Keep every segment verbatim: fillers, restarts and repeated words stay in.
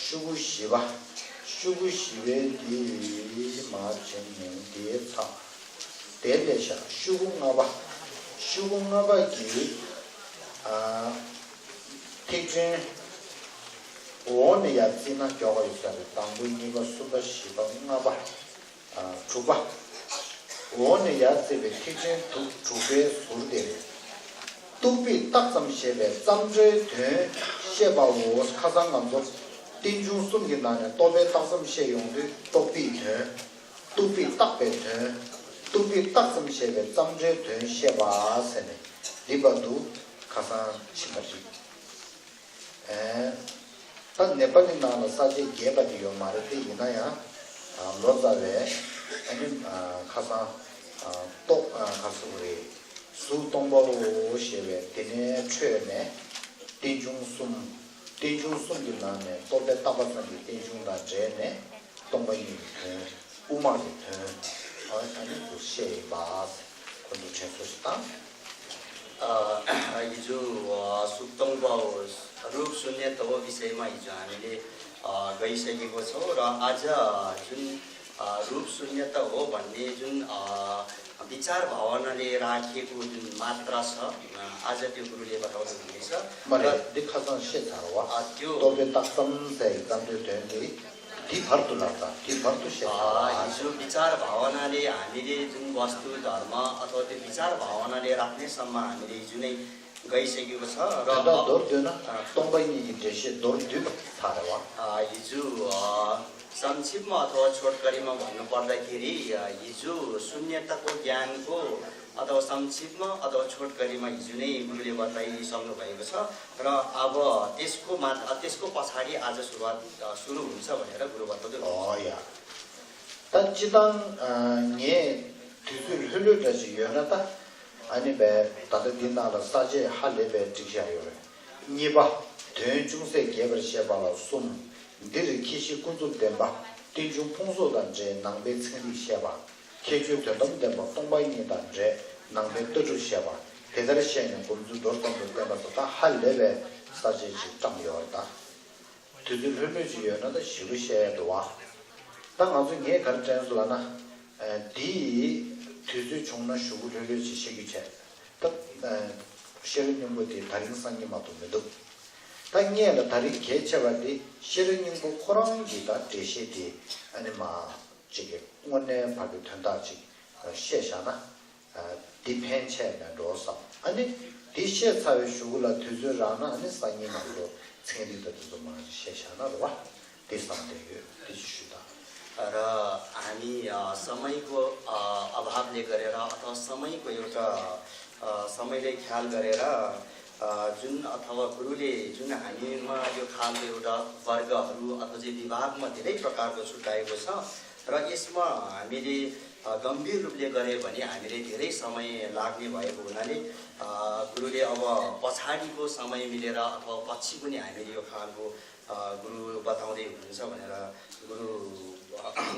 ཤོག་གུ་བཞི་པ། ཤོག་གུ་བཞི་པའི་འདི་མར་བྱས་ནས་འདིའི་ཚགས། དེ་ལས་བཞག་ཤོག་གུ་ལྔ་པ། ཤོག་གུ་ལྔ་པ་གི་ཨ། ཐིག་ཕྲེང་འོག་ནས་ཡར་བརྩིས་ན་མགྱོགས་པ་ཡོད་ས་རེད། དང་པོ་གཉིས་པ་གསུམ་པ་བཞི་པ་ལྔ་པ། ཨ། དྲུག་པ། འོག་ནས་ཡར་བརྩིས་པའི་ཐིག་ཕྲེང་དྲུག་དྲུག་པའི་ཟུར་དེ་རེད། རྟོག་པས་བཏགས་ཙམ་ཞེས་པའི་བརྩམས་སྒྲའི་དོན་བཤད་པའོ། ཁ་སང་ང་ཚོ་རྟེན་འབྱུང་གསུམ་གྱི་ནང་ནས་རྟོག་པས་བཏགས་ཙམ་བཤད་ཡོང་དུས་རྟོག་པའི་དོན། རྟོག་པས་བཏགས་པའི་དོན། རྟོག་པས་བཏགས་ཙམ་ཞེས་པའི་བརྩམས་སྒྲའི་དོན་བཤད་པ་ཟེར་ནས་འདི་བར་དུ་ཁ་སང་ཕྱིན་པ་རེད། ཨེ། ད་ནེ་པ་ལི་ནང་ལ་ས་བཅད་རྒྱས་པ་དེ་ཡོད་མ་རེད་དེ། ཡིན་ན་ཡང་ལོ་ཙཱ་བས་ཨ་ནི་ཁ་སང་རྟོག་ཁ་སང་རེད། གཟུགས་སྟོང་པའོ་ཞེས་པའི་དེ་ནས་འཕྲོས་ནས་རྟེན་འབྱུང་གསུམ། རྟེན་འབྱུང་གསུམ་གྱི་ནང་ནས་རྟོག་པས་བཏགས་པ་ཙམ་གྱི་རྟེན་འབྱུང་དང་འབྲེལ་ནས་སྟོང་པ་ཉིད་ཀྱི་དོན། དབུ་མ་གི་དོན། ཨ་ནི་དུ་བཤད་ཡིན་པ། ཁོ་ཚོ་དྲན་གསོ་ཞིག་བཏང་། अ, हिजो, अ, सुक्तङ्ग, अ, रूप शून्यता हो विषयमा हिजो हामीले, अ, गइसकेको छौँ र आज जुन, अ, रूप शून्यता हो भन्ने जुन, अ, विचार भावनाले राखिएको जुन मात्रा छ, अ, आज त्यो गुरुले बताउनुहुनेछ। मैले र देखा संशय छ र वा? अ, त्यो तपाईँ तत्सम चाहिँ एकदम त्यो ध्यान दे। ती भर तुला त, ती भर तु शेष हिजो विचार भावनाले हामीले जुन वस्तु धर्म अथवा त्यो विचार भावनाले राख्नेसम्म हामीले हिजो नै गइसकेको छ र ད་ལྟ་མདོར་བསྡུས་ན་སྟོང་པ་ཉིད་ཀྱི་འགྲེལ་བཤད་མདོར་བསྡུས་པ་ཚར་རེད་བ། हिजो, अ, संक्षिप्तमा अथवा छोटकरीमा भन्नुपर्दाखेरि, अ, हिजो शून्यताको ज्ञानको अथवा संक्षिप्तमा अथवा छोटकरीमा हिजो नै गुरुले बताइसक्नु भएको छ र अब त्यसको मा-, अ, त्यसको पछाडि आज सुरुवात, अ, सुरु हुन्छ भनेर गुरु बताउँदै हुनुहुन्छ। ད་སྤྱི་བཏང་ངས་དུས་ཚོད་ལྷོད་ལྷོད་འདྲ་ཞིག་ཡོད་ན་ད། ཨ་ནི་བས་ད་ལྟ་འདི་ནང་ལ་ས་བཅད་ཧ་ལས་པའི་སྒྲིག་བཞག་ཡོད་རེད། གཉིས་པ། དོན་ཅུང་ཟད་རྒྱས་པར་བཤད་པ་ལ་གསུམ། འདིར་ཁྱད་གཞི་ཀུན་རྫོབ་བདེན་པ། རྟེན་འབྱུང་ཕུང་སོགས་དང་འབྲེལ་ནང་པའི་ཚན་རིག་བཤད་པ། ཁྱད་ཆོས་དོན་དམ་བདེན་པ་སྟོང་པ་ཉིད་དང་འབྲེལ་ནང་པའི་ལྟ་གྲུབ་བཤད་པ། དེ་ལྟར་བཤད་ནས་སྒོམ་ཚུལ་མདོར་ཙམ་དུ་བསྟན་པ་སོགས་ད་ཧ་ལས་པའི་ས་བཅད་ཅིག་བཀྲམ་ཡོད་རེད་ད། དུས་ཚོད་ལྷོད་ལྷོད་ཅིག་ཡོད་ན་ད་ཞེ་པོ་བཤད་ཡ་འདུག་བ། ད་ང་ཚོ་ངས་ག་རེ་དྲན་སོང་ལབ་ན། ཨ། འདི་དུས་ཚོད་བྱུང་ན་ཞེ་པོ་ལྷོད་ལྷོད་ཅིག་བཤད་རྒྱུ་བྱས། ད་ཨ། ཤེས་རབ་སྙིང་པོ་དེ་ད་རིང་སང་ཉིན་མ་གཏོགས་མི་འདུག་ད་ངས་ལ་ད་རིང་གལ་ཆེ་བ་དེ་ཤེས་རབ་སྙིང་པོ་ཁོ་རང་གི་ད་འགྲེལ་བཤད་དེ་ཨ་ནི་མ་ཅིག་གི་དངོས་གནས་བར་གྱི་དོན་དག་ཅིག་བཤད་བཞག་ན། འདི་ཕན་ཆད་ནས་འགྲོ་བསམ། ཨ་ནི་འདི་བཤད་ཚར་བའི་གཞུག་གུ་ལ་དུས་ཚོད་རག་ན་ཨ་ནི་སང་ཉིན་ང་ཚོ་ཚན་རིག་དང་དེ་ཚོ་མང་ཞིག་བཤད་བཞག་ན་རེད་བ། འདི་བསམ་བསྡད་ཡོད། འདི་ཅིག་ཞུ་དང་། र हामी, अ, समयको, अ, अभावले गरेर अथवा समयको एउटा, अ, समयलाई ख्याल गरेर, अ, जुन अथवा गुरुले जुन हामीमा यो खालको एउटा वर्गहरू अथवा चाहिँ विभागमा धेरै प्रकारको छुट्याएको छ र यसमा हामीले, अ, गम्भीर रूपले गऱ्यो भने हामीलाई धेरै समय लाग्ने भएको हुनाले, अ, गुरुले अब पछाडिको समय मिलेर अथवा पछि पनि हामीले यो खालको, अ, गुरु बताउँदै हुनुहुन्छ भनेर गुरु,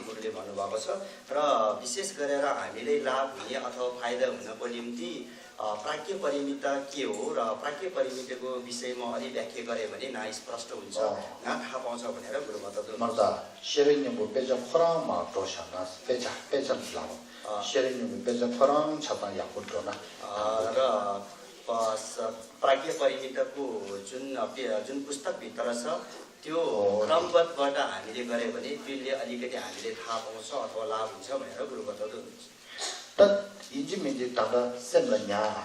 गुरुले भन्नुभएको छ। र विशेष गरेर हामीलाई लाभ हुने अथवा फाइदा हुनको निम्ति, अ, प्राज्ञ परिमित के हो र प्राज्ञ परिमितको विषयमा अलि व्याख्या गरे भने न स्पष्ट हुन्छ, अँ। न थाहा पाउँछ भनेर गुरु बताउँदै हुनुहुन्छ। ཤེས་རབ་སྙིང་པོ་དཔེ་ཆ་ཁོ་རང་མར་འགྲོ་བཞག་ན། དཔེ་ཆ་དཔེ་ཆ་ལ། अँ। ཤེས་རབ་སྙིང་པོའི་དཔེ་ཆ་ཁོ་རང་ཆ་ཚང་ཡག་པོ་འགྲོ་ན། अँ, र, अ, स-, प्राज्ञ परिमितको जुन, अ, पे-, जुन पुस्तकभित्र छ, त्यो हो। क्रमबद्धबाट हामीले गऱ्यो भने त्यसले अलिकति हामीले थाहा पाउँछ अथवा लाभ हुन्छ भनेर गुरु बताउँदै हुनुहुन्छ। ད་ཡིན་གཅིག་མིན་གཅིག་ད་ལྟ་སེམས་ལ་ཉར།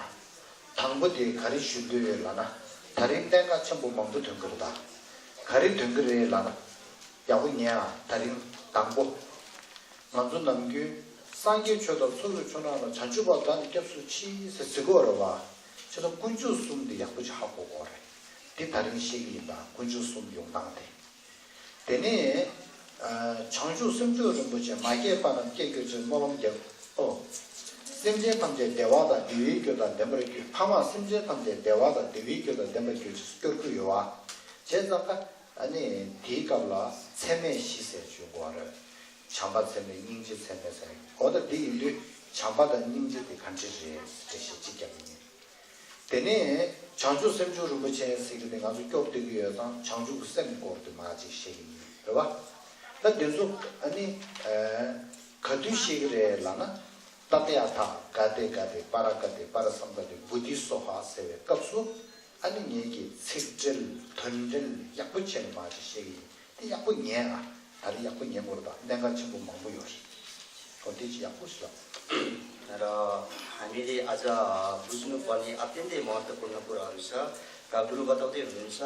དང་པོ་དེ་ག་རེ་ཞུ་འདོད་ཡོད་ལབ་ན། ད་རིང་གཏན་ཁ་ཆེན་པོ་མང་པོ་ཐོན་གྱི་རེད་ད། ག་རེ་ཐོན་གྱི་རེད་ལབ་ན། ཡག་པོ་ཉན་ཨ། ད་རིང་དང་པོ། ང་ཚོ་ནམ་རྒྱུན་སངས་རྒྱས་ཆོས་དང་ཚོགས་ཀྱི་མཆོག་རྣམས་ལ། བྱང་ཆུབ་བར་བདག་ནི་སྐྱབས་སུ་མཆི་ཟེར་ཟེར་གྱི་ཡོད་རེད་བ། བྱས་ཙང་དཀོན་མཆོག་གསུམ་འདི་ཡག་པོ་ཅིག་ཧ་གོ་དགོས་རེད། འདི་ད་རིང་བཤད་ཀྱི་ཡིན་ད། དཀོན་མཆོག་གསུམ་ཡོང་སྟངས་དེ། དེ་ནས། ཨ། བྱང་ཆུབ་སེམས་མཆོག་རིན་པོ་ཆེ། མ་སྐྱེས་པ་རྣམས་སྐྱེ་གྱུར་ཅིག་སྨོན་ལམ་རྒྱབ། ཨོ། སེམས་ཅན་ཐམས་ཅད་བདེ་བ་དང་བདེ་བའི་རྒྱུ་དང་ལྡན་པར་གྱུར། ཕ་མ་སེམས་ཅན་ཐམས་ཅད་བདེ་བ་དང་བདེ་བའི་རྒྱུ་དང་ལྡན་པར་གྱུར་ཅིག་སྐྱོར་གྱི་ཡོད་བ། བྱས་ཙང་ཀ། ཨ་ནི་དེའི་སྐབས་ལ་ཚད་མེད་བཞི་ཟེར་བརྗོད་དགོས་པ་རེད། བྱམས་པ་ཚད་མེད། སྙིང་རྗེ་ཚད་མེད་ཟེར། འོ་ད་འདི་ཡིན་དུས་བྱམས་པ་དང་སྙིང་རྗེ་དེ་ག་འདྲ་རེད་ཟེར་འགྲེལ་བཤད་ཅིག་རྒྱབ་ཡིན། དེ་ནས་བྱང་ཆུབ་སེམས་མཆོག་རིན་པོ་ཆེ་ཟེར་གྱི་དེ་ང་ཚོ་སྐྱོར་བསྡད་ཀྱི་ཡོད་ཙང་བྱང་ཆུབ་ཀྱི་སེམས་སྐོར་དེ་མར་ཅིག་བཤད་ཀྱི་ཡིན། རེད་བ། ད་འདི་ཚོ་ཨ་ནི་ག་དུས་བཤད་ཀྱི་རེད་ལབ་ན། ཏ་ཏེ་ཡ་ཐ་ག་ཏེ་ག་ཏེ་པ་ར་ག་ཏེ་པ་ར་སམ་ག་ཏེ་བོ་དྷི་སྭཱ་ཧཱ་ཟེར་བའི་སྐབས་སུ། ཨ་ནི་ངེད་ཀྱིས་ཚིག་འགྲེལ་དོན་འགྲེལ་ཡག་པོ་བྱས་ནས་མར་ཅིག་བཤད་ཀྱི་ཡིན། དེ་ཡག་པོ་ཉན་ཨ། ད་རེས་ཡག་པོ་ཉན་དགོས་རེད། ད་གནད་འགག་ཆེན་པོ་མང་པོ་ཡོད་རེད། ཨོ་དེ་ཅི་ཡག་པོ་ཞིག་ལ། र हामीले आज बुझ्नुपर्ने अत्यन्तै महत्त्वपूर्ण कुराहरू छ। र गुरु बताउँदै हुनुहुन्छ,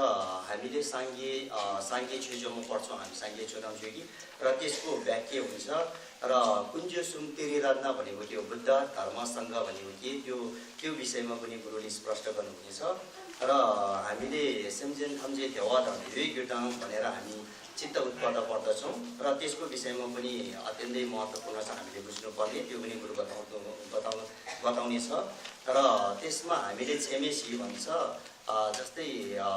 हामीले साङ्गे अ, साङ्गे छेजोमा पढ्छौँ हामी साङ्गे चोराम जोगी। र त्यसको व्याख्या हुन्छ। र कुञ्जसुम त्रिरत्न भनेको त्यो बुद्ध धर्म सङ्घ भनेको के, त्यो त्यो विषयमा पनि गुरुले स्पष्ट गर्नुहुनेछ। र हामीले सेम्जेन थम्जे देवा धर्म युई गिर्दाङ भनेर हामी चित्त उत्पत्त पर्दछौँ। र त्यसको विषयमा पनि अत्यन्तै महत्त्वपूर्ण छ, हामीले बुझ्नुपर्ने, त्यो पनि गुरु बताउनु बताउनु बताउनेछ। र त्यसमा हामीले छेमेसी भन्छ। अ, जस्तै अ,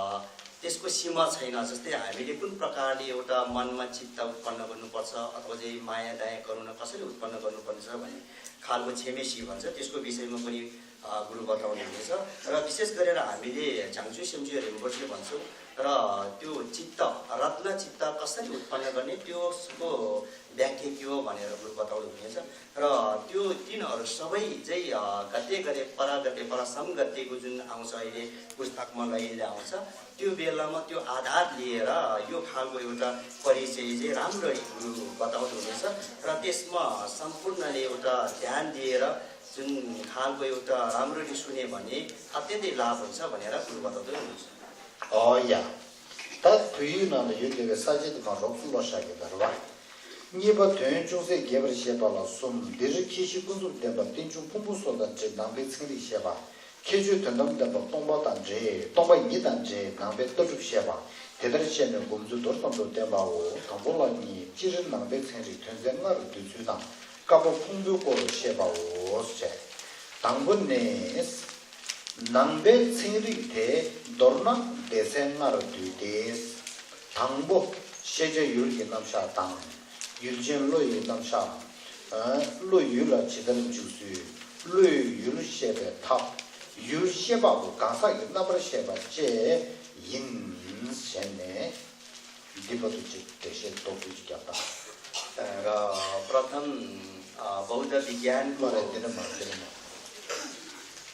त्यसको सीमा छैन। जस्तै हामीले कुन प्रकारले एउटा मनमा चित्त उत्पन्न गर्नुपर्छ अथवा चाहिँ माया दया करुणा कसरी उत्पन्न गर्नुपर्छ भन्ने खालको छेमेसी भन्छ, त्यसको विषयमा पनि अ, गुरु बताउनुहुनेछ। र विशेष गरेर हामीले झाङ्चु सेम्चु रिम्पोछे भन्छौँ। र त्यो चित्त, रत्न चित्त कसरी उत्पन्न गर्ने, त्यसको व्याख्या के हो भनेर गुरु बताउनुहुनेछ। र त्यो तिनहरू सबै चाहिँ अ, गते गते परागते परासम गतेको जुन आउँछ, अहिले पुस्तकमा लैले आउँछ, त्यो बेलामा त्यो आधार लिएर यो खालको एउटा परिचय चाहिँ राम्ररी गुरु बताउनुहुनेछ। र त्यसमा सम्पूर्णले एउटा ध्यान दिएर जुन खालको एउटा राम्ररी सुने भने अत्यन्तै लाभ हुन्छ भनेर गुरु बताउँदै हुनुहुन्छ। ཨོ་ཡ། ད་བོད་ཡིག་ནང་ལ་ཡོད་བསྡད་པའི་ས་བཅད་དེ་མར་རོབ་ཙམ་ཀློག་བཞག་གི་ད་རེད་བ། གཉིས་པ་དོན་ཅུང་ཟད་རྒྱས་པར་བཤད་པ་ལ་གསུམ། འདིར་ཁྱད་གཞི་ཀུན་རྫོབ་བསྟན་པ་རྟེན་འབྱུང་ཕུང་པོ་སོགས་དང་འབྲེལ་ནང་པའི་ཚན་རིག་བཤད་པ། ཁྱད་ཆོས་དོན་དམ་བསྟན་པ་སྟོང་པ་དང་འབྲེལ་སྟོང་པ་ཉིད་དང་འབྲེལ་ནང་པའི་ལྟ་གྲུབ་བཤད་པ། དེ་ལྟར་བཤད་ནས་སྒོམ་ཚུལ་མདོར་ཙམ་དུ་བསྟན་པའོ། དང་པོ་ལ་གཉིས། སྤྱིར་ནང་པའི་ཚན་རིག་དོན་ཚན་ལྔར་བསྡུས་ཚུལ་དང་བཀའ་པོད་ཕུང་པོའི་སྐོར་བཤད་པའོ་ཞེས། དང་པོ་ནི། ནང་པའི་ཚན་རིག་དེ་མདོར་ན་སྡེ་ཚན་ལྔར་བསྡུས་ཏེ། དང་པོ། ཤེས་བྱ་ཡུལ་གྱི་རྣམ་གཞག་དང་། ཡུལ་ཅན་བློ་ཡི་རྣམ་གཞག་བློ་ཡུལ་ལ་ཇི་ལྟར་འཇུག་ཚུལ། བློས་ཡུལ་ཤེས་པའི་ཐབས། ཡུལ་ཤེས་པ་པོ་གང་ཟག་གི་རྣམ་པར་ཤེས་པ་བཅས་ཡིན་ཞེས་ནས། འདི་བར་དུ་ཅིག་འགྲེལ་བཤད་མདོར་བསྡུས་ཅིག་རྒྱབ་དང་། र प्रथम अ, बौद्ध विज्ञानको མ་རེད། དེ་ནི་མ་རེད། དེ་ནི་མ་རེད།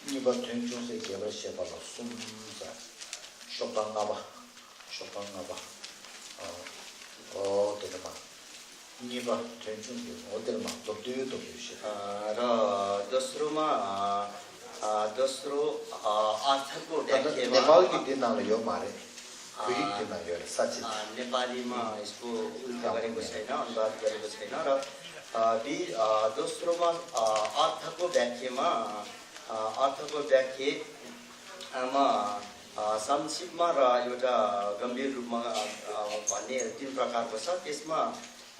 གཉིས་པ་དོན་ཅུང་ཟད་རྒྱས་པར་བཤད་པ་ལ་གསུམ་ཟེར། ཤོག་གྲངས་ལྔ་པ། ཤོག་གྲངས་ལྔ་པ། ཨོ། དེ་ནི་མ། གཉིས་པ་དོན་ཅུང་ཟད། ཨོ་དེ་ནི་མ། མདོར་བསྡུས་མདོར་བསྡུས་བཤད། र दोस्रोमा अ, दोस्रो अ, अर्थको ད་ལྟ་व्याख्यामा ནེ་པལ་གྱི་འདི་ནང་ལ་ཡོད་མ་རེད། བོད་ཡིག་འདི་ནང་ཡོད་རེད། ས་བཅད། अ, नेपालीमा यसको उल्था गरेको छैन, अनुवाद गरेको छैन। र अ, बि- अ, दोस्रोमा अ, अर्थको व्याख्यामा अ, अर्थको व्याख्यामा अ, संक्षिप्तमा र एउटा गम्भीर रूपमा अ, अ, भन्ने तिन प्रकारको छ। त्यसमा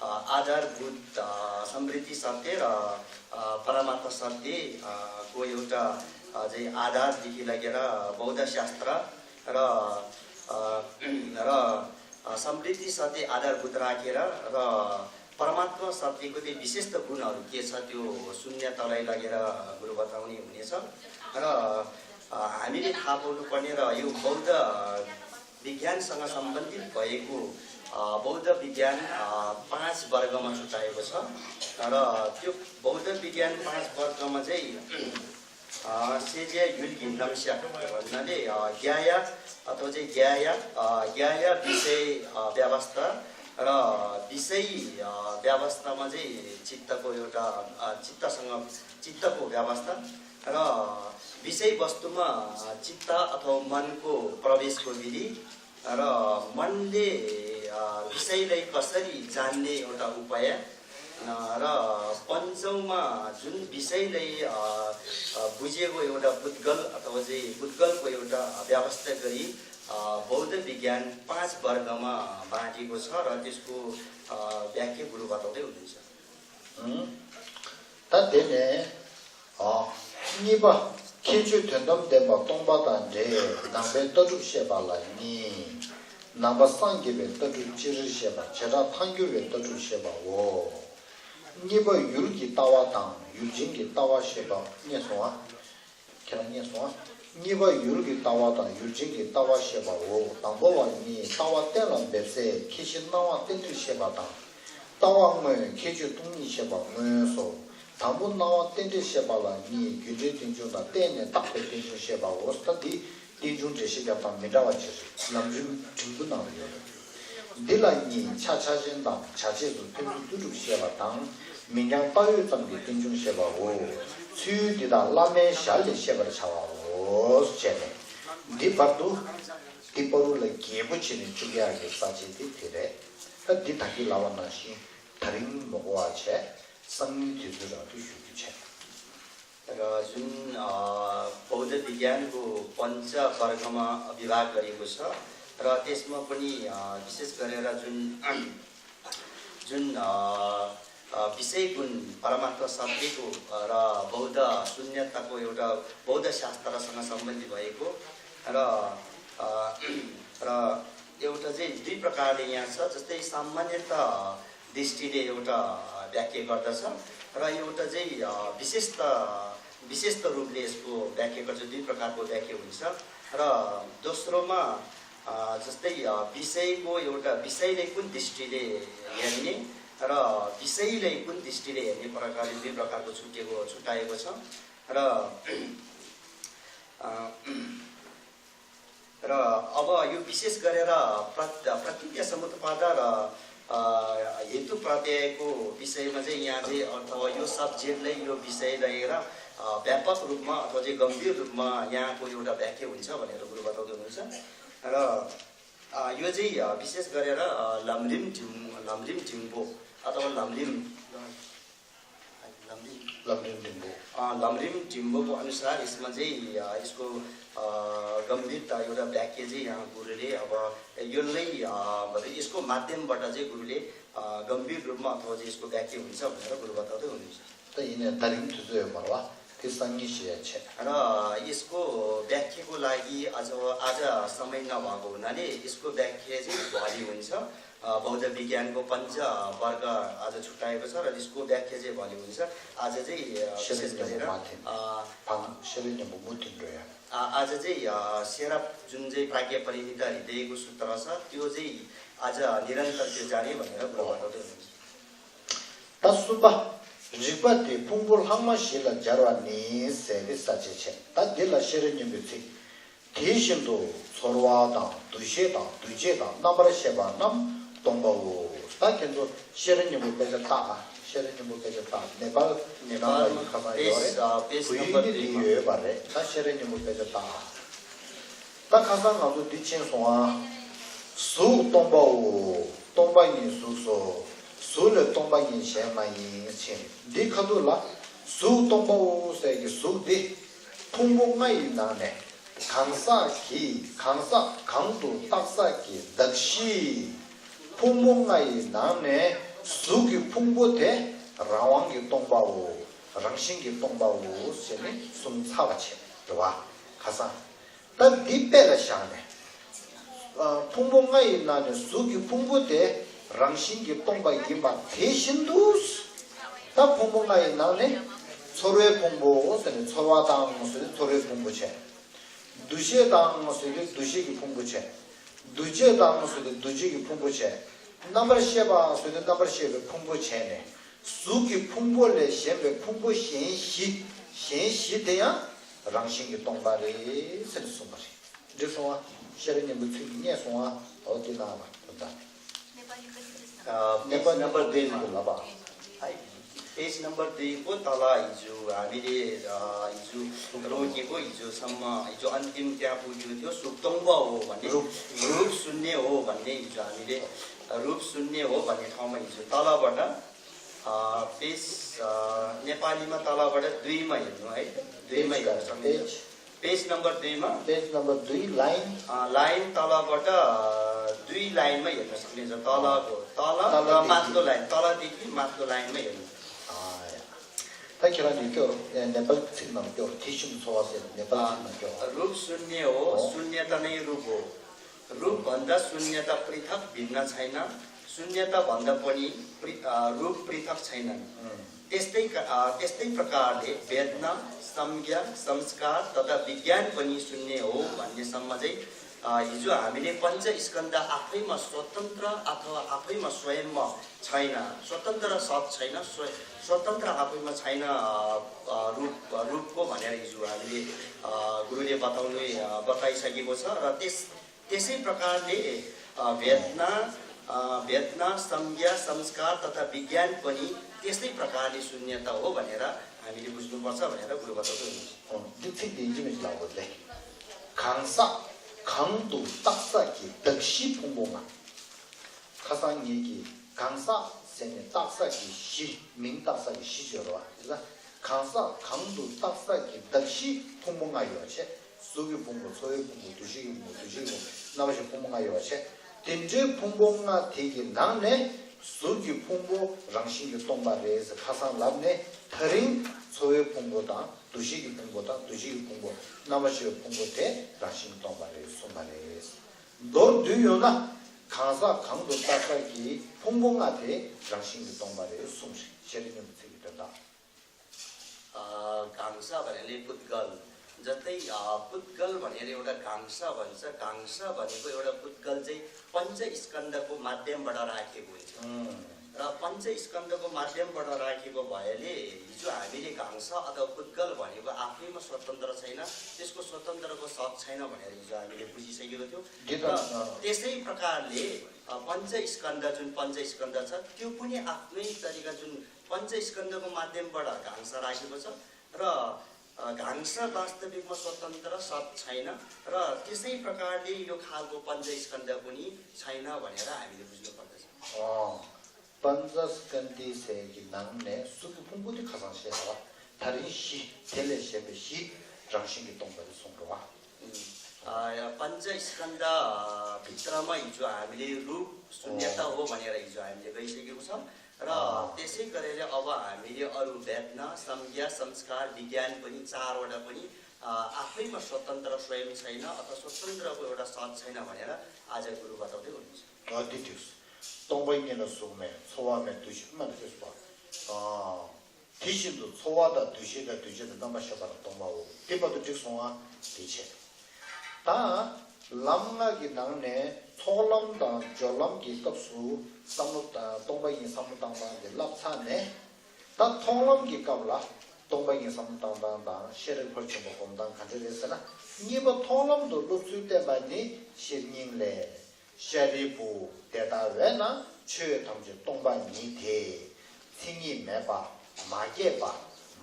अ, आधारभूत अ, समृद्धि सत्य र अ, परमात्मा सत्य अ, को एउटा अ, चाहिँ आधारदेखि लगेर बौद्ध शास्त्र र अ, र अ, समृद्धि सत्य आधारभूत राखेर र परमात्मा सत्यको चाहिँ विशिष्ट गुणहरू के छ, त्यो शून्यतालाई लगेर गुरु बताउने हुनेछ। र अ, हामीले थाहा पाउनुपर्ने र यो बौद्ध विज्ञानसँग सम्बन्धित भएको अ, बौद्ध विज्ञान अ, पाँच वर्गमा छुट्याएको छ। र त्यो बौद्ध विज्ञान पाँच वर्गमा चाहिँ अ, सेज्या युल्गी नम्स्या भन्नाले अ, ज्ञाया अथवा चाहिँ ज्ञाया अ, ज्ञाया विषय अ, व्यवस्था र विषय अ, व्यवस्थामा चाहिँ चित्तको एउटा अ, चित्तसँग चित्तको व्यवस्था र विषयवस्तुमा चित्त अथवा मनको प्रवेशको विधि र मनले विषयलाई कसरी जान्ने एउटा उपाय र पञ्चौँमा जुन विषयलाई बुझेको एउटा पुद्गल अथवा चाहिँ पुद्गलको एउटा व्यवस्था गरी बौद्ध विज्ञान पाँच वर्गमा बाँडिएको छ र त्यसको व्याख्या गुरु बताउँदै हुनुहुन्छ। ད་དེ་ནས། གཉིས་པ། ཁྱད་ཆོས་དོན་དམ་བདེན་པ་སྟོང་པ་དང་འབྲེལ་ནང་པའི་ལྟ་གྲུབ་བཤད་པ་ལ་གཉིས། ནང་པ་སངས་རྒྱས་པའི་ལྟ་གྲུབ་སྤྱིར་བཤད་པ། བྱེ་བྲག་ཐལ་འགྱུར་བའི་ལྟ་གྲུབ་བཤད་པའོ། གཉིས་པ་ཡུལ་གྱི་ལྟ་བ་དང་ཡུལ་ཅན་གྱི་ལྟ་བ་བཤད་པ། རྙེད་སོང་ཨ། ཁྱེད་རང་རྙེད་སོང་ཨ། གཉིས་པ་ཡུལ་གྱི་ལྟ་བ་དང་ཡུལ་ཅན་གྱི་ལྟ་བ་བཤད་པའོ། དང་པོ་བ་ཉིད་ལྟ་བ་གཏན་ལ་འབེབས་སའི་ཁྱད་གཞི་སྣང་བ་རྟེན་འབྲེལ་བཤད་པ་དང་། ལྟ་བ་དངོས་ཁྱད་ཆོས་སྟོང་ཉིད་བཤད་པ་དངོས་སོ། དང་པོ་སྣང་བ་རྟེན་འབྲེལ་བཤད་པ་ལ་ཉིད་རྒྱུ་འབྲས་རྟེན་འབྱུང་དང་བརྟེན་ནས་བཏགས་པའི་རྟེན་འབྱུང་བཤད་པའོ། ད་འདི་རྟེན་འབྱུང་འགྲེལ་བཤད་རྒྱབ་སྟངས་མི་འདྲ་བ་ཅིག་རེད། ལམ་རིམ་འབྲིང་པོ་ནང་ལ་ཡོད་རེད། འདི་ལ་ཉིད་ཆ་ཆ་ཅན་དང་བྱ་བྱེད་སོགས་ཕན་ཚུན་ལྟོས་གྲུབ་བཤད་པ་དང་། མིང་རྐྱང་བཏགས་ཡོད་ཙམ་གྱི་རྟེན་འབྱུང་བཤད་པའོ། ཚུལ་འདི་དག་བླ་མའི་ཞར་ལས་བཤད་པར་བྱའོ། བྱས་ནས་འདི་བར་དུ། འདི་བར་དུ་ལ་རྒྱས་པོ་བྱས་ནས་བཅུག་ཡག་གི་ས་བཅད་དེ་དེ་རེད། ད་འདི་ད་གིན་ལབ་པ་ནང་བཞིན་ད་རིང་མི་གོ་བ་བྱས། སང་ཉིན་དུས་ཚོད་རག་དུས་ཞུ་རྒྱུ་བྱས། र जुन अ, बौद्ध विज्ञानको पञ्च वर्गमा विभाग गरेको छ र त्यसमा पनि अ, विशेष गरेर जुन जुन अ, अ, विषय गुण परमात्मा सत्यको अ, र बौद्ध शून्यताको एउटा बौद्ध शास्त्रसँग सम्बन्धी भएको र अ, र एउटा चाहिँ दुई प्रकारले यहाँ छ। जस्तै सामान्यत दृष्टिले एउटा व्याख्या गर्दछ र एउटा चाहिँ अ, विशेषत विशेषत रूपले यसको व्याख्या गर्छ। दुई प्रकारको व्याख्या हुन्छ र दोस्रोमा अ, जस्तै अ, विषयको एउटा विषयलाई कुन दृष्टिले हेर्ने र विषयलाई कुन दृष्टिले हेर्ने प्रकारले दुई प्रकारको छुट्टिएको छुट्याएको छ र अ, र अब यो विशेष गरेर प्रत- प्रतिज्ञा समुत्पाद र अ, हेतु प्रत्ययको विषयमा चाहिँ यहाँ चाहिँ अथवा यो सब्जेक्टलाई यो विषयलाई र अ, व्यापक रूपमा अथवा चाहिँ गम्भीर रूपमा यहाँको एउटा व्याख्या हुन्छ भनेर गुरु बताउँदै हुनुहुन्छ र अ, यो चाहिँ अ, विशेष गरेर अ, लमरिम ढिम लमरिम ढिम्बो अथवा लमरिम लमरिम ལམ་རིམ་འབྲིང་པོ། अ, लमरिम ढिम्बोको अनुसार यसमा चाहिँ अ, यसको अ, गम्भीरता एउटा व्याख्या चाहिँ यहाँ गुरुले अब यसलाई अ, मतलब यसको माध्यमबाट चाहिँ गुरुले अ, गम्भीर रूपमा अथवा चाहिँ यसको व्याख्या हुन्छ भनेर गुरु बताउँदै हुनुहुन्छ। त यिनी ད་རིང་དུས་ཚོད་ཡོད་མ་རེད་བ། དེ་སང་ཉིན་བཤད་ཡ་བྱས། र यसको व्याख्याको लागि आज आज समय नभएको हुनाले यसको व्याख्या चाहिँ भोलि हुन्छ। अ, बौद्ध विज्ञानको पञ्च वर्ग आज छुट्याएको छ र यसको व्याख्या चाहिँ भोलि हुन्छ। आज चाहिँ अ, ཤེས་རབ་विशेष སྙིང་པོ་गरेर མ་ཐིམ། अ, ཕ་ཤེས་རབ་སྙིང་པོ་མུ་མཐུད་འགྲོ་ཡ། अ, आज चाहिँ अ, सेरप जुन चाहिँ प्राज्ञा परिमित हृदयको सूत्र छ त्यो चाहिँ आज निरन्तर त्यो जाने भनेर गुरु बताउँदै हुनुहुन्छ। ད་གསུམ་པ། རིག་པ་དེ་ཕུང་པོ་ལྷག་མ་བཞི་ལ་སྦྱར་བ་ནི་ཟེར་ཏེ་ས་བཅད་བྱས། ད་འདི་ལ་ཤེས་རབ་སྙིང་པོའི་ཚིག་དེ་བཞིན་དུ་ཚོར་བ་དང་འདུ་ཤེས་དང་འདུ་བྱེད་དང་རྣམ་པར་ཤེས་པ་རྣམས་སྟོང་པའོ། ད་ཁྱེད་ཚོ་ཤེས་རབ་སྙིང་པོ་དཔེ་ཆ་བལྟ་ཨ། ཤེས་རབ་སྙིང་པོ་དཔེ་ཆ་བལྟ། ནེ་པཱལ་ནང་ལ་ཡིན་ཁ་མ་ཡོད་རེད། བོད་ཡིག་འདི་འདི་ཡོད་པ་རེད། ད་ཤེས་རབ་སྙིང་པོ་དཔེ་ཆ་བལྟ་ཨ། ད་ཁ་སང་ང་ཚོ་འདི་ཕྱིན་སོང་ཨ། གཟུགས་སྟོང་པའོ། སྟོང་པ་ཉིད་གཟུགས་སོ། གཟུགས་ལས་སྟོང་པ་ཉིད་གཞན་མ་ཡིན་ཕྱིན། འདི་ཁ་ཐུག་ལ་གཟུགས་སྟོང་པའོ་ཟེར་གྱི་གཟུགས་འདི་ཕུང་པོ་ལྔ་ཡི་ནང་ནས་གང་ཟག་གིས་གང་ཟག་གང་དུ་བཏགས་ས་ཀྱི་གདགས་གཞི། ཕུང་པོ་ལྔ་ཡི་ནང་ནས་གཟུགས་ཀྱི་ཕུང་པོ་དེ་རང་དབང་གིས་སྟོང་པའོ། རང་བཞིན་གྱིས་སྟོང་པའོ་ཟེར་ནས་གསུངས་ཚར་བ་བྱས་རེད་བ། ཁ་སང་། ད་འདི་དཔེ་ལ་བཞག་ནས། ཨ། ཕུང་པོ་ལྔ་ཡི་ནང་ནས་གཟུགས་ཀྱི་ཕུང་པོ་དེ་རང་བཞིན་གྱིས་སྟོང་པ་ཡིན་པ་དེ་བཞིན་དུ། ད་ཕུང་པོ་ལྔ་ཡི་ནང་ནས་ཚོར་བའི་ཕུང་པོ་ཟེར་ནས་ཚོར་བ་དང་ཟེར་ཏེ་ཚོར་བའི་ཕུང་པོ་བྱས། འདུ་ཤེས་དང་ཟེར་ཏེ་འདུ་ཤེས་ཀྱི་ཕུང་པོ་བྱས། འདུ་བྱེད་དང་ཟེར་ཏེ་འདུ་བྱེད་ཀྱི་ཕུང་པོ་བྱས། རྣམ་པར་ཤེས་པ་ཟེར་ཏེ་རྣམ་པར་ཤེས་པའི་ཕུང་པོ་བྱས་ནས། གཟུགས་ཀྱི་ཕུང་པོ་ལས་གཞན་པའི་ཕུང་པོ་གཞན་བཞི། གཞན་བཞི་དེ་ཡང་རང་བཞིན་གྱིས་སྟོང་པ་རེད་ཟེར་ནས་གསུངས་པ་རེད། འགྲིག་སོང་ཨ། ཤེས་རབ་སྙིང་པོའི་ཚིག་འདི་རྙེད་སོང་ཨ། འོ་འདི་ནང་ལ་དོན་དག་ནེ་པཱལ་ཡིག་ཀ་ཅི་ཅི་ཨ། ནེ་པཱལ་ནམ་བར་དུ་ཡིན་ལ་བ། पेज नम्बर दुईको तल हिजो हामीले अ, हिजो रोकेको हिजोसम्म हिजो अन्तिम त्यहाँ पुग्यो थियो। सुख तोङ्बा हो भन्ने रूप। रूप शून्य हो भन्ने हिजो हामीले रूप शून्य हो भन्ने ठाउँमा हिजो तलबाट अ, पेज अ, नेपालीमा तलबाट दुईमा हेर्नु है। दुईमा हेर्नु सक्नुहुन्छ। पेज नम्बर दुईमा। पेज नम्बर दुई लाइन। अ, लाइन तलबाट अ, दुई लाइनमा हेर्न सक्नेछ। तलको तल र माथिल्लो लाइन, तलदेखि माथिल्लो लाइनमा हेर्नु। ད་ཁྱེད་རང་ནས་སྐྱོར། ནེ་པལ་ཚིག་ནང་སྐྱོར། དེ་བཞིན་ཚོར་བ་ཟེར་ནེ་པལ་ཚིག་ནང་སྐྱོར། रूप शून्य हो, शून्यता नै रूप हो। रूपभन्दा शून्यता पृथक भिन्न छैन। शून्यता भन्दा पनि पृ- अ, रूप पृथक छैनन्। त्यस्तै क- अ, त्यस्तै प्रकारले वेदना, संज्ञा, संस्कार तथा विज्ञान पनि शून्य हो भन्नेसम्म चाहिँ, अ, हिजो हामीले पञ्चस्कन्ध आफैमा स्वतन्त्र अथवा आफैमा स्वयंमा छैन, स्वतन्त्र सत छैन, स्व- स्वतन्त्र आफैमा छैन, अ, अ, रूप रूपको भनेर हिजो हामीले, अ, गुरुले बताउनु, अ, बताइसकेको छ। र त्यस त्यसै प्रकारले, अ, वेदना, अ, वेदना, संज्ञा, संस्कार तथा विज्ञान पनि त्यस्तै प्रकारले शून्यता हो भनेर हामीले बुझ्नुपर्छ भनेर गुरु बताउँदै हुनुहुन्छ। འདི་ཚིག་འདི་ཡིན་གཅིག་མིན་གཅིག་ལབ་དགོས་ཏེ། གང་ཟག་གང་དུ་བཏགས་ས་ཀྱི་གདགས་གཞི་ཕུང་པོ་ལྔ། ཁ་སང་ངེད་ཀྱིས་གང་ཟག་ཟེར་ནས་བཏགས་ས་ཀྱི་གཞི། མིང་བཏགས་ས་ཀྱི་གཞི་བརྗོད་རོགས་ཨ། གང་ཟག་གང་དུ་བཏགས་ས་ཀྱི་གདགས་གཞི་ཕུང་པོ་ལྔ་ཡོད་བྱས། གཟུགས་ཀྱི་ཕུང་པོ། ཚོར་བའི་ཕུང་པོ། འདུ་ཤེས་ཀྱི་ཕུང་པོ། འདུ་བྱེད་ཀྱི་ཕུང་པོ། རྣམ་པ་ཤེས་ཕུང་པོ་ལྔ་ཡོད་བྱས། དེ་འདྲའི་ཕུང་པོ་ལྔ་དེ་གི་ནང་ནས་གཟུགས་ཀྱི་ཕུང་པོ་རང་བཞིན་གྱིས་སྟོང་པ་རེད་ཟེར་ཁ་སང་ལབ་ནས། ད་རིང་ཚོར་བའི་ཕུང་པོ་དང་འདུ་ཤེས་ཀྱི་ཕུང་པོ་དང་འདུ་བྱེད་ཀྱི་ཕུང་པོ། རྣམ་པ་ཤེས་པའི་ཕུང་པོ་དེ་རང་བཞིན་གྱིས་སྟོང་པ་རེད་གསུངས་པ་རེད། མདོར་བསྡུས་ཡོང་ན། གང་ཟག་གང་དུ་བཏགས་ས་ཀྱི་ཕུང་པོ་ལྔ་དེ་རང་བཞིན་གྱིས་སྟོང་པ་རེད་གསུངས་རེད། ཤེས་རིག་སྙིང་པོའི་ཚིག་གི་དོན་དག अ, कहाँ छ भनेले पुद्गल। जस्तै, अ, पुद्गल भनेर एउटा कहाँ छ भन्छ। कहाँ छ भनेको एउटा पुद्गल चाहिँ पञ्चस्कन्धको माध्यमबाट राखेको हुन्छ। र पञ्चस्कन्धको माध्यमबाट राखेको भएले हिजो हामीले कहाँ छ अथवा पुद्गल भनेको आफैमा स्वतन्त्र छैन, त्यसको स्वतन्त्रको सत छैन भनेर हिजो हामीले बुझिसकेको थियौँ। र त्यसै प्रकारले, अ, पञ्चस्कन्ध, जुन पञ्चस्कन्ध छ, त्यो पनि आफ्नै तरिका, जुन पञ्चस्कन्धको माध्यमबाट घाङ्स राखेको छ र, अ, घाङ्स वास्तविकमा स्वतन्त्र सत छैन र त्यसै प्रकारले यो खालको पञ्चस्कन्ध पनि छैन भनेर हामीले बुझ्नु पर्दछ। पञ्चस्कन्धि ཟེར་གྱི་ནང་ནས་གཟུགས་ཀྱི་ཕུང་པོ་དེ་ཁ་སང་བཤད་པ། ད་རིང་གཞི། དེ་ལས་གཞན་པའི་གཞི་རང་བཞིན་གྱིས་སྟོང་པ་རེད་གསུངས་འགྲོ་བ། पञ्चस्कन्ध भित्रमा हिजो हामीले रूप शून्यता हो भनेर हिजो हामीले गइसकेको छौँ। र त्यसै गरेर अब हामीले अरू वेदना, संज्ञा, संस्कार, विज्ञान पनि चारवटा पनि, अ, आफैमा स्वतन्त्र स्वयं छैन अथवा स्वतन्त्रको एउटा सत छैन भनेर आज गुरु बताउँदै हुनुहुन्छ। अति ठिक छ। སྟོང་པ་ཉིད་ལ་གཟུགས་མེད། ཚོར་བ་མེད། འདུ་ཤེས་མེད་ལ་ཞེས་པ། དེ་བཞིན་དུ་ཚོར་བ་དང་འདུ་ཤེས་དང་འདུ་བྱེད་དང་རྣམ་པར་ཤེས་པ་ལ་སྟོང་པའོ། དེ་བར་དུ་འགྲིག་སོང་ང་། དེ་བྱས། ད་ལམ་ལྔ་གི་ནང་ནས་ཚོགས་ལམ་དང་སྦྱོར་ལམ་གྱི་སྐབས་སུ་བསམ་བློ་བཏང་། སྟོང་པ་ཉིད་བསམ་བློ་བཏང་སྟངས་དེ་བསླབ་ཚར་ནས། ད་མཐོང་ལམ་གྱི་སྐབས་ལ་སྟོང་པ་ཉིད་བསམ་བློ་བཏང་སྟངས་དང་ཤེས་རབ་ཕར་ཕྱིན་པ་སྒོམ་སྟངས་ག་འདྲ་རེད་ཟེར་ན། གཉིས་པ་མཐོང་ལམ་དུ་སློབ་ཚུལ་བསྟན་པ་ནི་ཤེར་སྙིང་ལས། ཤཱ་རིའི་བུ། དེ་ལྟ་བས་ན་ཆོས་ཐམས་ཅད་སྟོང་པ་ཉིད་དེ། མཚན་ཉིད་མེད་པ། མ་སྐྱེས་པ།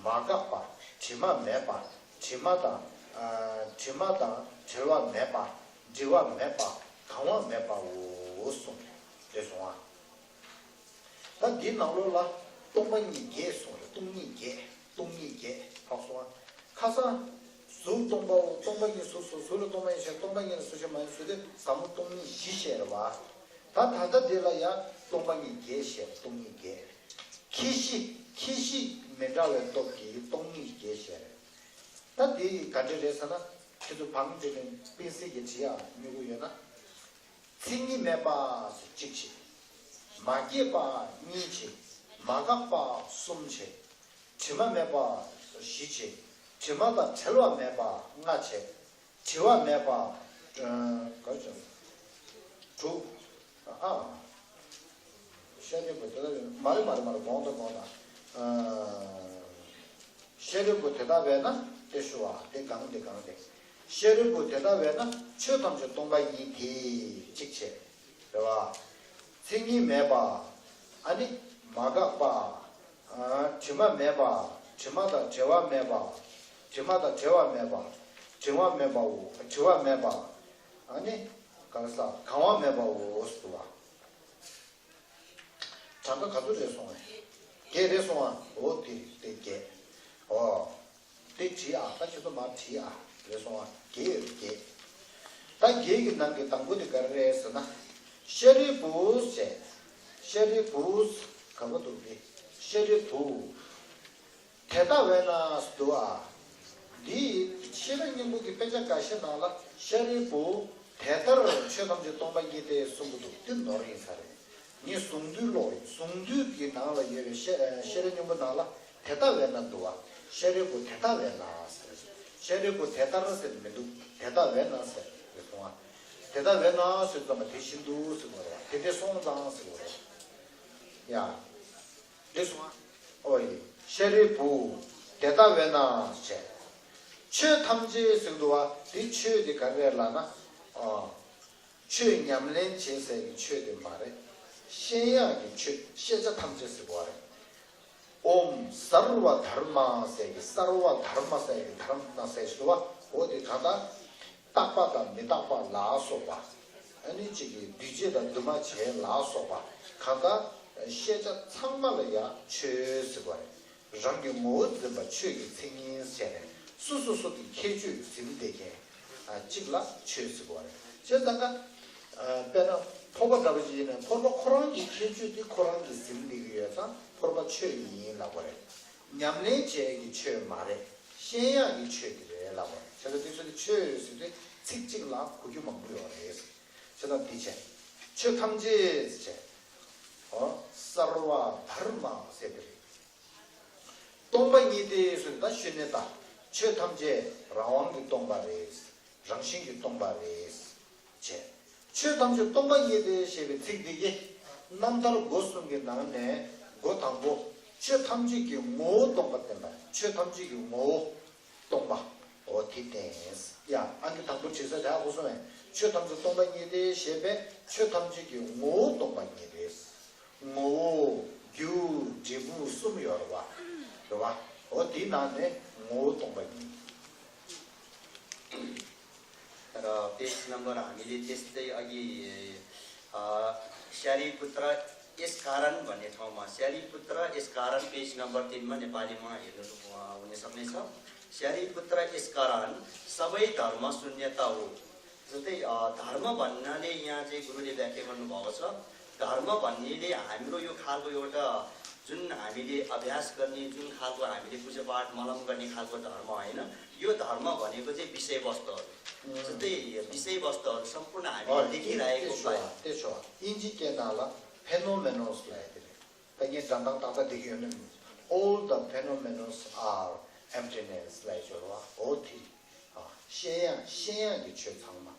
མ་འགགས་པ། དྲི་མ་མེད་པ། དྲི་མ་དང་། ཨ། དྲི་མ་དང་བྲལ་བ་མེད་པ། འབྲི་བ་མེད་པ། གང་བ་མེད་པའོ་གསུངས་རེད་སོང་ང་། ད་འདིའི་ནང་ལོགས་ལ་སྟོང་པ་ཉིད་བརྒྱད་གསུངས་རེད། སྟོང་ཉིད་བརྒྱད། སྟོང་ཉིད་བརྒྱད་ལྷག་སོང་ང་། ཁ་སང་གཟུགས་སྟོང་པའོ། སྟོང་པ་ཉིད་གཟུགས་སོ། གཟུགས་ལ་སྟོང་པ་ཉིད་ཟེར། སྟོང་པ་ཉིད་ལ་གཟུགས་ཅན་མ་ཡིན་ཟེར་ཏེ་ཟབ་མོ་སྟོང་ཉིད་བཞི་བཤད་རེད་བ། ད་ད་ལྟ་འདི་ལ་ཡང་སྟོང་པ་ཉིད་བརྒྱད་བཤད། སྟོང་ཉིད་བརྒྱད། ཁྱད་གཞི། ཁྱད་གཞི་མི་འདྲ་བའི་སྟོབས་ཀྱིས་སྟོང་ཉིད་བརྒྱད་བཤད་རེད། ད་འདི་ག་འདྲ་རེད་ཟེར་ན། ཁྱེད་ཚོ་བང་བསྒྲིགས་ནས་པེན་སིལ་གྱིས་བྲིས་ཡ་སྨྱུ་གུ་ཡོད་ན། མཚན་ཉིད་མེད་པ་ཟེར་གཅིག་བྱས། མ་སྐྱེས་པ་གཉིས་བྱས། མ་འགགས་པ་གསུམ་བྱས། དྲི་མ་མེད་པ་བཞི་བྱས། དྲི་མ་དང་བྲལ་བ་མེད་པ་ལྔ་བྱས། བྲི་བ་མེད་པ། ཨ། ག་རེ་བྱས། དྲུག་ཨ། ཤཱ་རིའི་བུ་དེ་ལྟ་བས། མ་རེད་མ་རེད་མ་རེད། དགོངས་དག་དགོངས་དག་ཨ། ཤཱ་རིའི་བུ་དེ་ལྟ་བས་ན། དེ་ཞུ་བ་དེ་གང་དེ་གང་དེ། ཤཱ་རིའི་བུ་དེ་ལྟ་བས་ན་ཆོས་ཐམས་ཅད་སྟོང་པ་ཉིད་དེ། གཅིག་བྱས། རེད་བ། མཚན་ཉིད་མེད་པ། ཨ་ནི་མ་འགགས་པ། ཨ། དྲི་མ་མེད་པ། དྲི་མ་དང་བྲལ་བ་མེད་པ། དྲི་མ་དང་བྲལ་བ་མེད་པ། བྲི་བ་མེད་པའོ། བྲི་བ་མེད་པ། ཨ་ནི་གང་ཟག་གང་བ་མེད་པའོ་ཟེར་བ། གྲངས་ཀ་ག་ཚོད་རེད་སོང་བས། བརྒྱད་རེད་སོང་ཨ། འོ་དེ་རེད། དེ་བརྒྱད། འོ། དེ་བྲིས་ཨ། ད་ཁྱེད་ཚོ་མར་བྲིས་ཨ། རེད་སོང་ཨ། བརྒྱད་ཡོད་རེད། བརྒྱད། ད་བརྒྱད་ཀྱི་ནང་གི་དང་པོ་དེ་ག་རེ་རེད་ཟེར་ན། ཤཱ་རིའི་བུ་ཟེར། ཤཱ་རིའི་བུ། ག་པར་འདུག་དེ། ཤཱ་རིའི་བུ། དེ་ལྟ་བས་ན་ཟེར་འདུག་ཨ། འདི་ཤེས་རབ་སྙིང་པོ་གི་དཔེ་ཆ་འགའ་ཤས་ནང་ལ་ཤཱ་རིའི་བུ། དེ་ལྟར་ཆོས་ཐམས་ཅད་སྟོང་པ་ཉིད་དེ་གསུང་གི་འདུག་དེ་ནོར་ཡིན་ས་རེད། ངས་གཟུངས་བསྡུས་ཀློག་ཡིན། གཟུངས་བསྡུས་ཀྱི་ནང་ལ་ཡོད་པའི་ཤེས་ཤེས་རབ་སྙིང་པོ་ནང་ལ་དེ་ལྟ་བས་ན་འདུག་བ། ཤཱ་རིའི་བུ་དེ་ལྟ་བས་ན་ཟེར། ཤཱ་རིའི་བུ་དེ་ལྟར་ཟེར་མི་འདུག་དེ་ལྟ་བས་ན་ཟེར་རེད་སོང་ཨ། དེ་ལྟ་བས་ན་ཟེར་ཙམ་པ་དེ་བཞིན་དུ་ཟེར་བ་རེད། དེ་འདྲ་སོང་ཙང་ཟེར་བ་རེད། ཡ། རེད་སོང་ཨ། ཨོ་ཡེ། ཤཱ་རིའི་བུ། དེ་ལྟ་བས་ན་ཟེར། ཆོས་ཐམས་ཅད་ཟེར་འདུག་བ། དེ་ཆོས་དེ་ག་རེ་རེད་ལབ་ན། ཨ། ཆོས་ཉམས་ལེན་བྱེད་སའི་གི་ཆོས་དེ་མ་རེད། ཤེས་ཡག་གི་ཆོས། ཤེས་བྱ་ཐམས་ཅད་ཟེར་བ་རེད། ཨོཾ་སརྦ་དྷརྨ་ཟེར་གི། སརྦ་དྷརྨ་ཟེར་གི། དྷརྨ་ཟེར་ཞུ་བ། འོ་དེ་གང་ལྟར་རྟག་པ་དང་མི་རྟག་པ་ལ་སོགས་པ། ཨ་ནི་གཅིག་གི་འདུས་བྱས་དང་འདུས་མ་བྱས་ལ་སོགས་པ། གང་ལྟར་ཤེས་བྱ་ཚང་མ་ལ་ཡང་ཆོས་ཟེར་བ་རེད། རང་གི་ངོ་བོ་འཛིན་པ་ཆོས་ཀྱི་མཚན་ཉིད་བྱས་ནས་སོ་སོ་སོ་གི་ཁྱད་ཆོས་འཛིན་བསྡད་མཁན་གཅིག་ལ་ཆོས་ཟེར་བ་རེད། བྱས་ཙང་ཀ་དཔེར་ན་ཕོར་པ་འདྲ་པོ་ཞིག་ཡིན་ན་ཕོར་པ་ཁོ་རང་གི་ཁྱད་ཆོས་དེ་ཁོ་རང་གིས་འཛིན་བསྡད་ཀྱི་ཡོད་ཙང་ཕོར་པ་ཆོས་ཡིན་ལབ་པ་རེད། ཉམས་ལེན་བྱེད་ཀྱི་ཆོས་མ་རེད། ཤེས་ཡག་གི་ཆོས་དེ་རེད་ལབ་པ་རེད། བྱས་ཙང་དེ་ཚོ་དེ་ཆོས་ཟེར་དུས་ཚིག་གཅིག་ལ་གོ་རྒྱུ་མང་པོ་ཡོད་རེད། བྱས་ཙང་འདི་བྱས། ཆོས་ཐམས་ཅད་བྱས། ཨོ། སརྦ་དྷརྨ་ཟེར་དེ་རེད། སྟོང་པ་ཉིད་དེ་ཟེར་ད་ཤོད་ནས་ད། ཆོས་ཐམས་ཅད་རང་དབང་གིས་སྟོང་པ་རེད། རང་བཞིན་གྱིས་སྟོང་པ་རེད། བྱས། ཆོས་ཐམས་ཅད་སྟོང་པ་ཉིད་དེ་ཞེས་པའི་ཚིག་འདི་གིས་རྣམ་ཐར་སྒོ་གསུམ་གྱི་ནང་ནས་སྒོ་དང་པོ་ཆོས་ཐམས་ཅད་ཀྱི་ངོ་བོ་སྟོང་པ་བསྟན་པ། ཆོས་ཐམས་ཅད་ཀྱི་ངོ་བོ་སྟོང་པ། འོ་དེ་བསྟན། ཡ། ཨ་ནི་དང་པོ་དྲི་ས་དེ་ཧ་གོ་སོང་ངས། ཆོས་ཐམས་ཅད་སྟོང་པ་ཉིད་དེ་ཞེས་པས་ཆོས་ཐམས་ཅད་ཀྱི་ངོ་བོ་སྟོང་པ་ཉིད་རེད། ངོ་བོ། རྒྱུ། འབྲས་བུ་གསུམ་ཡོད་རེད་བ། རེད་བ། འོ་དེའི་ནང་ནས་ངོ་བོ་སྟོང་པ་ཉིད། र पेज नम्बर हामीले त्यस्तै अघि, अ, शारिपुत्र यस कारण भन्ने ठाउँमा, शारिपुत्र यस कारण पेज नम्बर तीन मा नेपालीमा हेर्नु, अ, हुन सक्नेछ। शारिपुत्र यस कारण सबै धर्म शून्यता हो। जस्तै, अ, धर्म भन्नाले यहाँ चाहिँ गुरुले व्याख्या गर्नुभएको छ। धर्म भन्नेले हाम्रो यो खालको एउटा जुन हामीले अभ्यास गर्ने, जुन खालको हामीले पूजापाठ मलम गर्ने खालको धर्म होइन। यो धर्म भनेको चाहिँ विषयवस्तुहरू। जस्तै विषयवस्तुहरू सम्पूर्ण अँ, हामीले देखिरहेको त्यो छ, पायो। त्यो छ। इन्जिके नाला phenomenos लाई दिले। त ये जन्दाङ ताता देखियो न। All the phenomenos are emptiness लाई जोड़वा। हो थी। अँ, शेया, शेया की छे छाङमा।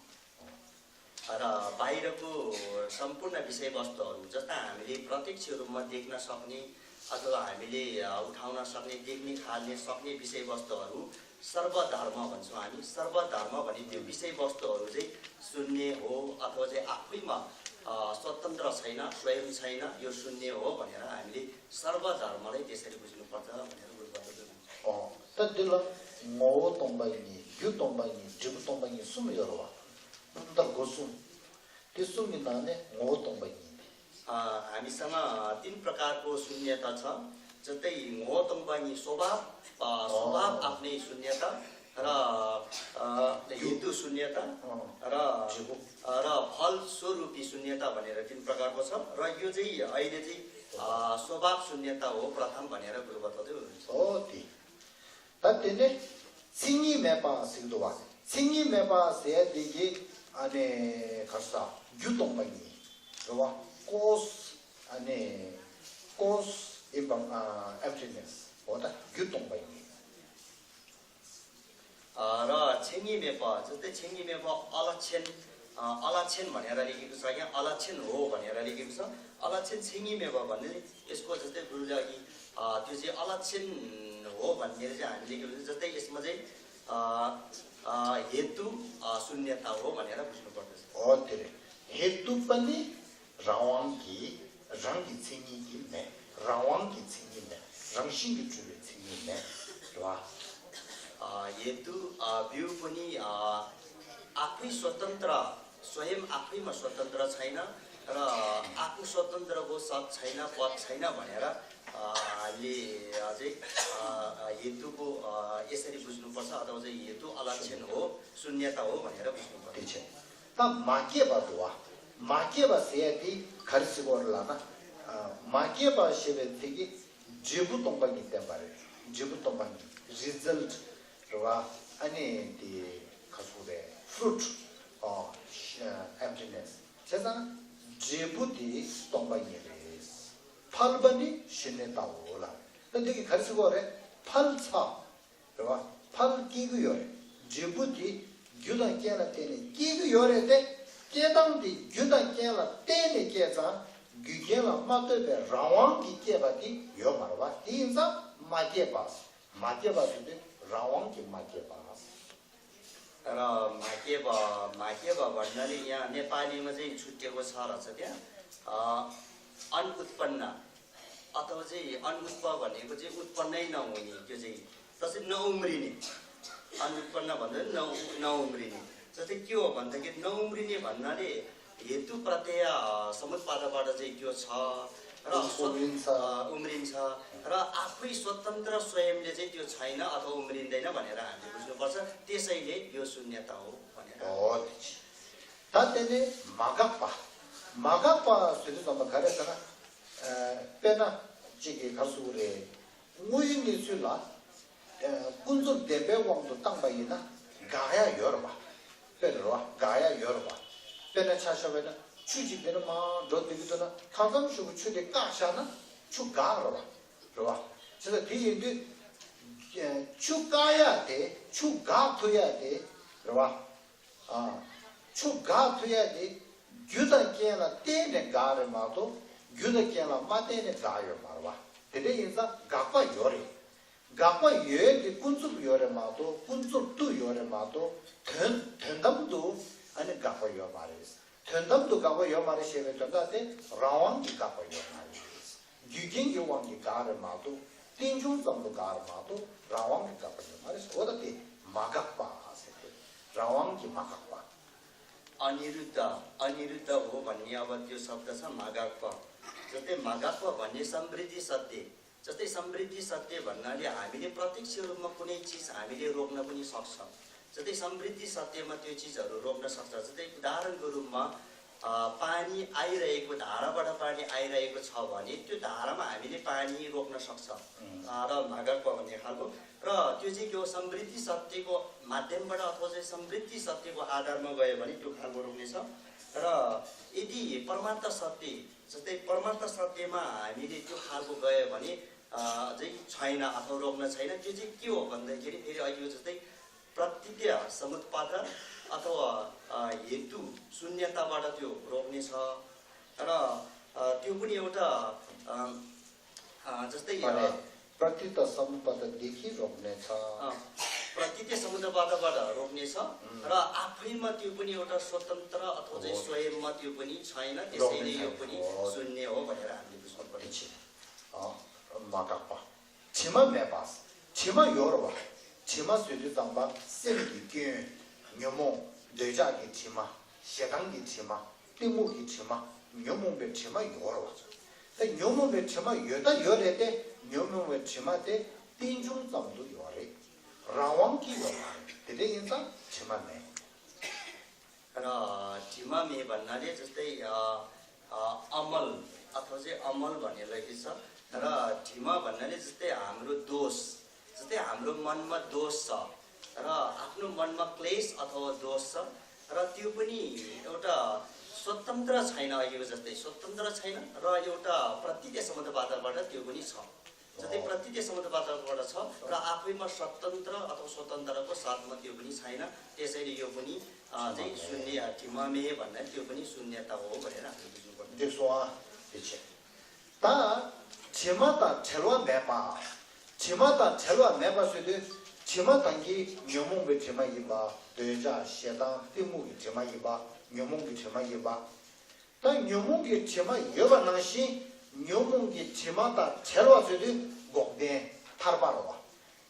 र बाहिरको सम्पूर्ण विषयवस्तुहरू, जस्ता हामीले प्रत्यक्ष रूपमा देख्न सक्ने अथवा हामीले, अ, उठाउन सक्ने, देख्ने, खाल्ने सक्ने विषयवस्तुहरू सर्वधर्म भन्छौँ हामी। सर्वधर्म भने त्यो विषयवस्तुहरू चाहिँ शून्य हो अथवा चाहिँ आफैमा, अ, स्वतन्त्र छैन, स्वयं छैन, यो शून्य हो भनेर हामीले सर्वधर्मलाई त्यसरी बुझ्नुपर्छ भनेर गुरुबाट बुझ्नु। ཨོ། ད་འདི་ལ་ངོ་བོ་སྟོང་པ་ཉིད། རྒྱུ་སྟོང་པ་ཉིད། འབྲས་བུ་སྟོང་པ་ཉིད་གསུམ་ཡོད་རེད་བ། རྣམ་ཐར་སྒོ་གསུམ། དེ་གསུམ་གྱི་ནང་ནས་ངོ་བོ་སྟོང་པ་ཉིད། अ, हामीसँग तीन प्रकारको शून्यता छ। जस्तै ངོ་བོ་སྟོང་པ་ཉིད स्वभाव, अ, स्वभाव आफ्नै शून्यता र, अ, हेतु शून्यता र, अ, र फल स्वरूपी शून्यता भनेर तीन प्रकारको छ। र यो चाहिँ अहिले चाहिँ, अ, स्वभाव शून्यता हो प्रथम भनेर गुरु बताउँदै हुनुहुन्छ। हो, त्यही। ད་དེ་ནས་མཚན་ཉིད་མེད་པ་ཟེར་གྱི་འདུག་བ། མཚན་ཉིད་མེད་པ་ཟེར་དེ་གི་ཨ་ནི་ག་རེ་ཟ། རྒྱུ་སྟོང་པ་ཉིད་རེད་བ། cause ཨ་ནི་cause imperm- ཨ་emptiness འོ་ད་རྒྱུ་སྟོང་པ་ཉིད། अ, र छेङ्गी मेपा, जस्तै छेङ्गी मेपा अलक्षण, अ, अलक्षण भनेर लेखेको छ, यहाँ अलक्षण हो भनेर लेखेको छ। अलक्षण छेङ्गी मेपा भन्ने यसको जस्तै गुरुले अघि, अ, त्यो चाहिँ अलक्षण हो भनेर चाहिँ हामीले के भन्छ, जस्तै यसमा चाहिँ, अ, अ, हेतु, अ, शून्यता हो भनेर बुझ्नुपर्दछ। हो, त्यो हेतु पनि རང་དབང་གི་རང་གི་མཚན་ཉིད་ཀྱི་མེད། རང་དབང་གི་མཚན་ཉིད་མེད། རང་བཞིན་གྱིས་གྲུབ་པའི་མཚན་ཉིད་མེད། རེད་བ། अ, हेतु, अ, बिउ पनि, अ, आफै स्वतन्त्र, स्वयं आफैमा स्वतन्त्र छैन र आफू स्वतन्त्रको सत छैन, पद छैन भनेर, अ, हामीले अझै, अ, हेतुको, अ, यसरी बुझ्नुपर्छ अथवा चाहिँ हेतु अलक्षण हो, शून्यता हो भनेर बुझ्नुपर्छ। དེ་ཆེ། ད་མ་སྐྱེས་པ་འདུག་བ། མ་སྐྱེས་པ་ཟེར་ཡ་དེ་ག་རེ་ཟེར་དགོས་རེད་ལབ་ན། ཨ། མ་སྐྱེས་པ་ཞེས་པའི་ཚིག་གིས་འབྲས་བུ་སྟོང་པ་ཉིད་བསྟན་པ་རེད། འབྲས་བུ་སྟོང་པ་ཉིད། result རེད་བ། ཨ་ནི་དེ་ག་ཟེར་རེད། fruit of emptiness བྱས་ཙང་ འབྲས་བུ་དེ་སྟོང་པ་ཉིད་རེད། ཕལ་པ་ནི་ཤུན་ནི་ལྟའོ་ལ། ད་འདི་གི་ག་རེ་ཟེར་གོ་རེད། ཕལ་ཆེར། རེད་བ། ཕལ་སྐྱེ་གི་ཡོད་རེད། འབྲས་བུ་དེ་རྒྱུ་དང་རྐྱེན་ལ་བརྟེན་ནས་སྐྱེ་གི་ཡོད་རེད་དེ། སྐྱེ་སྟངས་དེ་རྒྱུ་དང་རྐྱེན་ལ་བརྟེན་ནས་སྐྱེས་ཙང་རྒྱུ་རྐྱེན་ལ་མ་ལྟོས་པའི་རང་དབང་གིས་སྐྱེས་པ་དེ་ཡོད་མ་རེད་བ། དེ་ཡིན་ཙང་མ་སྐྱེས་པ། མ་སྐྱེས་པ་ཟེར་དུས་རང་དབང་གིས་མ་སྐྱེས་པ། ད་ར་མ་སྐྱེས་པ་མ་སྐྱེས་པ་བར་ན་ལས་ཡང་ནས་པ་ལི་མ་ཟེར་ཆུ་སྤྲེལ་གོ་ས་ར་ཚ་དེ། अनउत्पन्न अथवा चाहिँ अनुत्पन्न भनेको चाहिँ उत्पन्नै नहुने, त्यो चाहिँ तसै नउम्रिने। अनुत्पन्न भन्दा न नउम्रिने। जस्तै के हो भन्दाखेरि नउम्रिने भन्नाले हेतु प्रत्यय समुत्पादबाट चाहिँ त्यो छ र उम्रिन्छ। उम्रिन्छ र आफै स्वतन्त्र स्वयंले चाहिँ त्यो छैन अथवा उम्रिँदैन भनेर हामीले बुझ्नुपर्छ। त्यसैले यो शून्यता हो भनेर। हो। ད་དེ་ནས་མ་འགགས་པ། མ་འགགས་པ་ཟེར་དུས་ཙམ་པ་ག་རེ་ཟེར་ན། དཔེར་ན་གཅིག་གིས་ག་རེ་ཟེར་གི་རེད། དངོས་ཡོད་གནས་ཚུལ་ལ་ཀུན་རྫོབ་བདེན་པའི་དབང་དུ་བཏང་པ་ཡིན་ན་འགག་ཡ་ཡོད་རེད་པ། དཔེ་རེད་པ། འགག་ཡ་ཡོད་རེད་པ། དཔེར་ན་ཆ་བཞག་པ་ཡིན་ན་ཆུ་གཅིག་འདི་ནས་མར་འགྲོ་བསྡད་ཀྱི་འདུག་ན། མཐའ་མཚམས་ཤིག་གི་ཆུ་དེ་བཀག་བཞག་ན་ཆུ་འགག་རེད་པ། རེད་པ། བྱས་ཙང་དེ་ཡིན་དུས་ཆུ་བཀག་ཡ་དེ། ཆུ་འགག་ཐུབ་ཡ་དེ། རེད་པ། ཨ། ཆུ་འགག་ཐུབ་ཡ་དེ་རྒྱུ་དང་རྐྱེན་ལ་བརྟེན་ནས་འགག་རེད་མ་གཏོགས་རྒྱུ་དང་རྐྱེན་ལ་མ་བརྟེན་ནས་འགག་ཡོད་མ་རེད་པ། དེ་འདྲ་ཡིན་ཙང་འགག་པ་ཡོད་རེད། འགག་པ་ཡོད་དེ་ཀུན་རྫོབ་ཡོད་རེད་མ་གཏོགས་ཀུན་རྫོབ་ཏུ་ཡོད་རེད་མ་གཏོགས་དོན་དོན་དམ་དུ་ཨ་ནི་འགག་པ་ཡོད་མ་རེད། དོན་དམ་དུ་འགག་པ་ཡོད་མ་རེད་ཞེས་པའི་དོན་དག་དེ་རང་དབང་གིས་འགག་པ་ཡོད་མ་རེད། རྒྱུ་རྐྱེན་གྱི་དབང་གིས་འགག་རེད་མ་གཏོགས་རྟེན་འབྱུང་ཙམ་དུ་འགག་རེད་མ་གཏོགས་རང་དབང་གིས་འགག་པ་ཡོད་མ་རེད། འོ་ད་དེ་མ་འགགས་པ་ཟེར་ཏེ་རང་དབང་གིས་མ་འགགས་པ། अनिरुद्ध, अनिरुद्ध हो भन्ने अब त्यो शब्द छ, मागाक्प। जस्तै मागाक्प भन्ने समृद्धि सत्य। जस्तै समृद्धि सत्य भन्नाले हामीले प्रत्यक्ष रूपमा कुनै चिज हामीले रोक्न पनि सक्छौँ। जस्तै समृद्धि सत्यमा त्यो चिजहरू रोक्न सक्छ। जस्तै उदाहरणको रूपमा, अ, पानी आइरहेको, धाराबाट पानी आइरहेको छ भने त्यो धारामा हामीले पानी रोक्न सक्छ। अ, र मागाक्प भन्ने खालको। र त्यो चाहिँ के हो, समृद्धि सत्यको माध्यमबाट अथवा चाहिँ समृद्धि सत्यको आधारमा गयो भने त्यो खालको रोक्ने छ। र यदि परमार्थ सत्य, जस्तै परमार्थ सत्यमा हामीले त्यो खालको गयो भने, अ, चाहिँ छैन अथवा रोक्न छैन। त्यो चाहिँ के हो भन्दाखेरि फेरि अघिको जस्तै प्रतीत्य समुत्पाद अथवा, अ, हेतु शून्यताबाट त्यो रोक्ने छ। र, अ, त्यो पनि एउटा, अ, अ, जस्तै, अ, प्रतीत्य समुत्पाददेखि रोक्ने छ। अ, प्रतीत्य समुत्पादबाट रोक्ने छ। र आफैमा त्यो पनि एउटा स्वतन्त्र अथवा चाहिँ हो। स्वयंमा त्यो पनि छैन, त्यसैले रोक्ने यो छैन। पनि हो। शून्य हो भनेर हामीले बुझ्नुपर्छ। अँ, मागाक्प। དྲི་མ་མེད་པ། དྲི་མ་ཡོད་རེད་པ། དྲི་མ་ཟེར་དུས་ཙམ་པ་སེམས་ཀྱི་སྐྱོན། ཉོན་མོངས། འདོད་ཆགས་ཀྱི་དྲི་མ། ཞེ་སྡང་གི་དྲི་མ། གཏི་མུག་གི་དྲི་མ། ཉོན་མོངས་པའི་དྲི་མ་ཡོད་རེད་པ། ད་ཉོན་མོངས་པའི་དྲི་མ་ཡོད་ད་ཡོད་རེད་དེ། ཉོན་མོངས་པའི་དྲི་མ་དེ་རྟེན་འབྱུང་ཙམ་དུ་ཡོད་རེད། རང་དབང་གིས་ཡོད་མ་རེད། དེ་འདྲ་ཡིན་ཙང་དྲི་མ་མེད། र, अ, དྲི་མ་མེད་भन्नाले जस्तै, अ, अ, अमल अथवा चाहिँ अमल भन्ने रहेको छ। र दृढ भन्नाले जस्तै हाम्रो दोष, जस्तै हाम्रो मनमा दोष छ र आफ्नो मनमा क्लेश अथवा दोष छ र त्यो पनि एउटा स्वतन्त्र छैन, अघिको जस्तै स्वतन्त्र छैन र एउटा प्रतीत्य समुत्पादबाट त्यो पनि छ। जस्तै प्रतीत्य समुत्पादबाट छ र आफैमा स्वतन्त्र अथवा स्वतन्त्रको साथमा त्यो पनि छैन। त्यसैले यो पनि, अ, चाहिँ शून्य, अ, दृढ भन्नाले त्यो पनि शून्यता हो भनेर हामीले बुझ्नुपर्छ। འགྲིག་སོང་ཨ། དེ་བྱས། ད་དྲི་མ་དང་བྲལ་བ་མེད་པ། དྲི་མ་དང་བྲལ་བ་མེད་པ་ཟེར་དུས་དྲི་མ་དང་གི་ཉོན་མོངས་པའི་དྲི་མ་ཡིན་པ། འདོད་ཆགས་ཞེ་སྡང་གཏི་མུག་གི་དྲི་མ་ཡིན་པ། ཉོན་མོངས་ཀྱི་དྲི་མ་ཡིན་པ། ད་ཉོན་མོངས་ཀྱི་དྲི་མ་ཡོད་པ་ནང་བཞིན་ཉོན་མོངས་ཀྱི་དྲི་མ་དང་བྲལ་བ་ཟེར་དུས་འགོག་བདེན་ཐར་པ་རེད་པ།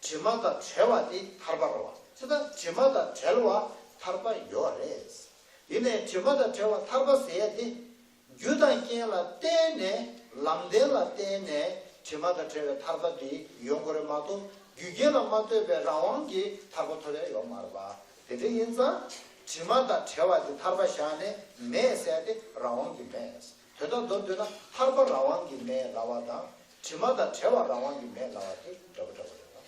དྲི་མ་དང་བྲལ་བ་དེ་ཐར་པ་རེད་པ། བྱས་ཙང་དྲི་མ་དང་བྲལ་བ་ཐར་པ་ཡོད་རེད། ཡིན་ནའི་དྲི་མ་དང་བྲལ་བ་ཐར་པ་ཟེར་ཡ་དེ་རྒྱུ་དང་རྐྱེན་ལ་བརྟེན་ནས་ལམ་བདེན་ལ་བརྟེན་ནས་དྲི་མ་དང་བྲལ་བའི་ཐར་པ་དེ་ཡོང་དགོས་རེད་མ་གཏོགས་རྒྱུ་རྐྱེན་ལ་མ་ལྟོས་པའི་རང་དབང་གིས་ཐར་པ་ཐོབ་ཡ་ཡོད་མ་རེད་པ། དེ་འདྲ་ཡིན་ཙང་དྲི་མ་དང་བྲལ་བ་དེ་ཐར་པ་བཞག་ནས་མེད་ཟེར་ཡ་དེ་རང་དབང་གིས་མེད། དོན་དག་མདོར་བསྡུས་ན་ཐར་པ་རང་དབང་གིས་མེད་ལབ་པ་དང་དྲི་མ་དང་བྲལ་བ་རང་དབང་གིས་མེད་ལབ་པ་དེ་འདྲ་པོ་འདྲ་པོ་རེད་པ།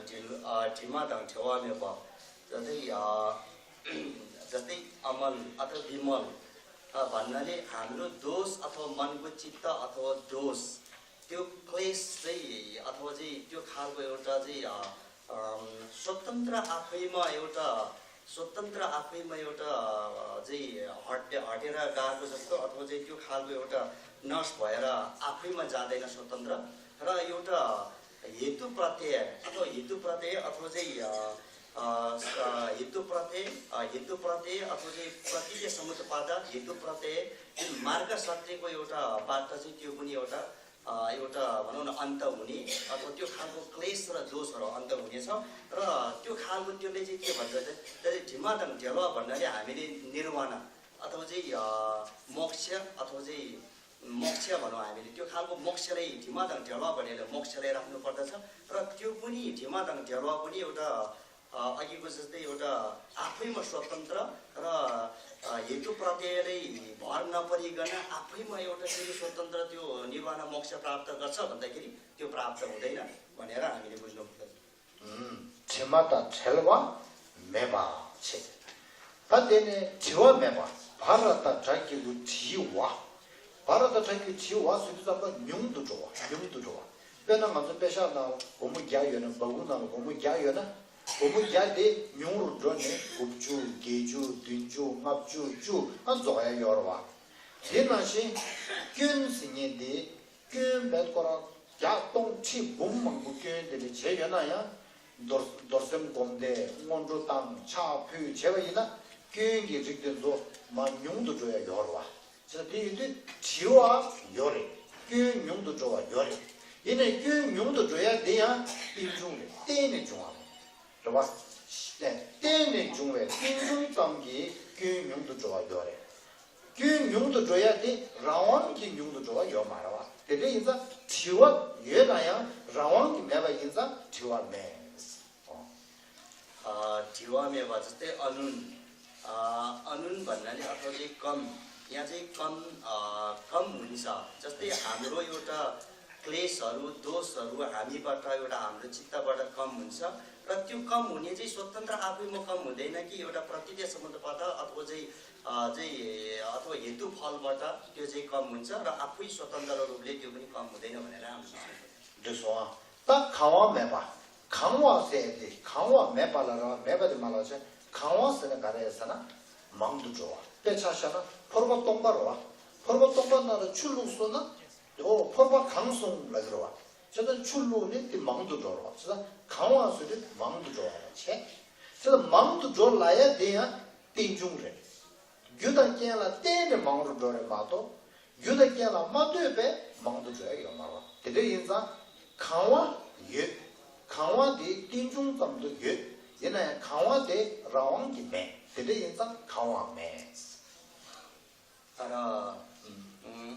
དྲི་དྲི་མ་དང་བྲལ་བ་མེད་པ། जस्तै, अ, जस्तै अमल अथवा विमल, अ, भन्नाले हाम्रो दोष अथवा मनको चित्त अथवा दोष, त्यो क्लेश चाहिँ अथवा चाहिँ त्यो खालको एउटा चाहिँ, अ, अम, स्वतन्त्र आफैमा एउटा, स्वतन्त्र आफैमा एउटा, अ, चाहिँ हट-, हटेर गएको जस्तो अथवा चाहिँ त्यो खालको एउटा नष्ट भएर आफैमा जाँदैन स्वतन्त्र। र एउटा हेतु प्रत्यय अथवा हेतु प्रत्यय अथवा चाहिँ, अ, अ, स-, हेतु प्रत्यय, अ, हेतु प्रत्यय अथवा चाहिँ प्रतीत्य समुत्पादक हेतु प्रत्यय जुन मार्ग सत्यको एउटा बाटो चाहिँ त्यो पनि एउटा, अ, एउटा भनौँ न अन्त हुने अथवा त्यो खालको क्लेश र दोषहरू अन्त हुनेछ। र त्यो खालको त्यसले चाहिँ के भन्छ त, त्यसले ढिमादङ ढेलवा भन्नाले हामीले निर्वाणा अथवा चाहिँ, अ, मोक्ष अथवा चाहिँ मोक्ष भनौँ, हामीले त्यो खालको मोक्षलाई ढिमादङ ढेलवा भनेर मोक्षलाई राख्नु पर्दछ। र त्यो पनि ढिमादङ ढेलवा पनि एउटा, अ, अघिको जस्तै एउटा आफैमा स्वतन्त्र र, अ, हेतु प्रत्ययलाई भर नपरिकन आफैमा एउटा फेरि स्वतन्त्र त्यो निर्वाण मोक्ष प्राप्त गर्छ भन्दाखेरि त्यो प्राप्त हुँदैन भनेर हामीले बुझ्नुपर्दछ। དྲི་མ་དང་བྲལ་བ་མེད་པ་བྱེད། ད་དེ་ནས་དྲི་བ་མེད་པ། བ་ར་བཏགས་བྲ་གི་གུ་དྲི་བ། བ་ར་བཏགས་བྲ་གི་གུ་དྲི་བ་ཟེར་དུས་ཙམ་པ་ཉུང་དུ་འགྲོ་བ། ཉུང་དུ་འགྲོ་བ། དཔེར་ན་ང་ཚོ་དཔེ་ཤག་ནང་ལ་སྒོར་མོ་བརྒྱ་ཡོད་ན་སྦ་ཁུག་ནང་ལ་སྒོར་མོ་བརྒྱ་ཡོད་ན། སྒོར་མོ་བརྒྱ་དེ་ཉུང་རུ་འགྲོ་ནས་དགུ་བཅུ་བརྒྱད་ཅུ་བདུན་ཅུ་ལྔ་བཅུ་བཅུ་ཨ་རྫོགས་ཡ་ཡོད་རེད་བ། དེ་ནང་བཞིན་སྐྱོན་ཟེར་མཁན་དེ། སྐྱོན་བེད་ཁོ་རང་བརྒྱ་སྟོང་ཁྲི་འབུམ་མང་པོ་སྐྱོན་དེ་འདྲ་བྱས་ཡོད་ན་ཡང་། རྡོར་རྡོར་སེམས་སྒོམ་བཟླས་སྔོན་འགྲོ་བཏང་ཕྱག་ཕུལ་བྱས་པ་ཡིན་ན་སྐྱོན་གྱི་རིགས་དེ་ཚོ་མར་ཉུང་དུ་འགྲོ་ཡ་ཡོད་རེད་བ། བྱས་ཙང་དེ་ཡིན་དུས་དྲི་བ་ཡོད་རེད། སྐྱོན་ཉུང་དུ་འགྲོ་བ་ཡོད་རེད། ཡིན་ནའི་སྐྱོན་ཉུང་དུ་འགྲོ་ཡ་དེ་ཡང་རྟེན་འབྱུང་རེད། བརྟེན་ནས་འབྱུང་བ་རེད། རེད་བ། བརྟེན་ནས་འབྱུང་བའི་རྟེན་འབྱུང་ཙམ་གྱིས་སྐྱོན་ཉུང་དུ་འགྲོ་བ་ཡོད་རེད། སྐྱོན་ཉུང་དུ་འགྲོ་ཡ་དེ་རང་དབང་གིས་ཉུང་དུ་འགྲོ་བ་ཡོད་མ་རེད་བ། དེ་འདྲ་ཡིན་ཙང་དྲི་བ་ཡོད་ན་ཡང་རང་དབང་གིས་མེད་པ་ཡིན་ཙང་དྲི་བ་མེད། अ, दृढ में भन्छ चाहिँ अनुन, अ, अनुन भन्नाले अथवा चाहिँ कम, यहाँ चाहिँ कम, अ, कम हुन्छ। जस्तै हाम्रो एउटा क्लेशहरू, दोषहरू हामीबाट, एउटा हाम्रो चित्तबाट कम हुन्छ। र त्यो कम हुने चाहिँ स्वतन्त्र आफैमा कम हुँदैन कि एउटा प्रकृतिसम्मबाट अथवा चाहिँ, अ, चाहिँ अथवा हेतुफलबाट त्यो चाहिँ कम हुन्छ र आफै स्वतन्त्र रूपले त्यो पनि कम हुँदैन भनेर हाम्रो सोच्नु पर्छ। འདི་སོང་ཨ། ད་གང་བ་མེད་པ། གང་བ་ཟེར་ཏེ་གང་བ་མེད་པ་ལ་ར་བ་མེད་པ་དེ་མ་ལ་བྱ། གང་བ་ཟེར་ན་ག་རེ་ཟེར་ན་མང་དུ་འགྲོ་བ། དཔེ་ཆ་བཞག་ན་ཕོར་པ་སྟོང་པ་རེད་བ། ཕོར་པ་སྟོང་པ་ནང་ལ་ཆུ་བླུགས་སོང་ན། ཨོ་ཕོར་པ་གང་སོང་ལབ་ཀྱི་རེད་བ། བྱས་ཙང་ཆུ་བླུགས་ནས་དེ་མང་དུ་འགྲོ་རེད་བ། བྱས་ཙང་གང་བ་ཟེར་དུས་མང་དུ་འགྲོ་བ་ལ་བྱས། བྱས་ཙང་མང་དུ་འགྲོ་ལབ་ཡ་དེ་ཡང་རྟེན་འབྱུང་རེད། རྒྱུ་དང་རྐྱེན་ལ་བརྟེན་ནས་མང་རུ་འགྲོ་རེད་མ་གཏོགས། རྒྱུ་དང་རྐྱེན་ལ་མ་ལྟོས་པས་མང་དུ་འགྲོ་ཡ་ཡོད་མ་རེད་བ། དེ་འདྲ་ཡིན་ཙང་། གང་བ་ཡོད། གང་བ་དེ་རྟེན་འབྱུང་ཙམ་དུ་ཡོད། ཡིན་ན་ཡང་གང་བ་དེ་རང་དབང་གིས་མེད། དེ་འདྲ་ཡིན་ཙང་གང་བ་མེད། तर, उम्,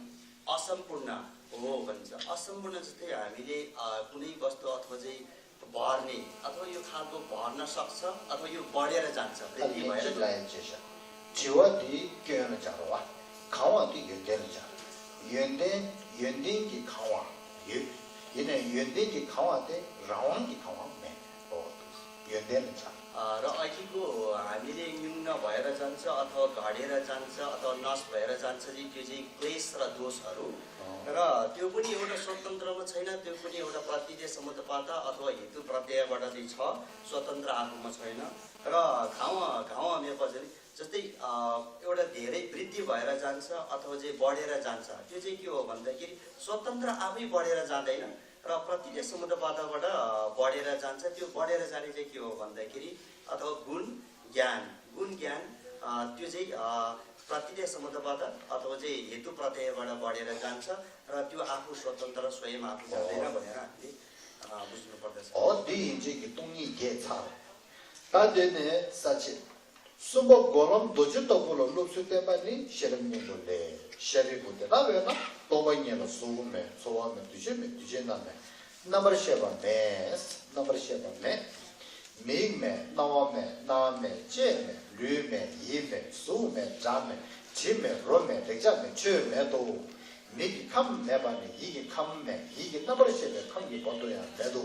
असम्पूर्ण हो भन्छ। असम्पूर्ण जस्तै हामीले, अ, कुनै वस्तु अथवा चाहिँ भर्ने अथवा यो खालको भर्न सक्छ अथवा यो बढेर जान्छ, वृद्धि भएर जान्छ। དྲི་བ་འདི་སྐྱོན་ལ་སྦྱར་བ། གང་བ་འདི་ཡོན་ཏན་ལ་སྦྱར། ཡོན་ཏན་ཡོན་ཏན་གྱི་གང་བ་ཡོད། ཡིན་ནའི་ཡོན་ཏན་གྱི་གང་བ་དེ་རང་དབང་གི་གང་བ་མེད། ཨོ། ཡོན་ཏན་ལ་སྦྱར། र अघिको हामीले न्यून भएर जान्छ अथवा घटेर जान्छ अथवा नष्ट भएर जान्छ कि त्यो चाहिँ क्लेश र दोषहरू। र त्यो पनि एउटा स्वतन्त्रमा छैन, त्यो पनि एउटा प्रकृति समुत्पाद अथवा हेतु प्रत्ययबाट चाहिँ छ, स्वतन्त्र आफूमा छैन। र घाव घाव मेपा चाहिँ जस्तै, अ, एउटा धेरै वृद्धि भएर जान्छ अथवा चाहिँ बढेर जान्छ, त्यो चाहिँ के हो भन्दाखेरि स्वतन्त्र आफै बढेर जाँदैन, र प्रकृति समुत्पादबाट, अ, बढेर जान्छ। त्यो बढेर जाने चाहिँ के हो भन्दाखेरि अथवा गुण ज्ञान, गुण ज्ञान, अ, त्यो चाहिँ, अ, प्रकृति समुत्पाद अथवा चाहिँ हेतु प्रत्ययबाट बढेर जान्छ र त्यो आफू स्वतन्त्र स्वयं आफू जाँदैन भनेर हामीले, अ, बुझ्नुपर्दछ। ཨོ་འདི་ཡིན་ཅིག་གི་སྟོང་ཉིད་རྒྱས་ཚར། ད་དེ་ནས་ས་བཅད། གསུམ་པ་སྒོམ་ལམ་རྡོ་རྗེ་ལྟ་བུ་ལ་སློབ་ཚུལ་བསྟན་པ་ནི་ཤེས་རབ་སྙིང་པོ་ལས། ཤཱ་རིའི་བུ་དེ་ལྟ་བས་ན་སྟོང་པ་ཉིད་ལ་གཟུགས་མེད་ཚོར་བ་མེད་འདུ་ཤེས་མེད་འདུ་བྱེད་རྣམས་མེད། རྣམ་པར་ཤེས་པ་མེད། རྣམ་པར་ཤེས་པ་མེད། མིག་མེད་རྣ་བ་མེད་སྣ་མེད་ལྕེ་མེད་ལུས་མེད་ཡིད་མེད་གཟུགས་མེད་སྒྲ་མེད་དྲི་མེད་རོ་མེད་རེག་བྱ་མེད་ཆོས་མེད་དོ། མིག་གི་ཁམས་མེད་པ་ནི་ཡིད་ཀྱི་ཁམས་མེད། ཡིད་ཀྱི་རྣམ་པར་ཤེས་པའི་ཁམས་ཀྱི་བར་དུ་ཡང་མེད་དོ།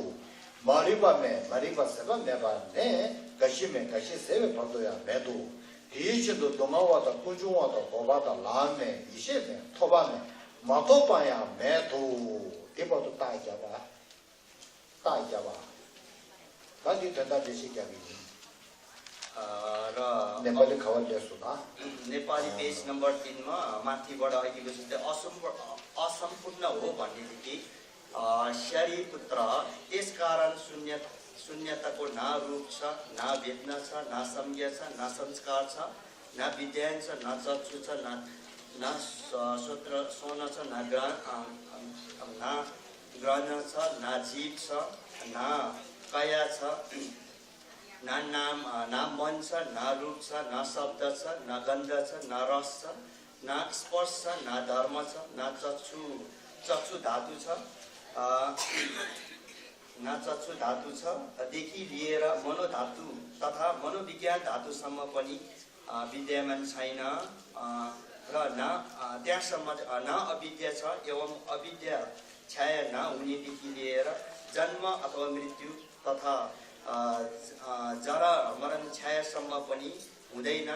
མ་རིག་པ་མེད། མ་རིག་པ་ཟད་པ་མེད་པ་ནས་རྒ་ཤི་མེད། རྒ་ཤི་ཟད་པའི་བར་དུ་ཡང་མེད་དོ། དེའི་ཕྱིར་དུ་སྡུག་བསྔལ་བ་དང་ཀུན་འབྱུང་བ་དང་འགོག་པ་དང་ལམ་མེད་ཡེ་ཤེས་མེད་ཐོབ་པ་མེད་མ་ཐོབ་པ་ཡང་མེད་དོ། དེ་བར་དུ་རྟགས་བརྒྱབ་པ། རྟགས་བརྒྱབ་པ། ད་འདི་དོན་དག་འགྲེལ་བཤད་རྒྱག་གི་ཡིན། ཨ་ར། ནེ་པ་ལི་ག་བ་ལས་སོང་ན། नेपाली पेज नम्बर तीन मा माथिबाट अघिको जस्तै असम्प- असम्पूर्ण हो भन्ने थियो कि, अ, स्यारी पुत्र, त्यसकारण शून्य शून्यताको न रूप छ, न वेदना छ, न संज्ञा छ, न संस्कार छ, न विज्ञान छ, न चक्षु छ, न न स- श्रोत्र श्रोण छ, न ग्रह- अ, अ, न ग्रहण छ, न जीव छ, न काया छ, न नाम अ, न मन छ, न रूप छ, न शब्द छ, न गन्ध छ, न रस छ, न स्पर्श छ, न धर्म छ, न चक्षु चक्षु धातु छ, अ, न चक्षु धातु छ, देखि लिएर मनोधातु तथा मनोविज्ञान धातुसम्म पनि अ, विद्यमान छैन, अ, र न अ, त्यहाँसम्म अ, न अविद्या छ, एवं अविद्या क्षय नहुनेदेखि लिएर जन्म अथवा मृत्यु तथा अ, अ, जरा मरण क्षयसम्म पनि हुँदैन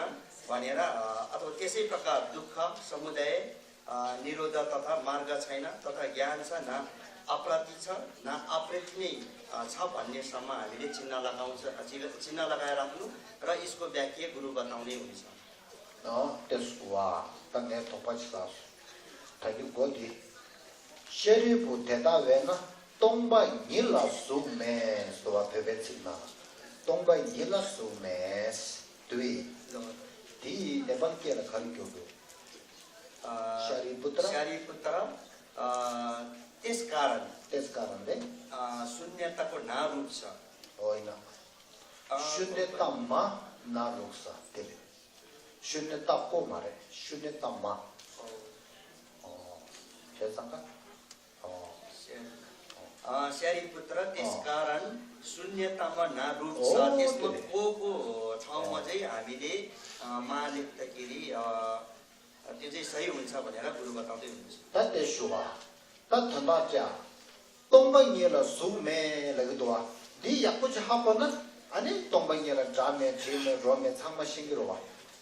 भनेर, अ, अथवा त्यसै प्रकार दुःख समुदय अ, निरोध तथा मार्ग छैन तथा ज्ञान छ, न अप्रति छ, न अप्रति नै अ, छ भन्नेसम्म हामीले चिन्ह लगाउँछ, चिन्ह चिन्ह लगाएर राख्नु र यसको व्याख्या गुरु बताउने हुन्छ। ཨོ་དེ་སུ་བ་ད་ངས་དོགས་པ་ཅིག་ལ་སོང་། ད་རྒྱུ་མགོ་འདི། ཤཱ་རིའི་བུ་དེ་ལྟ་བས་ན་སྟོང་པ་ཉིད་ལ་གཟུགས་མེད་ཟེར་བ་བོད་པའི་ཚིག་ནང་ལ། སྟོང་པ་ཉིད་ལ་གཟུགས་མེད་དུས། དེ་ཡི་ནེ་པཱལ་སྐད་ལ་ག་རེ་བསྒྱུར་འདུག་ཨ། ཤཱ་རི་པུ་ཏྲ། ཤཱ་རི་པུ་ཏྲ། ཨ། त्यसकारण। त्यसकारण रे। अ, शून्यताको न रूप छ। होइन। अ, शून्यतामा न रूप छ, तेरे। शून्यताको मारे, शून्यतामा। ओ। अ, त्यसकारण। अ। अ, स्यारी पुत्र, त्यसकारण शून्यतामा न रूप छ, ओ, त्यसमा तेरे। कोको ठाउँमा अ। चाहिँ हामीले, अ, मा लेख्दाखेरि, अ, त्यो चाहिँ सही हुन्छ भनेर गुरु बताउँदै हुनुहुन्छ। ད་དེ་ཞུ་བ། ད་དོན་དག་ཅི། སྟོང་པ་ཉིད་ལ་གཟུགས་མེད་ལབ་ཀྱི་འདུག་བ། འདི་ཡག་པོ་ཅིག་ཧ་གོ་ན། ཨ་ནི་སྟོང་པ་ཉིད་ལ་སྒྲ་མེད་དྲི་མེད་རོ་མེད་ཚང་མ་ཤེས་ཀྱི་རེད་བ།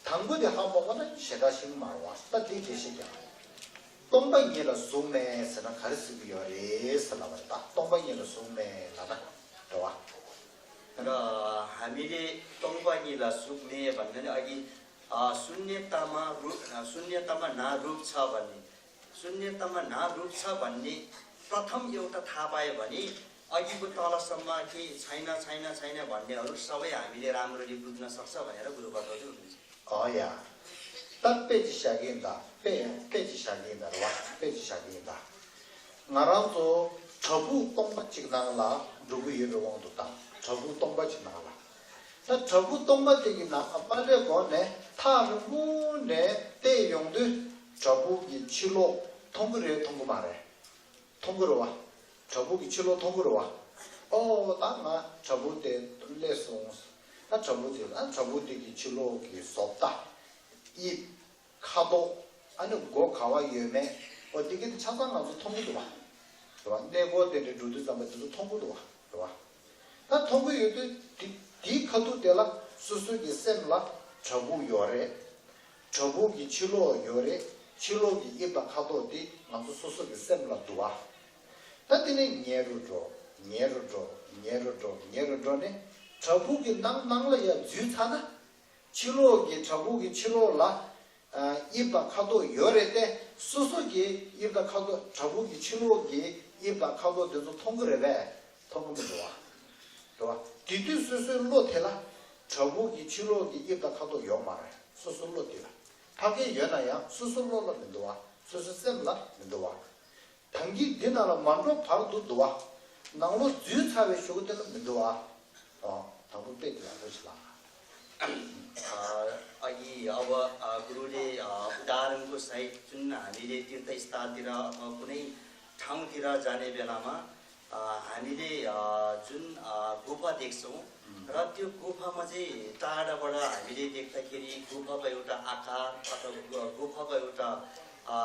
དང་པོ་དེ་ཧ་མ་གོ་ན་ཞེ་དྲག་ཤེས་ཀྱི་མ་རེད་བ། ད་འདི་འགྲེལ་བཤད་རྒྱག་སྟོང་པ་ཉིད་ལ་གཟུགས་མེད་ཟེར་ན་ག་རེ་ཟེར་གྱི་ཡོད་རེད་ཟེར་ལབ་པ་རེད། ད་སྟོང་པ་ཉིད་ལ་གཟུགས་མེད་ལབ་ན་རེད་བ། र हामीले སྟོང་པ་ཉིད་ལ་གཟུགས་མེད་भन्नाले अघि, अ, शून्यतामा रूप, अ, शून्यतामा न रूप छ भन्ने, शून्यतामा न रूप छ भन्ने प्रथम एउटा थाहा पायो भने अघिको तलसम्म के छैन, छैन, छैन भन्नेहरू सबै हामीले राम्ररी बुझ्न सक्छ भनेर गुरु बताउँदै हुनुहुन्छ। ཨོ་ཡ། ད་དཔེ་ཅིག་བཞག་གི་ཡིན་ད། དཔེ་དཔེ་ཅིག་བཞག་གི་ཡིན་ད་རེད་བ། དཔེ་ཅིག་བཞག་གི་ཡིན་ད། ང་རང་ཚོ་བྲག་ཕུག་སྟོང་པ་གཅིག་ནང་ལ་འགྲོ་གི་ཡོད་པའི་དབང་དུ་བཏང་། བྲག་ཕུག་སྟོང་པ་གཅིག་ནང་ལ། ད་བྲག་ཕུག་སྟོང་པ་དེ་གི་ནང་ཨ་པ་ལས་སྒོ་ནས་ཐག་རིང་པོ་ནས་བལྟས་ཡོང་དུས་བྲག་ཕུག་གི་ཕྱི་ལོགས་མཐོང་གི་རེད་མཐོང་གི་མ་རེད། མཐོང་གི་རེད་བ། བྲག་ཕུག་གི་ཕྱི་ལོགས་མཐོང་གི་རེད་བ། ཨོ་ད་ང་བྲག་ཕུག་དེ་སླེབས་སོང་། ད་བྲག་ཕུག་དེ་ཨ་བྲག་ཕུག་དེ་གི་ཕྱི་ལོགས་ཀྱི་བཟོ་ལྟ། དབྱིབས། ཁ་དོག་ཨ་ནི་སྒོ་ག་བ་ཡོད་མེད། ཨོ་དེ་གི་དེ་ཆ་ཚང་ང་ཚོ་མཐོང་གི་འདུག་བ། རེད་བ། གནས་སྐོར་དེ་འདྲ་འགྲོ་དུས་ཙམ་པ་དེ་ཚོ་མཐོང་གི་འདུག་བ། རེད་བ། ད་མཐོང་གི་ཡོད་དུས་དེ་དེའི་ཁ་ཐུག་དེ་ལ་སོ་སོ་གི་སེམས་ལ་བྲག་ཕུག་ཡོད་རེད། བྲག་ཕུག་གི་ཕྱི་ལོགས་ཡོད་རེད། ཕྱི་ལོགས་ཀྱི་དབྱིབས་དང་ཁ་དོག་དེ་ང་ཚོ་སོ་སོ་གི་སེམས་ལ་འདུག་བ། ད་དེ་ནས་ཉེ་རུ་འགྲོ། ཉེ་རུ་འགྲོ། ཉེ་རུ་འགྲོ། ཉེ་རུ་འགྲོ་ནས་བྲག་ཕུག་གི་ནང་ནང་ལ་ཡར་འཛུལ་ཚར་ན། ཕྱི་ལོགས་ཀྱི་བྲག་ཕུག་གི་ཕྱི་ལོགས་ལ། ཨ། དབྱིབས་དང་ཁ་དོག་ཡོད་རེད་དེ། སོ་སོ་གི་དབྱིབས་དང་ཁ་དོག་བྲག་ཕུག་གི་ཕྱི་ལོགས་ཀྱི་དབྱིབས་དང་ཁ་དོག་དེ་ཚོ་མཐོང་གི་རེད་པས། མཐོང་གི་མི་འདུག་བ། རེད་བ། དེ་དུས་སོ་སོའི་བློ་དེ་ལ་བྲག་ཕུག་གི་ཕྱི་ལོགས་ཀྱི་དབྱིབས་དང་ཁ་དོག་ཡོད་མ་རེད། སོ་སོའི་བློ་དེ་ལ། ཕ་གི་ཡོད་ན་ཡང་སོ་སོའི་བློ་ལ་མི་འདུག་བ། སོ་སོའི་སེམས་ལ་མི་འདུག་བ། ད་གིན་འདི་ནང་ལ་མ་འགྲོ་བར་དུ་འདུག་བ། ནང་ལོགས་འཛུལ་ཚར་བའི་གཞུག་གུ་དེ་ལ་མི་འདུག་བ། ཨོ། དང་པོ་དཔེ་དེ་ཡག་པོ་ཞིག་ལ། ཨ། अघि अब, अ, गुरुले, अ, उदाहरणको सहित जुन हामीले तीर्थस्थलतिर अथवा कुनै ठाउँतिर जाने बेलामा, अ, हामीले, अ, जुन, अ, गुफा देख्छौँ र त्यो गुफामा चाहिँ टाढाबाट हामीले देख्दाखेरि गुफाको एउटा आकार अथवा गु- गुफाको एउटा, अ,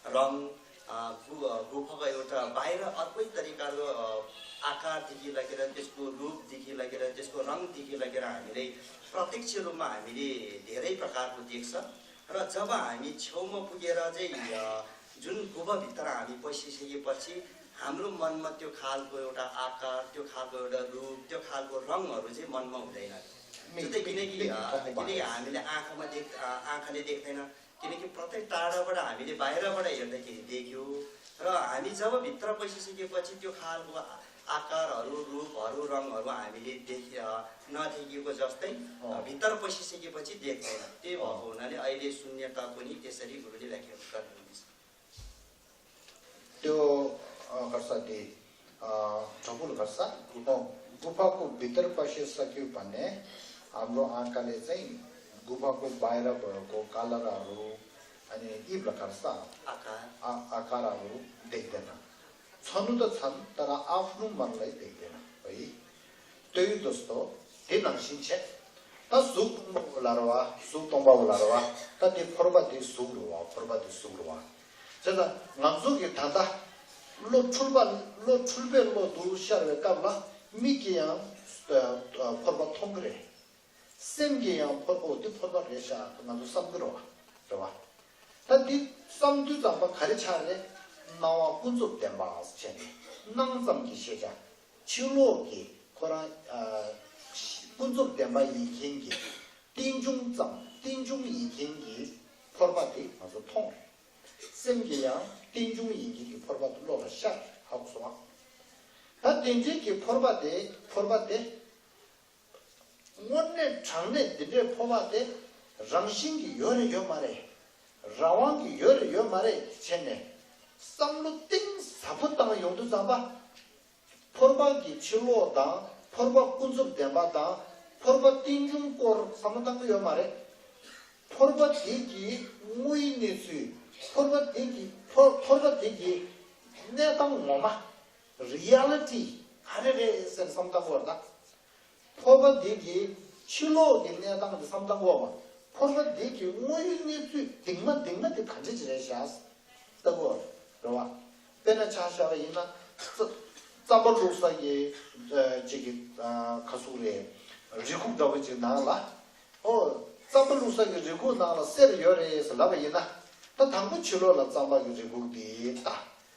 रङ अ, गु-, अ, गुफाको एउटा बाहिर अर्कै तरिकाको, अ, आकारदेखि लगेर, त्यसको रूपदेखि लगेर, त्यसको रङदेखि लगेर हामीले प्रत्यक्ष रूपमा हामीले धेरै प्रकारको देख्छ। र जब हामी छेउमा पुगेर चाहिँ, अ, जुन गुफाभित्र हामी पसिसकेपछि हाम्रो मनमा त्यो खालको एउटा आकार, त्यो खालको एउटा रूप, त्यो खालको रङहरू चाहिँ मनमा हुँदैन। जस्तै, किनकि, अ, किनकि हामीले आँखामा देख-, अ, आँखाले देख्दैन, किनकि प्रत्येक टाढाबाट हामीले बाहिरबाट हेर्दाखेरि देख्यो र हामी जब भित्र पसिसकेपछि त्यो खालको आ-, आकारहरू, रूपहरू, रङहरू हामीले देखि-, अ, नदेखेको जस्तै, अ, भित्र पसिसकेपछि देख्दैन। त्यही भएको हुनाले अहिले शून्यता पनि त्यसरी गुरुले व्याख्या गर्नुहुनेछ। त्यो, अ, गर्छ दे, अ, झपुल गर्छ। गुफाको भित्र पसिसक्यो भने हाम्रो आँखाले चाहिँ गुफाको बाहिर भएको कलरहरू, अनि यी प्रकार छ। आकार। आ-, आकारहरू देख्दैन। छनु त छन्, तर आफ्नो मनलाई देख्दैन है। त्यही जस्तो, त्यही ནང་བཞིན་བྱས། ད་གཟུགས་སྟོང་པ་བོ་ལ་ར་བ། གཟུགས་སྟོང་པ་བོ་ལ་ར་བ། ད་དེ་ཕོར་པ་དེ་གཟུགས་ར་བ། ཕོར་པ་དེ་གཟུགས་ར་བ། བྱས་ཙང་ང་ཚོ་གི་ད་ལྟ་བློ་འཁྲུལ་པ། བློ་འཁྲུལ་པའི་བློ་དུ་ཤར་བའི་སྐབས་ལ་མིག་གིས་ཡང་ཕོར་པ་མཐོང་གི་རེད། སེམས་ཀྱིས་ཡང་ཕོར་པ། འོ་དེ་ཕོར་པ་རེད་ཤག་ང་ཚོ་བསམ་གི་རེད་བ། རེད་བ། ད་འདི་བསམ་དུས་ཙམ་པ་ག་རེ་ཆགས་རེད། སྣང་བ་ཀུན་རྫོབ་བདེན་པ་བྱས་ནས་སྣང་ཙམ་གྱི་ཤེས་བྱ། ཕྱི་ལོགས་ཀྱི་ཁོ་རང་ཨ་ཀུན་རྫོབ་བདེན་པ་ཡིན་མཁན་གྱི་རྟེན་འབྱུང་ཙམ། རྟེན་འབྱུང་ཡིན་མཁན་གྱི་ཕོར་པ་དེ་ང་ཚོ་མཐོང་། སེམས་ཀྱིས་ཡང་རྟེན་འབྱུང་ཡིན་མཁན་གྱི་ཕོར་པ་དེ་བློ་ལ་ཤར། ཧ་གོ་སོང་ཨ། ད་དེ་འདྲའི་གི་ཕོར་པ་དེ། ཕོར་པ་དེ། དངོས་གནས་དྲང་གནས་འདི་འདྲའི་ཕོར་པ་དེ་རང་བཞིན་གྱིས་ཡོད་རེད་ཡོད་མ་རེད། རང་དབང་གིས་ཡོད་རེད་ཡོད་མ་རེད་བྱས་ནས། བསམ་བློ་གཏིང་ཟབ་པོ་བཏང་ཡོང་དུས་ཙམ་པ། ཕོར་པ་གི་ཕྱི་ལོགས་དང་། ཕོར་པ་ཀུན་རྫོབ་བདེན་པ་དང་། ཕོར་པ་རྟེན་འབྱུང་སྐོར་བསམ་བློ་བཏང་གི་ཡོད་མ་རེད། ཕོར་པ་དེ་གི་དངོས་ཡོད་གནས་ཚུལ། ཕོར་པ་དེ་གི་ཕོ་ཕོར་པ་དེ་གི་གནས་སྟངས་ངོ་མ། རི་ཡ་ལི་ཊི་ག་རེ་རེད་ཟེར་བསམ་བཏང་དགོས་རེད་ད། ཕོར་པ་འདི་གི་ཕྱི་ལོགས་ཀྱི་གནས་སྟངས་དེ་བསམ་བཏང་དགོས་པ། ཕོར་པ་འདི་གི་དངོས་ཡོད་གནས་ཚུལ་གདིང་མ་གདིང་མ་དེ་ག་འདྲ་ཅིག་རེད་ཤག་ལྟ་དགོས་རེད་བ། དཔེར་ན་ཆ་བཞག་པ་ཡིན་ན། རྩ་རྩམ་པ་བླུགས་ས་གི་ཨ་ཅིག་གི་ཨ་ག་ཟེར་དགོས་རེད། རི་ཁུག་འདྲ་པོ་ཅིག་ནང་ལ། ཨོ། རྩམ་པ་བླུགས་ས་གི་རི་ཁུག་ནང་ལ་གསེར་ཡོད་རེད་ཟེར་ལབ་པ་ཡིན་ན། ད་དང་པོ་ཕྱི་ལོགས་ལ་རྩམ་པ་གི་རི་ཁུག་དེ་ལྟ།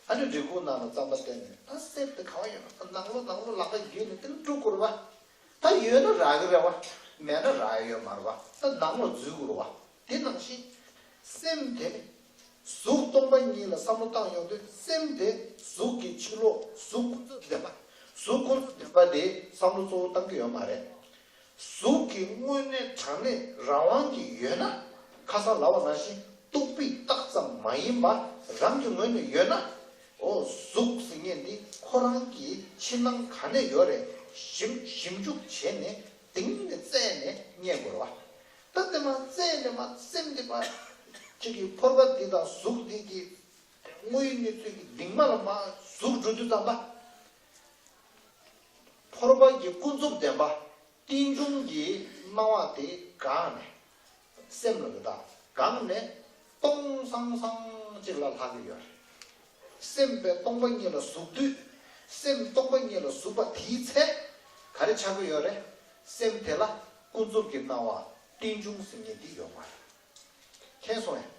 ཨ་ནི་རི་ཁུག་ནང་ལ་རྩམ་པ་བསྟན་ནས། ད་གསེར་དེ་ག་བ་ཡོད་ན། ད་ནང་ལོགས་ནང་ལོགས་ལག་པ་བརྒྱུས་ནས་དེ་ལ་དཀྲུག་དགོས་རེད་བ། ད་ཡོད་ན་རག་གི་རེད་བ། མེད་ན་རག་ཡ་ཡོད་མ་རེད་བ། ད་ནང་ལོགས་འཛུལ་དགོས་རེད་བ། དེ་ནང་བཞིན། སེམས་དེ། གཟུགས་སྟོང་པ་ཉིད་ལ་བསམ་བློ་བཏང་ཡོང་དུས། སེམས་དེ་གཟུགས་ཀྱི་ཕྱི་ལོགས། གཟུགས་ཀུན་རྫོབ་བདེན་པ། གཟུགས་ཀུན་རྫོབ་བདེན་པ་དེ་བསམ་བློ་གཙོ་བོ་བཏང་གི་ཡོད་མ་རེད། གཟུགས་ཀྱི་དངོས་གནས་དྲང་གནས་རང་དབང་གིས་ཡོད་ན། ཁ་སང་ལབ་པ་ནང་བཞིན་རྟོག་པས་བཏགས་ཙམ་མ་ཡིན་པ་རང་གི་ངོས་ནས་ཡོད་ན། འོ། གཟུགས་ཟེར་མཁན་འདི་ཁོ་རང་གི་ཕྱི་ནང་ག་ནས་ཡོད་རེད། ཞིབ་ཞིབ་འཇུག་བྱས་ནས་གཏིང་ནས་བཙལ་ནས་རྙེད་དགོས་རེད་བ། ད་དེ་མ་བཙལ་ནས་མ། སེམས་འདི་མ་གཅིག་གི་ཕོར་པ་འདི་དང་གཟུགས་འདི་གི་དངོས་ཡོད་གནས་ཚུལ་གྱི་གདིང་མ་ལ་མ་ཟུག་འགྲོ་དུས་ཙམ་པ། ཕོར་པ་གི་ཀུན་རྫོབ་བདེན་པ། རྟེན་འབྱུང་གི་སྣང་བ་དེ་འགག་ནས། སེམས་ལ་གི་ད་འགག་ནས་སྟོང་སང་སང་ཅིག་ལ་ལྷག་གི་ཡོད་རེད། སེམས་དཔེ་སྟོང་པ་ཉིད་ལ་ཟུག་དུས། སེམས་སྟོང་པ་ཉིད་ལ་ཟུག་པ་དེའི་ཚེ། ག་རེ་ཆགས་ཀྱི་ཡོད་རེད། སེམས་དེ་ལ་ཀུན་རྫོབ་ཀྱི་སྣང་བ། རྟེན་འབྱུང་ཟེར་མཁན་འདི་ཡོད་མ་རེད། མཁྱེན་སོང་ངས།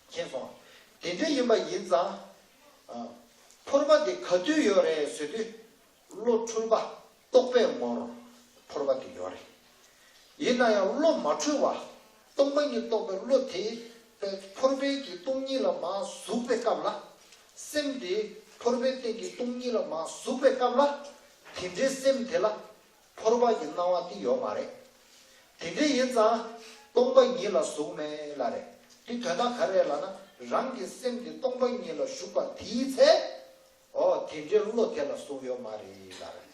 མཁྱེན་སོང་། དེ་འདྲ་ཡིན་པ་ཡིན་ཙང་། ཨ། ཕོར་པ་དེ་ག་དུས་ཡོད་རེད་ཟེར་དུས། བློ་འཁྲུལ་པ་རྟོག་པའི་ངོར་ཕོར་པ་དེ་ཡོད་རེད། ཡིན་ན་ཡང་བློ་མ་འཁྲུལ་བ། སྟོང་པ་ཉིད་རྟོགས་པའི་བློ་དེ་ཕོར་པའི་གི་སྟོང་ཉིད་ལ་མར་ཟུག་པའི་སྐབས་ལ། སེམས་དེ་ཕོར་པའི་སྟེང་གི་སྟོང་ཉིད་ལ་མར་ཟུག་པའི་སྐབས་ལ། དེ་འདྲའི་སེམས་དེ་ལ། ཕོར་པ་གི་སྣང་བ་དེ་ཡོད་མ་རེད། དེ་འདྲ་ཡིན་ཙང་། སྟོང་པ་ཉིད་ལ་ཟུག་མེད་ལབ་རེད། དེ་དོན་དག་ག་རེ་རེད་ལབ་ན། རང་གི་སེམས་དེ་སྟོང་པ་ཉིད་ལ་ཞུགས་པ་དེའི་ཚེ། འོ། དེ་འདྲའི་བློ་དེ་ལ་ཟུག་ཡོད་མ་རེད་ལབ་རེད།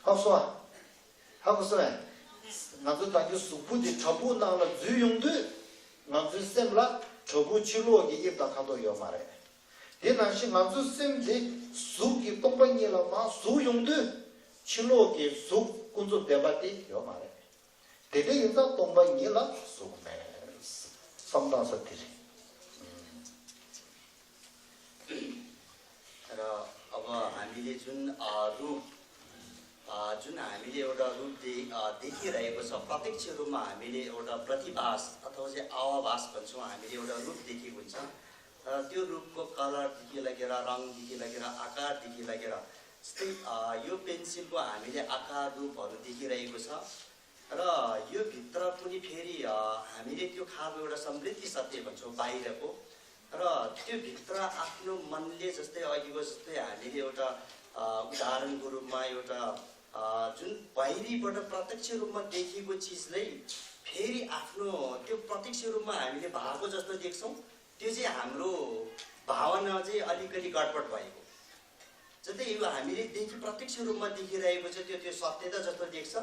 ཧ་གོ་སོང་ཨ། ཧ་གོ་སོང་ཨ། ང་ཚོ་ད་གིན་གཟུགས་པོ་དེ་བྲག་ཕུག་ནང་ལ་འཛུལ་ཡོང་དུས། ང་ཚོའི་སེམས་ལ་བྲག་ཕུག་ཕྱི་ལོགས་ཀྱི་དབྱིབས་དང་ཁ་དོག་ཡོད་མ་རེད། དེ་ནང་བཞིན་ང་ཚོའི་སེམས་དེ་གཟུགས་ཀྱི་སྟོང་པ་ཉིད་ལ་མར་ཟུག་ཡོང་དུས། ཕྱི་ལོགས་ཀྱི་གཟུགས་ཀུན་རྫོབ་བདེན་པ་དེ་ཡོད་མ་རེད། དེ་འདྲ་ཡིན་ཙང་སྟོང་པ་ཉིད་ལ་ཟུག་མེད། བསམ་བཏང་ས་དེ་རེད། जुन अ, रूप अ, जुन हामीले एउटा रूप दे अ, देखिरहेको छ, प्रत्यक्ष रूपमा हामीले एउटा प्रतिभास अथवा चाहिँ आवाभास भन्छौँ, हामीले एउटा रूप देखेको हुन्छ। र त्यो रूपको कलरदेखि लगेर, रङदेखि लगेर, आकारदेखि लगेर, जस्तै अ, यो पेन्सिलको हामीले आकार रूपहरू देखिरहेको छ। र यो भित्र पनि फेरि अ, हामीले त्यो खालको एउटा समृद्धि सत्य भन्छौँ बाहिरको। र त्यो भित्र आफ्नो मनले, जस्तै अघिको जस्तै हामीले एउटा अ, उदाहरणको रूपमा एउटा अ, जुन बाहिरीबाट प्रत्यक्ष रूपमा देखिएको चिजलाई फेरि आफ्नो त्यो प्रत्यक्ष रूपमा हामीले भएको जस्तो देख्छौँ, त्यो चाहिँ हाम्रो भावना चाहिँ अलिकति गडबड भएको। जस्तै यो हामीले देखि प्रत्यक्ष रूपमा देखिरहेको छ, त्यो त्यो सत्य त जस्तो देख्छ।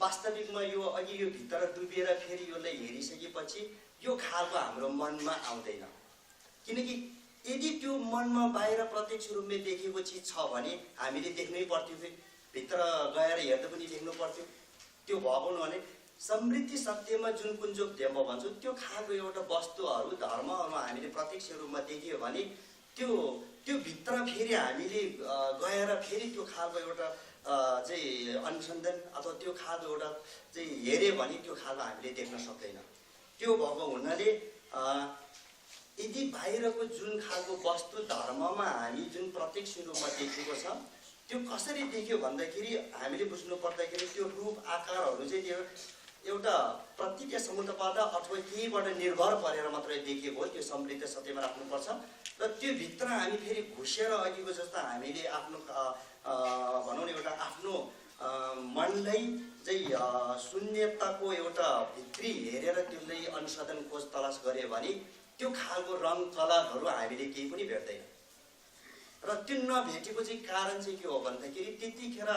वास्तविकमा यो अघि यो भित्र डुबेर फेरि यसलाई हेरिसकेपछि यो खालको हाम्रो मनमा आउँदैन। किनकि यदि त्यो मनमा बाहिर प्रत्यक्ष रूपले देखिएको चिज छ भने हामीले देख्नै पर्थ्यो, फेरि भित्र गएर हेर्दा पनि देख्नु पर्थ्यो। त्यो भएको हुनाले समृद्धि सत्यमा जुन कुन जो म भन्छु, त्यो खालको एउटा वस्तुहरू, धर्महरूमा हामीले प्रत्यक्ष रूपमा देखियो भने त्यो त्यो भित्र फेरि हामीले अ, गएर फेरि त्यो खालको एउटा अ, चाहिँ अनुसन्धान अथवा त्यो खालको एउटा चाहिँ हेऱ्यो भने त्यो खालको हामीले देख्न सक्दैन। त्यो भएको हुनाले अ, यदि बाहिरको जुन खालको वस्तु धर्ममा हामी जुन प्रत्यक्ष रूपमा देखेको छ, त्यो कसरी देख्यो भन्दाखेरि हामीले बुझ्नु पर्दाखेरि त्यो रूप आकारहरू चाहिँ त्यो एउटा प्रतीत्य समुत्पाद अथवा केहीबाट निर्भर परेर मात्रै देखिएको हो, त्यो समृद्ध सत्यमा राख्नुपर्छ। र त्यो भित्र हामी फेरि घुसेर अघिको जस्तो हामीले आफ्नो अ, अ, भनौँ न, एउटा आफ्नो अ, मनलाई चाहिँ अ, शून्यताको एउटा भित्री हेरेर त्यसलाई अनुसन्धान खोज तलास गऱ्यो भने त्यो खालको रङ कलरहरू हामीले केही पनि भेट्दैन। र त्यो नभेटेको चाहिँ कारण चाहिँ के हो भन्दाखेरि त्यतिखेर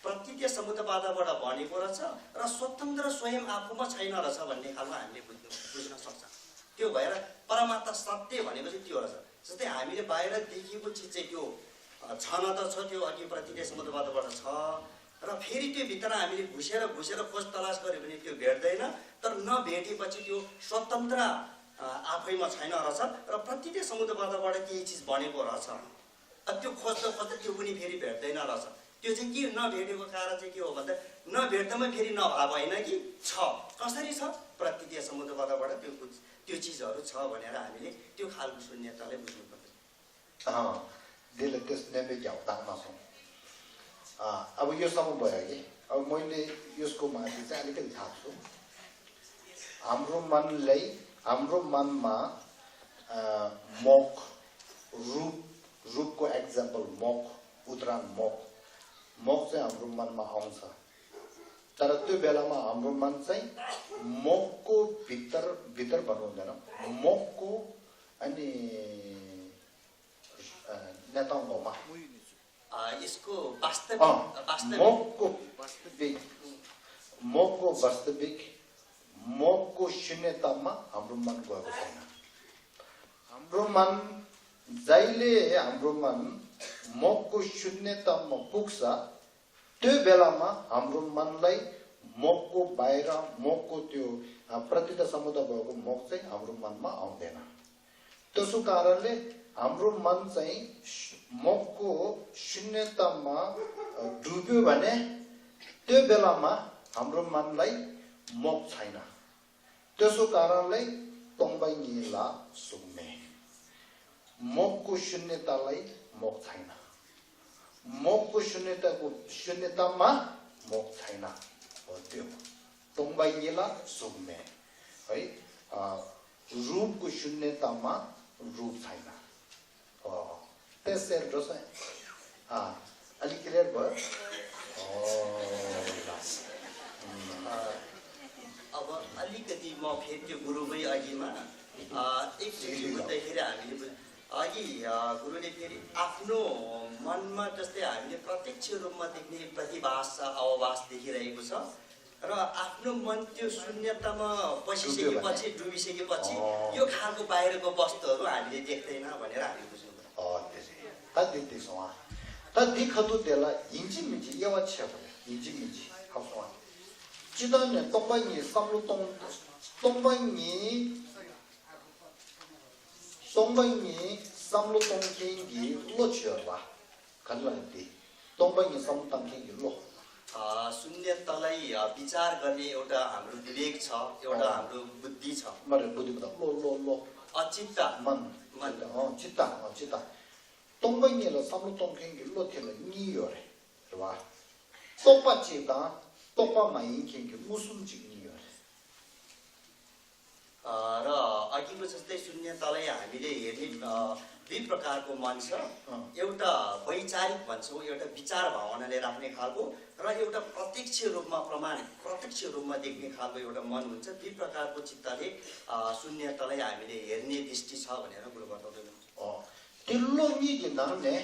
प्रतीत्य समुत्पादबाट बनेको रहेछ र स्वतन्त्र स्वयं आफूमा छैन रहेछ भन्ने खालको हामीले बुझ्नु बुझ्न सक्छ। त्यो भएर परमात्मा सत्य भनेको चाहिँ त्यो रहेछ। जस्तै हामीले बाहिर देखिएको चिज चाहिँ त्यो अ, छन त छ, त्यो अघि प्रतीत्य समुत्पादबाट छ, र फेरि त्यो भित्र हामीले घुसेर घुसेर खोज तलास गऱ्यो भने त्यो भेट्दैन। तर नभेटेपछि त्यो स्वतन्त्र अ, आफैमा छैन रहेछ र प्रतीत्य समुत्पादबाट केही चिज बनेको रहेछ। अब त्यो खोज्दा खोज्दा त्यो पनि फेरि भेट्दैन रहेछ। त्यो चाहिँ के नभेटेको कारण चाहिँ के हो भन्दा नभेट्दामा फेरि नभए होइन कि छ। कसरी छ? प्रतीत्य समुत्पादबाट त्यो कुछ त्यो चिजहरू छ भनेर हामीले त्यो खालको शून्यतालाई बुझ्नुपर्छ। अँ, त्यसले त्यस नेपे झ्याउ तानमा छौँ। अँ, अब यो समय भयो कि अब मैले यसको माथि चाहिँ अलिकति थाप्छु। हाम्रो मनलाई, हाम्रो मनमा अँ, मोक, रूप, रूपको एक्जाम्पल मोक, उदाहरण मोक। मोक चाहिँ हाम्रो मनमा आउँछ। तर त्यो बेलामा हाम्रो मन चाहिँ मोकको भित्र, भित्र भन्नु हुँदैन, मोकको अनि अँ, नेताङ्गोमा अ, यसको वास्तविक अँ, अ, वास्तविक मोकको वास्तविक, मोकको वास्तविक, मोकको शून्यतामा हाम्रो मन गएको छैन। हाम्रो मन, जहिले हाम्रो मन मोकको शून्यतामा पुग्छ, त्यो बेलामा हाम्रो मनलाई मोकको बाहिर, मोकको त्यो अ, प्रतीत समुद्र भएको मोक चाहिँ हाम्रो मनमा आउँदैन। त्यसो कारणले हाम्रो मन चाहिँ मोकको शून्यतामा अ, डुब्यो भने त्यो बेलामा हाम्रो मनलाई मोक छैन। त्यसो कारणले तोङबाई निला सुक्ने मोकको शून्यतालाई मोक छैन। मोकको शून्यताको शून्यतामा मोक छैन। हो त्यो तोङबाई निला सुक्ने है। अ, रूपको शून्यतामा रूप छैन। अ, त्यसै ड्रस अ, अलिक क्लियर भयो? अ, ल। अ, अब अलिकति म फेरि त्यो गुरुकै अघिमा अ, एकचोटि बुझ्दाखेरि हामीले बुझ- अघि अ, गुरुले फेरि आफ्नो मनमा जस्तै हामीले प्रत्यक्ष रूपमा देख्ने प्रतिभास छ, आवाभास देखिरहेको छ र आफ्नो मन त्यो शून्यतामा पसिसकेपछि, डुबिसकेपछि यो खालको बाहिरको वस्तुहरू हामीले देख्दैन भनेर हामी बुझ्नु पर्छ। ཨོ་དེ་རེད། ད་འདི་འདི་སོང་ཨ། ད་འདི་ཁ་ཐུག་དེ་ལ་ཡིན་གཅིག་མིན་གཅིག་དབྱེ་བ་ཕྱེ་དགོས་རེད། ཡིན་གཅིག་མིན་གཅིག་ཧ་སོང་ཨ། སྤྱི་བཏང་ནས་སྟོང་པ་ཉིད་བསམ་བློ་གཏོང་། སྟོང་པ་ཉིད། སྟོང་པ་ཉིད་བསམ་བློ་གཏོང་མཁན་གྱི་བློ་ཅིག་ཡོད་རེད་པ། ག་རེ་ལབ་ན་དེ། སྟོང་པ་ཉིད་བསམ་བློ་བཏང་མཁན་གྱི་བློ། अ, शून्यतालाई, अ, विचार गर्ने एउटा हाम्रो विवेक छ, एउटा अँ। हाम्रो बुद्धि छ। मात्रै बुद्धि त, लो, लो, लो। अ, चित्त। मन। मन। अँ, चित्त, अँ, चित्त། སྟོང་པ་ཉིད་ལ་བསམ་བློ་གཏོང་མཁན་གྱི་བློ་དེ་ལ་གཉིས་ཡོད་རེད། རེད་བ། རྟོག་པ་གཅིག་དང་རྟོག་པ་མ་ཡིན་མཁན་གྱི་མངོན་སུམ་གཅིག་གཉིས་ཡོད་རེད། अ, र अघिको जस्तै शून्यतालाई हामीले हेर्ने, अ, दुई प्रकारको मन छ। अँ। एउटा वैचारिक भन्छौँ, एउटा विचार भावनाले राख्ने खालको, र एउटा प्रत्यक्ष रूपमा प्रमाण, प्रत्यक्ष रूपमा देख्ने खालको एउटा मन हुन्छ। दुई प्रकारको चित्तले, अ, शून्यतालाई हामीले हेर्ने दृष्टि छ भनेर गुरु बताउँदै हुनुहुन्छ। ཨོ། དེ་བློ་གཉིས་ཀྱི་ནང་ནས་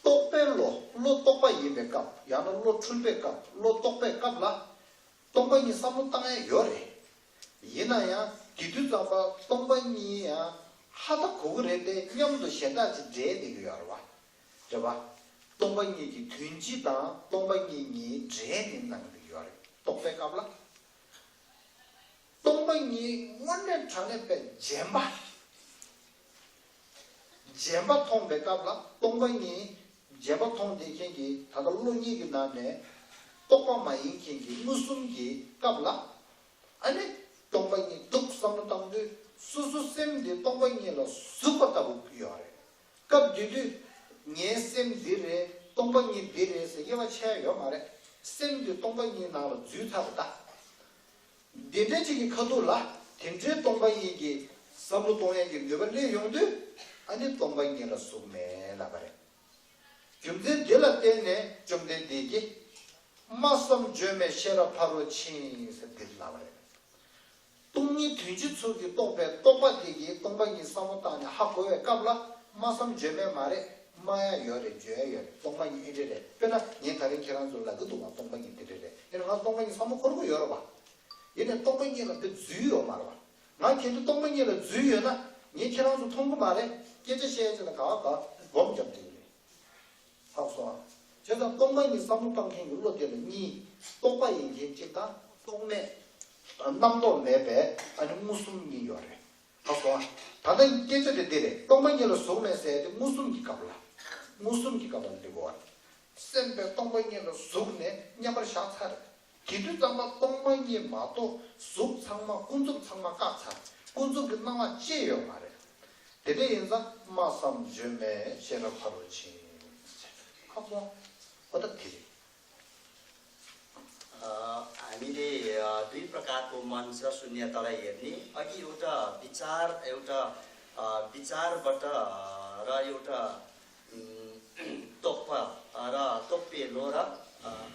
རྟོག་པའི་བློ། བློ་རྟོག་པ་ཡིན་པའི་སྐབས། ཡང་ན་བློ་འཁྲུལ་པའི་སྐབས། བློ་རྟོག་པའི་སྐབས་ལ། སྟོང་པ་ཉིད་བསམ་བློ་བཏང་ཡ་ཡོད་རེད། ཡིན་ན་ཡང་དེ་དུས་ཙམ་པ་སྟོང་པ་ཉིད་ཡང་ཧ་ད་གོ་གི་རེད་དེ་སྙམ་དུ་གཞན་དག་ཅིག་འདྲེས་བསྡད་ཀྱི་ཡོད་རེད་བ། རེད་བ། སྟོང་པ་ཉིད་ཀྱི་དོན་སྤྱི་དང་སྟོང་པ་ཉིད་གཉིས་འདྲེས་ནས་སྣང་བསྡད་ཀྱི་ཡོད་རེད། རྟོག་པའི་སྐབས་ལ། སྟོང་པ་ཉིད་དངོས་གནས་དྲང་གནས་པའི་རྗེན་པ། རྗེན་པ་མཐོང་བའི་སྐབས་ལ་སྟོང་པ་ཉིད་རྗེན་པ་མཐོང་བསྡད་མཁན་གྱི་ད་ལྟ་བློ་གཉིས་ཀྱི་ནང་ནས་རྟོག་པ་མ་ཡིན་མཁན་གྱི་མངོན་སུམ་གྱི་སྐབས་ལ། ཨ་ནི་སྟོང་པ་ཉིད་འདུག་བསམ་བློ་བཏང་དུས་སོ་སོ་སེམས་འདི་སྟོང་པ་ཉིད་ལ་ཟུག་པ་ལྟ་བུ་ཡོད་རེད། སྐབས་དེ་དུས་ངའི་སེམས་འདི་རེད། སྟོང་པ་ཉིད་འདི་རེད་ཟེར་དབྱེ་བ་ཕྱེ་ཡ་ཡོད་མ་རེད། སེམས་འདི་སྟོང་པ་ཉིད་ནང་ལ་འཛུལ་ཚར་བ་ད། འདི་འདྲའི་ཅིག་གི་ཁ་ཐུག་ལ་དེ་འདྲའི་སྟོང་པ་ཉིད་ཀྱི་བསམ་བློ་གཏོང་ཡས་ཀྱི་ནུས་པ་སླེབས་ཡོང་དུས་ཨ་ནི་སྟོང་པ་ཉིད་ལ་ཟུག་མེད་ལབ་པ་རེད། རྒྱུ་མཚན་འདི་ལ་བརྟེན་ནས་བཅོམ་ལྡན་འདས་ཀྱིས་སྨྲ་བསམ་བརྗོད་མེད་ཤེས་རབ་ཕ་རོལ་ཕྱིན་ཟེར་འདིར་ལབ་པ་རེད། སྟོང་ཉིད་དོན་སྤྱི་ཚུལ་གྱིས་རྟོགས་པའི་རྟོག་པ་དེ་གིས་སྟོང་པ་ཉིད་བསམ་བློ་བཏང་ནས་ཧ་གོ་བའི་སྐབས་ལ་སྨྲ་བསམ་བརྗོད་མེད་མ་རེད། སྨྲ་ཡ་ཡོད་རེད། བརྗོད་ཡ་ཡོད་རེད། སྟོང་པ་ཉིད་ཨེ་འདྲ་རེད། དཔེར་ན་ངས་ད་རིང་ཁྱེད་རང་ཚོ་ལབ་ཀྱི་འདུག་བ། སྟོང་པ་ཉིད་དེ་འདྲ་རེད། ཡིན་ན་ང་སྟོང་པ་ཉིད་བསམ་བློ་འཁོར་གྱི་ཡོད་རེད་བ། ཡིན་ནའི་སྟོང་པ་ཉིད་ལ་དེ་འཛུལ་ཡོད་མ་རེད་བ། ང་གལ་ཏེ་སྟོང་པ་ཉིད་ལ་འཛུལ་ཡོད་ན་ངས་ཁྱེད་རང་ཚོ་མཐོང་གི་མ་རེད། སྐད་ཆ་བཤད་ཡ་ཅིག་ལ་ག་བ་ག་སྒོམ་རྒྱབ་བསྡད་ཀྱི་རེད། ལྷག་སོང་ཨ། བྱས་ཙང་སྟོང་པ་ཉིད་བསམ་བློ་བཏང་མཁན་གྱི་བློ་དེ་ལ་གཉིས། རྟོག་པ་ཡིན་མཁན་གཅིག་དང་རྟོག་མེད། རྣམ་རྟོག་མེད་པའི་ཨ་ནི་མངོན་སུམ་གཉིས་ཡོད་རེད། ལྷག་སོང་ཨ། ད་ལྟ་སྐད་ཆ་དེ་འདི་རེད། སྟོང་པ་ཉིད་ལ་ཟུག་མེད་ཟེར་དེ་མངོན་སུམ་གྱི་སྐབས་ལ། མངོན་སུམ་གྱི་སྐབས་ལ་འདི་གོ་བ། སེམས་པས་སྟོང་པ་ཉིད་ལ་ཟུག་ནས་མཉམ་པར་བཞག་ཚར་རེད། དེ་དུས་ཙམ་པ་སྟོང་པ་ཉིད་མ་གཏོགས་གཟུགས་ཚང་མ་ཀུན་རྫོབ་ཚང་མ་བཀག་ཚར། ཀུན་རྫོབ་ཀྱི་སྣང་བ་ཅི་ཡོད་མ་རེད། དེ་འདྲ་ཡིན་ཙང་སྨྲ་བསམ་བརྗོད་མེད་ཤེས་རབ་ཕ་རོལ་ཕྱིན། ཁག་པོ། ཨོ་ད་དེ་རེད། अ, हामीले, अ, दुई प्रकारको मन छ शून्यतालाई हेर्ने। अघि एउटा विचार, एउटा, अ, विचारबाट, अ, र एउटा, उम्, तोक्पा, अ, र तोक्पे लोरा, अ,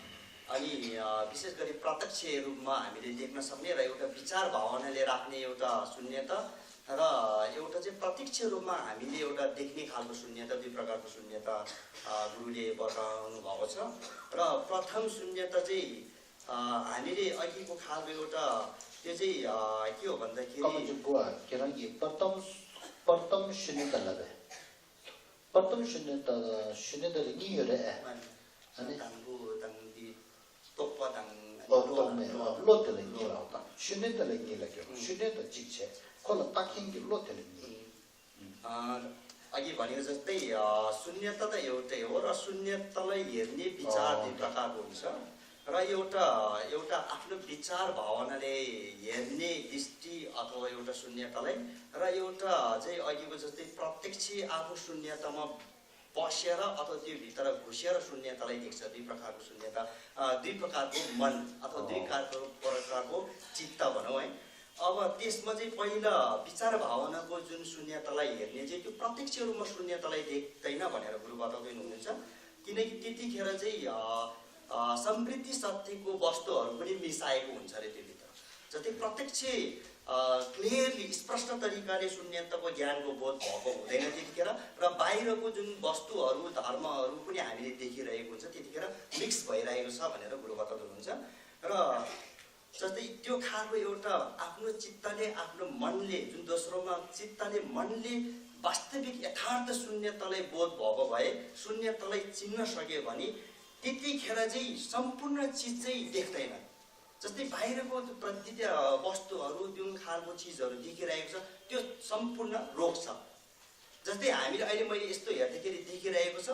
अनि, अ, विशेष गरी प्रत्यक्ष रूपमा हामीले देख्न सक्ने र एउटा विचार भावनाले राख्ने एउटा शून्यता र एउटा चाहिँ प्रत्यक्ष रूपमा हामीले एउटा देख्ने खालको शून्यता, दुई प्रकारको शून्यता, अ, गुरुले बताउनु भएको छ। र प्रथम शून्यता चाहिँ, अ, हामीले अघिको खालको एउटा, त्यो चाहिँ, अ, के हो भन्दाखेरि कमल चाहिँ बुवा, के अरे, ये प्रथम, प्रथम शून्यता लगे। प्रथम शून्यता, शून्यता त གཉིས་ཡོད་རེད། ཨ་ནི། དང་པོ་དང་དེ་རྟོག་པ་དང་ཨོ་རྟོག་མེད། ཨོ་བློ་དེ་ལ་གཉིས་ལབ་དང་ཤུན་ནི་དེ་ལ་གཉིས་ལབ་ཀྱི་རེད། ཨུ། ཤུན་ནི་དེ་གཅིག་བྱས་ཁོ་ལ་ལྟ་མཁན་གྱི་བློ་དེ་ལ་གཉིས། अ, अघि भनेको जस्तै, अ, शून्यता त एउटै हो र शून्यतालाई हेर्ने विचार अँ। दुई प्रकारको हुन्छ। र एउटा, एउटा आफ्नो विचार भावनाले हेर्ने दृष्टि अथवा एउटा शून्यतालाई, र एउटा चाहिँ अघिको जस्तै प्रत्यक्ष आफू शून्यतामा बसेर अथवा त्यो भित्र घुसेर शून्यतालाई देख्छ। दुई प्रकारको शून्यता, अ, दुई प्रकारको मन अथवा दुई अँ। प्रकारको, प्रकारको चित्त भनौँ है। अब त्यसमा चाहिँ पहिला विचार भावनाको जुन शून्यतालाई हेर्ने चाहिँ त्यो प्रत्यक्ष रूपमा शून्यतालाई देख्दैन भनेर गुरु बताउँदै हुनुहुन्छ। किनकि त्यतिखेर चाहिँ, अ, अ, समृद्धि शक्तिको वस्तुहरू पनि मिसाएको हुन्छ अरे त्योभित्र। जस्तै प्रत्यक्ष, अ, क्लियरली, स्पष्ट तरिकाले शून्यताको ज्ञानको बोध भएको हुँदैन त्यतिखेर। र बाहिरको जुन वस्तुहरू, धर्महरू पनि हामीले देखिरहेको हुन्छ, त्यतिखेर मिक्स भइरहेको छ भनेर गुरु बताउँदै हुनुहुन्छ। र जस्तै त्यो खालको एउटा आफ्नो चित्तले, आफ्नो मनले, जुन दोस्रोमा चित्तले, मनले वास्तविक यथार्थ शून्यतालाई बोध भएको भए, शून्यतालाई चिन्न सके भने त्यतिखेर चाहिँ सम्पूर्ण चिज चाहिँ देख्दैन। जस्तै बाहिरको त्यो प्रतीत, अ, वस्तुहरू, जुन खालको चिजहरू देखिरहेको छ, त्यो सम्पूर्ण रोग छ। जस्तै हामीले अहिले मैले यस्तो हेर्दाखेरि देखिरहेको छ,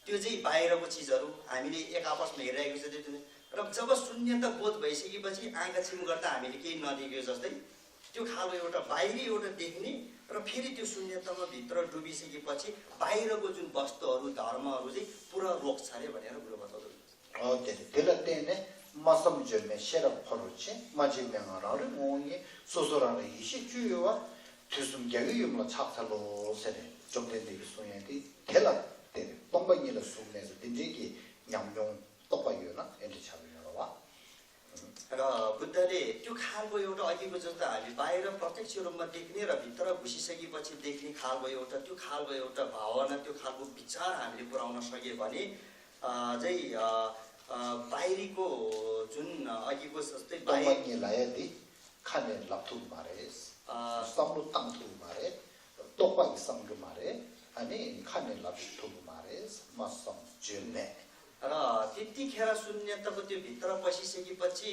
त्यो चाहिँ बाहिरको चिजहरू हामीले एक आपसमा हेरिरहेको छ त्यो। र जब शून्यता बोध भइसकेपछि आँखा चिम गर्दा हामीले केही नदेखेको जस्तै त्यो खालको एउटा बाहिरी एउटा देख्ने र फेरि त्यो शून्यतामा भित्र डुबिसकेपछि बाहिरको जुन वस्तुहरू, धर्महरू चाहिँ पुरा रोक्छ अरे भनेर कुरो बताउँदै हुनुहुन्छ। ཨོ་དེ་རེད། དེ་ལ་བརྟེན་ནས་སྨྲ་བསམ་བརྗོད་མེད་ཤེས་རབ་འཁོར་བར་ཆེན། སྨྲ་བྱེད་མན་ངག་རང་རིག་ངོ་བོ་ཉིད། སོ་སོ་རང་རིག་ཡེ་ཤེས་སྤྱོད་ཡུལ་བ། དུས་གསུམ་རྒྱལ་བའི་ཡུམ་ལ་ཕྱག་འཚལ་ལོ་ཟེར་ནས་བཅོམ་ལྡན་འདས་ཀྱིས་གསུང་ཡས་དེ་དེ་ལ་བརྟེན་ནས་སྟོང་པ་ཉིད་ལ་གཟུགས་མེད་ཟེར་དེ་འདྲའི་གི་ཉམས་མྱོང་རྟོགས་པ་ཡོད་ན་ཨེ་འདྲ་ཆགས་ཡོད་རེད་བ། र बुद्धले त्यो खालको एउटा अघिको जस्तो हामी बाहिर प्रत्यक्ष रूपमा देख्ने र भित्र घुसिसकेपछि देख्ने खालको एउटा त्यो खालको एउटा भावना, त्यो खालको विचार हामीले पुर्याउन सक्यो भने अ, चाहिँ अ, अ, बाहिरीको जुन अघिको जस्तै སྟོང་པ་ཉིད་ལབ་ཡ་དེ་ཁ་ནས་ལབ་ཐུབ་མ་རེད། བསམ་བློ་བཏང་ཐུབ་མ་རེད། རྟོག་པ་གིས་བསམ་གི་མ་རེད། ཨ་ནི་ཁ་ནས་ལབ་ཐུབ་གི་མ་རེད། སྨྲ་བསམ་བརྗོད་མེད། र त्यतिखेर शून्यताको त्यो भित्र पसिसकेपछि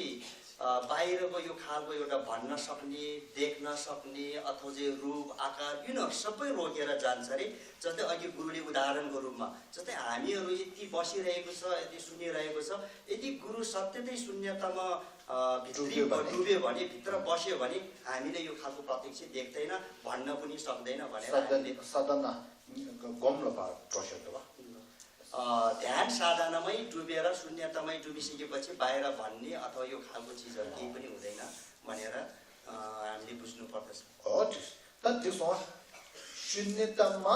अ, बाहिरको यो खालको एउटा भन्न सक्ने, देख्न सक्ने, अथवा चाहिँ रूप, आकार, यिनीहरू सबै रोकेर जान्छ अरे। जस्तै अघि गुरुले उदाहरणको रूपमा, जस्तै हामीहरू यति बसिरहेको छ, यति सुनिरहेको छ, यदि गुरु सत्य नै शून्यतामा अ, भित्री डुब्यो भने। डुब्यो भने, भित्र बस्यो भने हामीले यो खालको प्रत्यक्ष देख्दैन, भन्न पनि सक्दैन भनेर सदन हामीले सदन गमलो भा टोसेर दो अ, ध्यान साधनामै डुबेर शून्यतामै डुबिसकेपछि बाहिर भन्ने अथवा यो खालको चिजहरू केही पनि हुँदैन भनेर अ, हामीले बुझ्नु पर्दछ। हो ठिक छ। ད་འདི་སོང་ཤུན་ནི་ཏ་མ་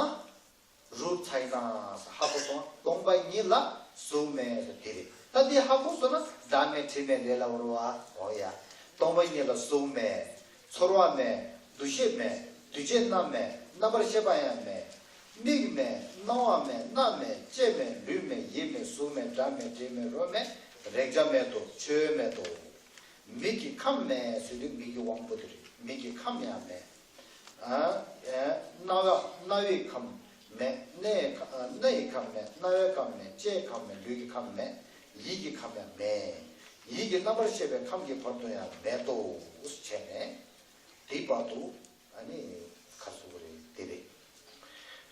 རུབ་ཚའི་ན་ཧ་གོ་སོང་སྟོང་པ་ཉིད་ལ་གཟུགས་མེད་དེ་རེད། ད་འདི་ཧ་གོ་སོང་ན་སྒྲ་མེད་དྲི་མེད་ལས་སླ་བོར་བ། འོ་ཡ། སྟོང་པ་ཉིད་ལ་གཟུགས་མེད། ཚོར་བ་མེད། འདུ་ཤེས་མེད། འདུས་བྱས་རྣམས་མེད། རྣམ་པར་ཤེས་པ་ཡང་མེད། མིག་མེད། རྣ་བ་མེད། སྣ་མེད། ལྕེ་མེད། ལུས་མེད། ཡིད་མེད། གཟུགས་མེད། སྒྲ་མེད། དྲི་མེད། རོ་མེད། རེག་བྱ་མེད་དོ། ཆོས་མེད་དོ། མིག་གི་ཁམས་མེད་ཟེར་དུས་མིག་གི་དབང་པོ་དེ་རེད། མིག་གི་ཁམས་ཡང་མེད། ཨ། རྣ་བ་རྣ་བའི་ཁམས་མེད། སྣའི་ཁ་སྣའི་ཁམས་མེད། རྣ་བའི་ཁམས་མེད། ལྕེའི་ཁམས་མེད། ལུས་ཀྱི་ཁམས་མེད། ཡིད་ཀྱི་ཁམས་ཡང་མེད། ཡིད་ཀྱི་རྣམ་པར་ཤེས་པའི་ཁམས་ཀྱི་བར་དུ་ཡང་མེད་དོ་བྱས་ནས་དེའི་བར་དུ་ཨ་ནི་ཁ་སུ་རེད་དེ་རེད།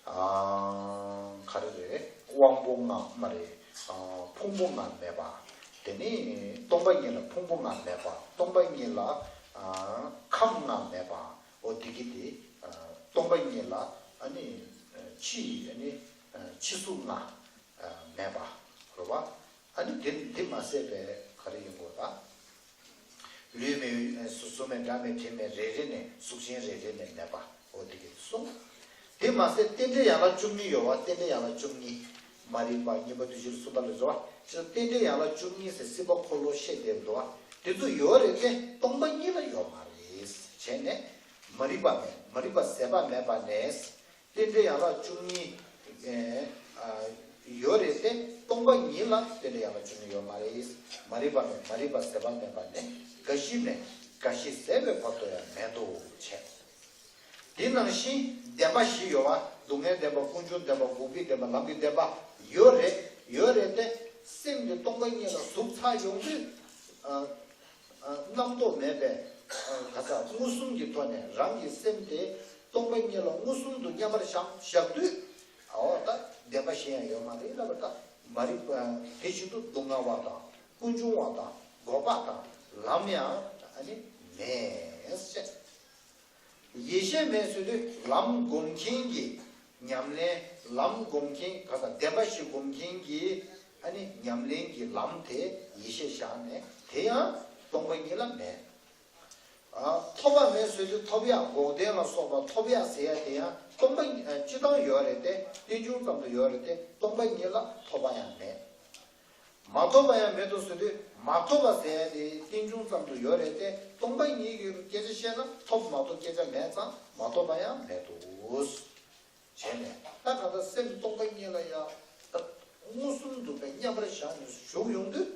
ཨ། ག་རེ་རེད། དབང་པོ་ལྔ་མ་རེད། ཨ། ཕུང་པོ་ལྔ་མེད་པ། དེ་ནི་སྟོང་པ་ཉིད་ལ་ཕུང་པོ་ལྔ་མེད་པ། སྟོང་པ་ཉིད་ལ་ཨ། ཁམས་ལྔ་མེད་པ། འོ་དེ་གི་དེ་ཨ། སྟོང་པ་ཉིད་ལ་ཨ་ནི་ཨ། ཕྱི་ཨ་ནི་ཨ། ཕྱི་གཟུགས་ལྔ་ཨ། མེད་པ་རེད་བ། ཨ་ནི་དེ་འདི་མ་ཟད་པའི་ག་རེ་ཡིན་དགོས་ད། ལུས་མེད། གཟུགས་མེད། སྒྲ་མེད། དྲི་མེད། རེ་རེ་ནས་གཟུགས་ཅན་རེ་རེ་ནས་མེད་པ། འོ་དེ་གི་གསུངས། དེ་མ་ཟད་རྟེན་འབྲེལ་ཡན་ལག་བཅུ་གཉིས་ཡོད་བ། རྟེན་འབྲེལ་ཡན་ལག་བཅུ་གཉིས། མ་རིག་པ་སྙོམས་པར་འདུ་ཤེས་གསུམ་པ་ལ་རེད་བ། ཅི་རྟེན་འབྲེལ་ཡན་ལག་བཅུ་གཉིས་ཟེར་སྲིད་པ་འཁོར་ལོ་བཤད་བསྡད་འདུག་བ། དེ་ཚོ་ཡོད་རེད་དེ་སྟོང་པ་ཉིད་ལ་ཡོད་མ་རེད། བྱས་ནས་མ་རིག་པ་མེད། མ་རིག་པ་ཟད་པ་མེད་པ་ནས། རྟེན་འབྲེལ་ཡན་ལག་བཅུ་གཉིས་ཨེ་ཨ་ཡོད་རེད་དེ་སྟོང་པ་ཉིད་ལ་རྟེན་འབྲེལ་ཡན་ལག་བཅུ་གཉིས་ཡོད་མ་རེད། མ་རིག་པ་མེད། མ་རིག་པ་ཟད་པ་མེད་པ་ནས་རྒ་ཤི་མེད། རྒ་ཤི་ཟད་པའི་བར་དུ་ཡང་མེད་དོ་བྱས། དེ་ནང་བཞིན་བདེན་པ་བཞི་ཡོད་བ། སྡུག་བསྔལ་བདེན་པ། ཀུན་འབྱུང་བདེན་པ། འགོག་པའི་བདེན་པ། ལམ་གྱི་བདེན་པ་ཡོད་རེད། ཡོད་རེད་དེ་སེམས་དེ་སྟོང་པ་ཉིད་ལ་ཟུག་ཚར་ཡོང་དུས་ཨ། རྣམ་རྟོག་མེད་པའི་ག་ས་མངོན་སུམ་གྱི་ཐོག་ནས་རང་གི་སེམས་དེ་སྟོང་པ་ཉིད་ལ་མངོན་སུམ་དུ་མཉམ་པར་བཞག་བཞག་དུས་འོ་ད་བདེན་པ་གཞན་ཡང་ཡོད་མ་རེད་ལབ་པ་ད་མ་རིག་པ་དེ་བཞིན་དུ་སྡུག་བསྔལ་བ་དང་ཀུན་འབྱུང་བ་དང་འགོག་པ་དང་ལམ་ཡང་ཨ་ནི་མེད་ཟེར། ཡེ་ཤེས་མེད་ཟེར་དུས་ལམ་སྒོམ་མཁན་གྱི་ཉམས་ལེན། ལམ་སྒོམ་མཁན་ག་ས་བདེན་པ་བཞི་སྒོམ་མཁན་གྱི་ཨ་ནི་ཉམས་ལེན་གྱི་ལམ་དེ་ཡེ་ཤེས་བཞག་ནས་དེ་ཡང་སྟོང་པ་ཉིད་ལ་མེད། ཨ། ཐོབ་པ་མེད་ཟེར་དུས་ཐོབ་ཡག་འགོག་བདེན་ལ་སོགས་པ་ཐོབ་ཡག་ཟེར་ཡག་དེ་ཡང་སྟོང་པ་ཉིད་ཨ། སྤྱི་བཏང་ཡོད་རེད་དེ་རྟེན་འབྱུང་ཙམ་དུ་ཡོད་རེད་དེ་སྟོང་པ་ཉིད་ལ་ཐོབ་པ་ཡང་མེད། མ་ཐོབ་པ་ཡང་མེད་དོ་ཟེར་དུས་མ་ཐོབ་པ་ཟེར་ཡ་དེ་རྟེན་འབྱུང་ཙམ་དུ་ཡོད་རེད་དེ་སྟོང་པ་ཉིད་ཀྱི་སྐད་ཆ་བཤད་ན་ཐོབ་མ་ཐོབ་སྐད་ཆ་མེད་ཙང་མ་ཐོབ་པ་ཡང་མེད་དོ། བྱས་ནས་ད་གང་ལྟར་སེམས་སྟོང་པ་ཉིད་ལ་ཡང་ད་མངོན་སུམ་དུ་པའི་མཉམ་པར་བཞག་ནས་བཞུགས་ཡོང་དུས་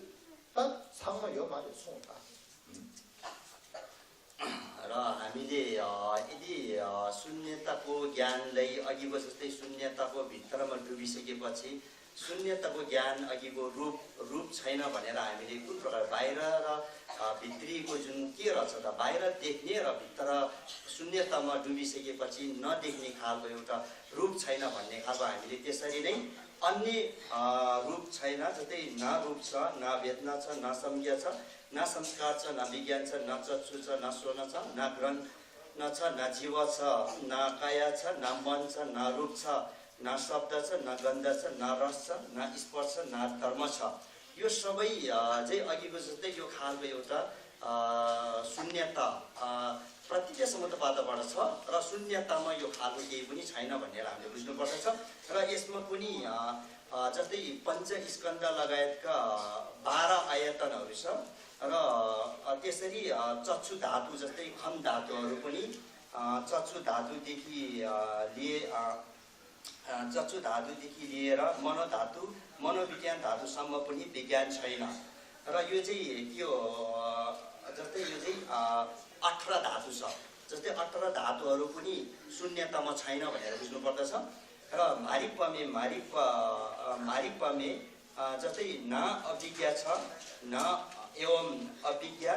ད་ཚང་མ་ཡོད་མ་རེད་གསུངས་ད། र हामीले अ, यदि अ, शून्यताको ज्ञानलाई अघिको जस्तै शून्यताको भित्रमा डुबिसकेपछि शून्यताको ज्ञान अघिको रूप, रूप छैन भनेर हामीले कुन प्रकार बाहिर र, अ, भित्रीको जुन के रहेछ त, बाहिर देख्ने र भित्र शून्यतामा डुबिसकेपछि नदेख्ने खालको एउटा रूप छैन भन्ने खालको हामीले त्यसरी नै अन्य, अ, रूप छैन, जस्तै न रूप छ, न वेदना छ, न संज्ञा छ, न संस्कार छ, न विज्ञान छ, न चक्षु छ, न श्रोण छ, न घ्राण छ, न जिह्वा छ, न काया छ, न मन छ, न रूप छ, न शब्द छ, न गन्ध छ, न रस छ, न स्पर्श, न धर्म छ। यो सबै, अ, चाहिँ अघिको जस्तै यो खालको एउटा, अ, शून्यता, अ, प्रतीत्यसम्मतवादबाट छ र शून्यतामा यो खालको केही पनि छैन भनेर हामीले बुझ्नुपर्दछ। र यसमा पनि, अ, अ, जस्तै पञ्च स्कन्ध लगायतका, अ, बाह्र आयतनहरू छ र, अ, त्यसरी, अ, चक्षु धातु जस्तै खन धातुहरू पनि, अ, चक्षु धातुदेखि, अ, लिए, अ, अ, चक्षु धातुदेखि लिएर मनोधातु, मनोविज्ञान धातुसम्म पनि विज्ञान छैन। र यो चाहिँ के हो, अ, जस्तै यो चाहिँ, अ, अठार धातु छ। जस्तै अठार धातुहरू पनि शून्यतामा छैन भनेर बुझ्नुपर्दछ। र मारिक्पमे, मारिक्प-, अ, मारिक्पमे, अ, जस्तै न अभिज्ञा छ, न एवं अभिज्ञा,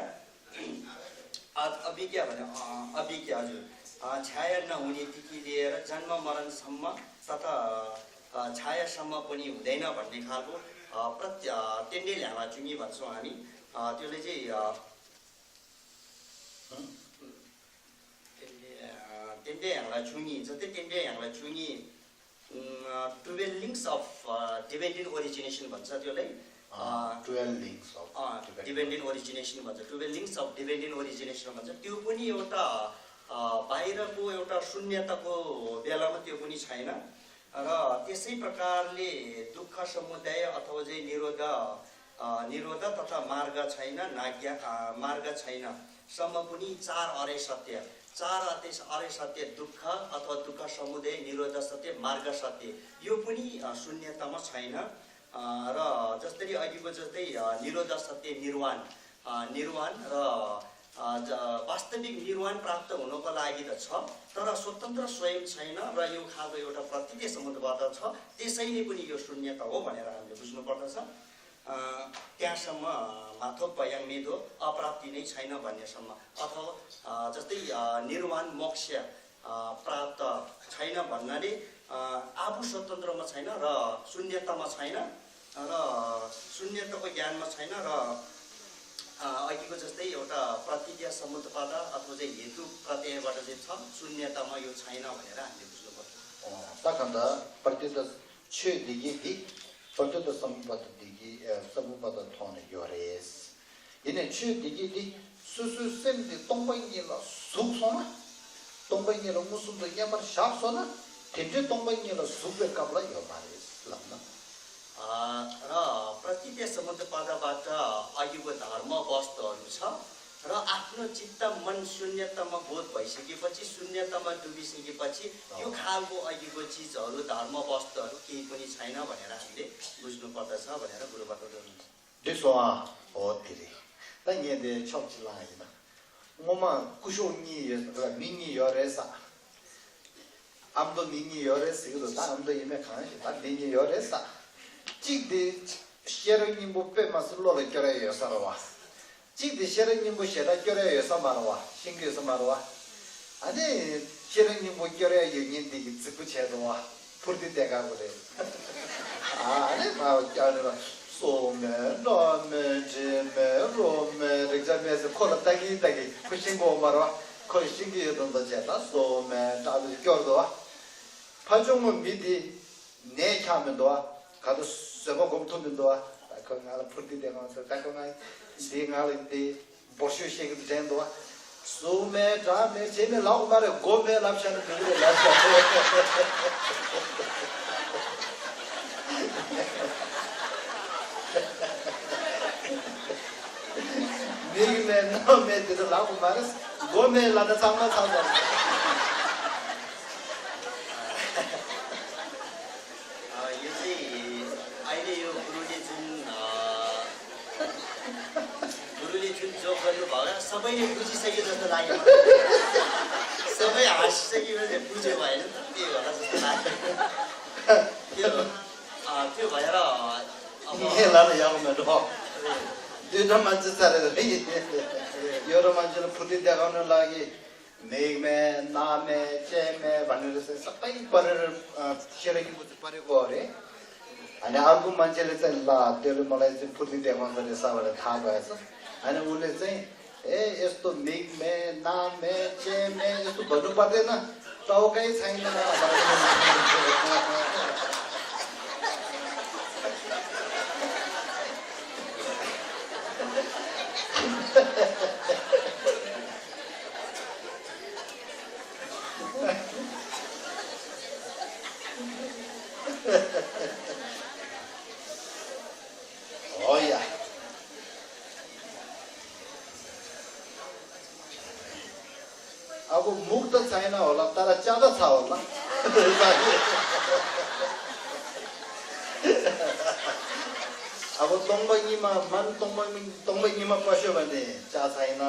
अ-, अभिज्ञा भने, अ, अभिज्ञा, हजुर। अ, छाया नहुनेदेखि लिएर जन्म मरणसम्म तथा, अ, छायासम्म पनि हुँदैन भन्ने खालको, अ, प्रत्य-, अ, तेन्डे ल्याङला चुङी भन्छौँ हामी। अ, त्यसले चाहिँ, अ, तेन्डे, अ, तेन्डे ल्याङला चुङी, जस्तै तेन्डे ल्याङला चुङी, उम्, अ, Twelve Links of, a, Dependent Origination भन्छ त्यसलाई। अ, अ, Twelve Links of a, Dependent Dependent Origination भन्छ, Twelve Links of Dependent Origination भन्छ। त्यो पनि एउटा, अ, बाहिरको एउटा शून्यताको बेलामा त्यो पनि छैन। र त्यसै प्रकारले दुःख समुदय अथवा चाहिँ निरोध, अ, निरोध तथा मार्ग छैन, नाज्ञा, अ, मार्ग छैन सम्म पनि चार अरे सत्य, चार अरे, अरे सत्य दुःख अथवा दुःख समुदय, निरोध सत्य, मार्ग सत्य, यो पनि, अ, शून्यतामा छैन। अ, र जसरी अघिको जस्तै, अ, निरोध सत्य निर्वाण, अ, निर्वाण र, अ, ज-, वास्तविक निर्वाण प्राप्त हुनको लागि त छ, तर स्वतन्त्र स्वयं छैन र यो खालको एउटा प्रतीत्यसम्मतवाद छ, त्यसैले पनि यो शून्यता हो भनेर हामीले बुझ्नुपर्दछ। अ, त्यहाँसम्म माथो पयाङ मेदो अप्राप्ति नै छैन भन्नेसम्म, अथवा, अ, जस्तै, अ, निर्वाण मोक्ष, अ, प्राप्त छैन भन्नाले, अ, आफू स्वतन्त्रमा छैन र शून्यतामा छैन र शून्यताको ज्ञानमा छैन र, अ, अघिको जस्तै एउटा प्रतीत्यसम्मतवाद अथवा चाहिँ हेतु प्रत्ययबाट चाहिँ छ, शून्यतामा यो छैन भनेर हामीले बुझ्नुपर्छ। ད་གང་ལྟར་པྲ་ཏི་ཏ་ཆོས་འདི་གི་འདི་པྲ་ཏི་ཏ་སམ་བྷོ་ཊ་འདི་གི་ཨ་སམ་བྷོ་ཊ་ཐོག་ནས་ཡོད་རེད། ཡིན་ནའི་ཆོས་འདི་གི་འདི་སོ་སོའི་སེམས་འདི་སྟོང་པ་ཉིད་ལ་ཟུག་སོང་ན། སྟོང་པ་ཉིད་ལ་མངོན་སུམ་དུ་མཉམ་པར་བཞག་སོང་ན། དེ་འདྲའི་སྟོང་པ་ཉིད་ལ་ཟུག་པའི་སྐབས་ལ་ཡོད་མ་རེད་ལབ་ན། अ, र प्रतीत्यसम्मतवादबाट अघिको धर्मवस्तुहरू छ र आफ्नो चित्त मन शून्यतामा बोध भइसकेपछि, शून्यतामा डुबिसकेपछि यो खालको अघिको चिजहरू, धर्मवस्तुहरू केही पनि छैन भनेर हामीले बुझ्नुपर्दछ भनेर गुरुबाट गर्नुहुन्छ। འགྲིག་སོང་ཨ། འོ་དེ་རེད། ད་ངས་དེ་ཕྱོགས་གཅིག་བླངས་ཡིན་ན། སྔོན་མ་སྐུ་ཞབས་གཉིས་ཡོད་ཟེར་བ་མི་གཉིས་ཡོད་རེད་ཟེར། ཨ་མདོ་མི་གཉིས་ཡོད་རེད་ཟེར་གི་འདུག་ད་ཨ་མདོ་ཡིན་མིན་གང་ཞིག་ད་མི་གཉིས་ཡོད་རེད་ཟེར། གཅིག་དེ་ཤེས་རབ་སྙིང་པོ་དཔེ་མ་སྲིད་བློ་ལ་སྐྱོར་ཡ་ཡོད་ས་རེད་བ། གཅིག་དེ་ཤེས་རབ་སྙིང་པོ་ཞེ་དྲག་སྐྱོར་ཡ་ཡོད་ས་མ་རེད་བ། ཤེས་ཀྱི་ཡོད་ས་མ་རེད་བ། ཨ་ནི་ཤེས་རབ་སྙིང་པོ་སྐྱོར་ཡ་ཡོད་མཁན་དེ་གི་རྫིག་པོ་བྱས་འདུག་བ། འཕུར་དེ་བསྡད་དགའ་པོ་རེད། ཨ་ནི་ང་སྐྱ་རེད་ལ། སོ་མེད་སྒྲ་མེད་དྲི་མེད་རོ་མེད་རེག་བྱ་མེད་ཟེར་ཁོ་ལ་ལྟ་གིན་ལྟ་གིན་ཁོ་ཤེས་ཀྱི་ཡོད་མ་རེད་བ། ཁོ་ཤེས་ཀྱི་ཡོད་དོན་དུ་བྱས་ད་སོ་མེད་སྒྲ་མེད་སྐྱོར་འདུག་བ། ཕ་ཆུང་ངུ་མི་དེ་ནད་ཁྱག་མི་འདུག་བ། ག་དུ་བཟོད་པ་སྒོམ་ཐུབ་མི་འདུག་བ། ད་ཁོ་ང་ལ་འཕུར་དེ་བསྡད་གང་ཟེར་ད་ཁོ་ང་དེ་ང་ལ་དེ། འབོར་ཤོས་བཤད་ཀྱི་འདུག་དྲན་འདུག་བ། གཟུགས་མེད་སྒྲ་མེད་བྱེད་མེད་ལབ་དགོས་མ་རེད། སྒོ་མེད་ལབ་བཞག་ན་འགྲིག་གི་རེད་ལབ་བཞག་མིག་མེད་རྣ་མེད་དེ་ཚོ་ལབ་དགོས་མ་རེད། སྒོ་མེད་ལབ་ན་ཚང་མ་ཚང་ཚང་རེད། अ, यो चाहिँ अहिले यो गुरुले जुन, अ, गुरुले जुन जोक गर्नुभयो, सबैले बुझिसके जस्तो लाग्यो। सबै हाँसिसके, बुझ्यो भएन त, त्यही होला जस्तो लाग्यो। त्यो ཨ་ཐོས་པ་ཡ་ར། ཨ་མ། ངས་ལ་ལ་ཡག་པོ་མེད་འགྲོ། ལྟོས་གྲ་མ་བྱེད་ས་རེད་ལ་ཡིན། ཡོད་ར་མ་བྱེད་ལ་ཕུར་ཏི་དེ་གང་ནས་ལག་གི་མིག་མེད། རྣ་མེད། ལྕེ་མེད། བ་ནི་རེ་སེ་ས་པའི་པ་རེ་རེ། ཤེས་ར་ཡིན་པོ་ཚེ་པ་རེ་གོ་རེད། ཨ་ནི་ཨ་ཁུ་མ་བྱེད་ལ་ཚེ་ལ་ལྟོས་ལ་མ་ལ་ཡི་ཚེ་ཕུར་ཏི་དེ་གང་ས་རེད་ས་བ་རེད་ཐག་གོ་ཡ་ས། ཨ་ནི་འུ་ལེ་ཚེ། ཨེ་ཨེ་སྟོ་མིག་མེད། རྣ་མེད། ལྕེ་མེད། ཨེ་སྟོ་བ་ནུ་པ་དེ་ན་ཏའོ་ཀའི་ཚ་ཡིན་ན་ན་བ་ར་ཡིན། ཨོ་ཡ། ཨ་ཁུ་མུག་ད་ཚ་ཡིན་ན་འོ་ལ་ད་ར་ལྕགས་ད་ཚ་འོ་ལ། ཨ་ཁུ་སྟོང་པ་ཉི་མ་མན་སྟོང་པ་མི་སྟོང་པ་ཉི་མ་པ་ཤོ་བ་ནས་ལྕགས་ཚ་ཡིན་ན།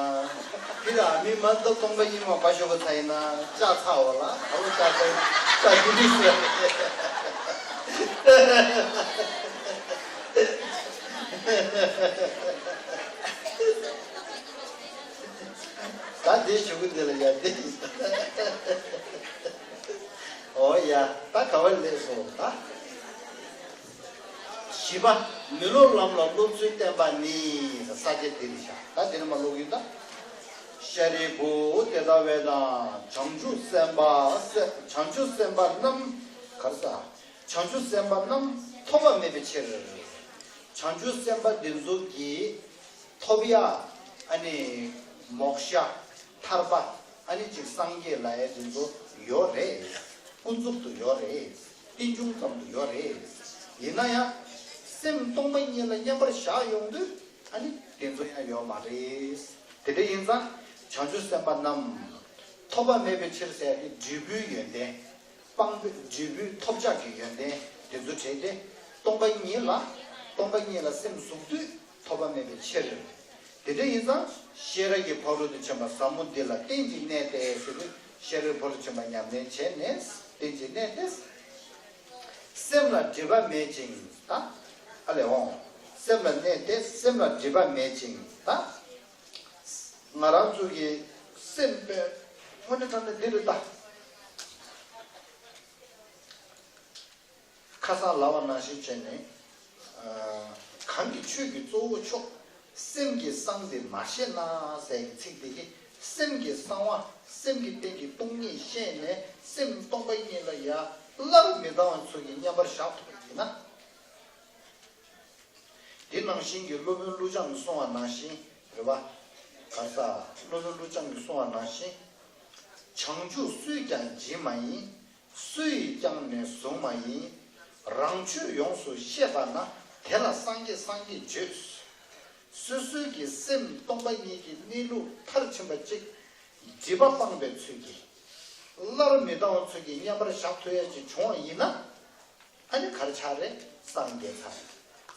ཕི་ར་ཨ་མི་མན་ད་སྟོང་པ་ཉི་མ་པ་ཤོ་བ་ཚ་ཡིན་ན་ལྕགས་ཚ་འོ་ལ། ཨ་ཁུ་ལྕགས་ཚ་ཡིན་ལྕགས་ཀྱི་མི་ཟེར། ད་དེ་ཞུ་གི་འདི་ལ་ཡ་དེ། ཨོ་ཡ། ད་ག་བ་ལས་སོང་ད། བཞི་པ། མི་སློབ་ལམ་ལ་སློབ་ཚུལ་བསྟན་པ་ནི། ས་བཅད་འདི་རེད་ཤག་ད་འདི་ནས་མ་ཀློག་གི་ཡིན་ད། ཤཱ་རིའི་བུ་དེ་ལྟ་བས་ན་བྱང་ཆུབ་སེམས་དཔའ་སེ་བྱང་ཆུབ་སེམས་དཔའ་རྣམས་ག་རེ་ཟ། བྱང་ཆུབ་སེམས་དཔའ་རྣམས་ཐོབ་པ་མེད་པའི་ཕྱིར། བྱང་ཆུབ་སེམས་དཔའ་འདི་ཚོ་གིས་ཐོབ་ཡ་ཨ་ནི་མོཀ་ཤ་ཐར་པ་ཨ་ནི་ཅིག་སངས་རྒྱས་ལ་ཡ་འདི་ཚོ་ཡོད་རེད། ཀུན་རྫོབ་ཏུ་ཡོད་རེད། རྟེན་འབྱུང་ཙམ་དུ་ཡོད་རེད། ཡིན་ན་ཡང་སེམས་སྟོང་པ་ཉིད་ལ་མཉམ་པར་བཞག་ཡོང་དུས་ཨ་ནི་དེ་ཚོ་ཡང་ཡོད་མ་རེད། དེ་འདྲ་ཡིན་ཙང་བྱང་ཆུབ་སེམས་དཔའ་རྣམས་ཐོབ་པ་མེད་པའི་ཕྱིར་ཟེར་ཡ་དེ་འབྲས་བུའི་ཡོན་ཏན། སྤང་པའི་འབྲས་བུའི་ཐོབ་བྱ་གི་ཡོན་ཏན་དེ་ཚོ་བྲལ་ཏེ། སྟོང་པ་ཉིད་ལ་སྟོང་པ་ཉིད་ལ་སེམས་ཟུག་དུས་ཐོབ་པ་མེད་པའི་ཕྱིར། དེ་འདྲ་ཡིན་ཙང་ཤེས་རབ་ཀྱི་ཕ་རོལ་ཏུ་ཕྱིན་པ་ཟབ་མོ་འདི་ལ་རྟེན་ཅིང་གནས་ཏེ་ཟེར་དུས་ཤེས་རབ་ཀྱི་ཕ་རོལ་ཏུ་ཕྱིན་པ་ཉམས་ལེན་བྱས་ནས་རྟེན་ཅིང་གནས་ཏེ། སེམས་ལ་སྒྲིབ་པ་མེད་ཅིང་ད། ཨ་ལས་འོང་། སེམས་ལ་གནས་ཏེ་སེམས་ལ་སྒྲིབ་པ་མེད་ཅིང་ད། ང་རང་ཚོ་གི་སེམས་པའི་དངོས་གནས་དྲང་གནས་འདི་རེད་ད། ཁ་སང་ལབ་པ་ནང་བཞིན་བྱས་ནས། ཨ། གང་གི་ཆོས་ཀྱི་གཙོ་བོ་མཆོག་སེམས་ཀྱི་གསང་འདི་མ་ཤེས་ན་ཟེར་གྱི་ཚིག་འདི་གིས་སེམས་ཀྱི་གསང་བ་སེམས་ཀྱི་རྟེན་གྱི་སྟོང་ཉིད་ཤེས་ནས་སེམས་སྟོང་པ་ཉིད་ལ་ཡ་སླར་མི་ལྡང་བ་ཚུལ་གྱིས་མཉམ་པར་བཞག་ཐུབ་པ་ཡིན་ན། དེ་ནང་བཞིན་གྱི་སློབ་དཔོན་ཀླུ་བྱང་གིས་གསུངས་པ་ནང་བཞིན་རེད་བ། ག་ས། སློབ་དཔོན་ཀླུ་བྱང་གིས་གསུངས་པ་ནང་བཞིན། བྱང་ཆུབ་སུས་ཀྱང་སྦྱིན་མ་ཡིན། སུ་ཡིས་བསྐྱངས་ནས་བཟུང་མ་ཡིན། རང་ཆོས་ཡོངས་སུ་ཤེས་པ་ན། དེ་ལ་སངས་རྒྱས་སངས་རྒྱས་བརྗོད། སོ་སོའི་གི་སེམས་སྟོང་པ་ཉིད་ཀྱི་གནས་ལུགས་མཐར་ཕྱིན་པ་གཅིག་སྒྲིབ་པ་སྤངས་པའི་ཚུལ་གྱིས། སླར་མི་ལྡང་བའི་ཚུལ་གྱིས་མཉམ་པར་བཞག་ཐུབ་ཡ་ཅིག་བྱུང་བ་ཡིན་ན། ཨ་ནི་ག་རེ་ཆགས་རེད། སངས་རྒྱས་ཚར།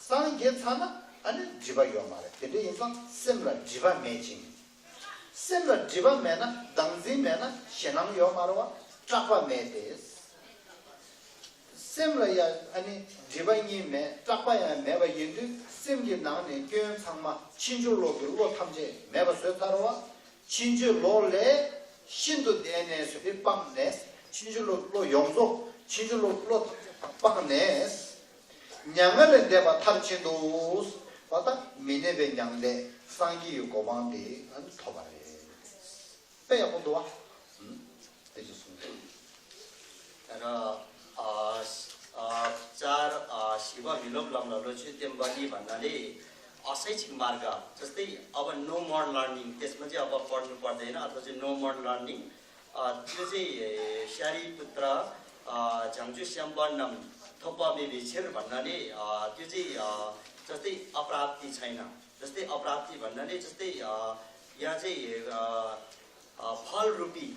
སངས་རྒྱས་ཚར་ན་ཨ་ནི་སྒྲིབ་པ་ཡོད་མ་རེད། དེ་འདྲ་ཡིན་ཙང་སེམས་ལ་སྒྲིབ་པ་མེད་ཅིང་། སེམས་ལ་སྒྲིབ་པ་མེད་ན་བདག་འཛིན་མེད་ན་ཞེད་སྣང་ཡོད་མ་རེད་བ། སྐྲག་པ་མེད་དེ། སེམས་ལ་ཡང་ཨ་ནི་སྒྲིབ་པ་གཉིས་མེད། སྐྲག་པ་ཡང་མེད་པ་ཡིན་དུས་སེམས་ཀྱི་ནང་ནས་སྐྱོན་ཚང་མ་ཕྱིན་ཅི་ལོག་གི་བློ་ཐམས་ཅད་མེད་པ་བཟོས་ཚར་བ། ཕྱིན་ཅི་ལོག་ལས་ཤིན་ཏུ་འདས་ནས་ཟེར་ཏེ་སྤངས་ནས། ཕྱིན་ཅི་ལོག་བློ་ཡོངས་རྫོགས་ཕྱིན་ཅི་ལོག་བློ་ཐམས་ཅད་སྤངས་ནས། མྱ་ངན་ལས་འདས་པ་མཐར་ཕྱིན་ཏོ། བ་ད་མི་གནས་པའི་མྱང་འདས་སངས་རྒྱས་ཀྱི་གོ་འཕང་དེ་ཨ་ནི་ཐོབ་པ་རེད། དཔེ་ཡག་པོ་འདུག་བ། ཨུམ། དེ་ཅི་གསུངས་ཏེ། ད་ཨ་ཨ་བཅར་ཨ་བཞི་པ་མི་སློབ་ལམ་ལ་བློ་ཆོས་བསྟན་པ་ནི་བར་ན་ལས། ཨ་སའི་ཅིག་མར་ག་just say about no more learning. त्यसपछि अब पढ्नु पर्दैन अथवा चाहिँ no more learning. अ, त्यो चाहिँ, ए, शारिपुत्र, अ, བྱང་ཆུབ་སེམས་དཔའ་རྣམས་ཐོབ་པ་མེད་པའི་ཕྱིར་བར་ན་ལས། अ, त्यो चाहिँ, अ, just say अप्राप्ति छैन। जस्तै अप्राप्ति भन्न नै जस्तै, अ, यहाँ चाहिँ, अ, अ, फल रूपी,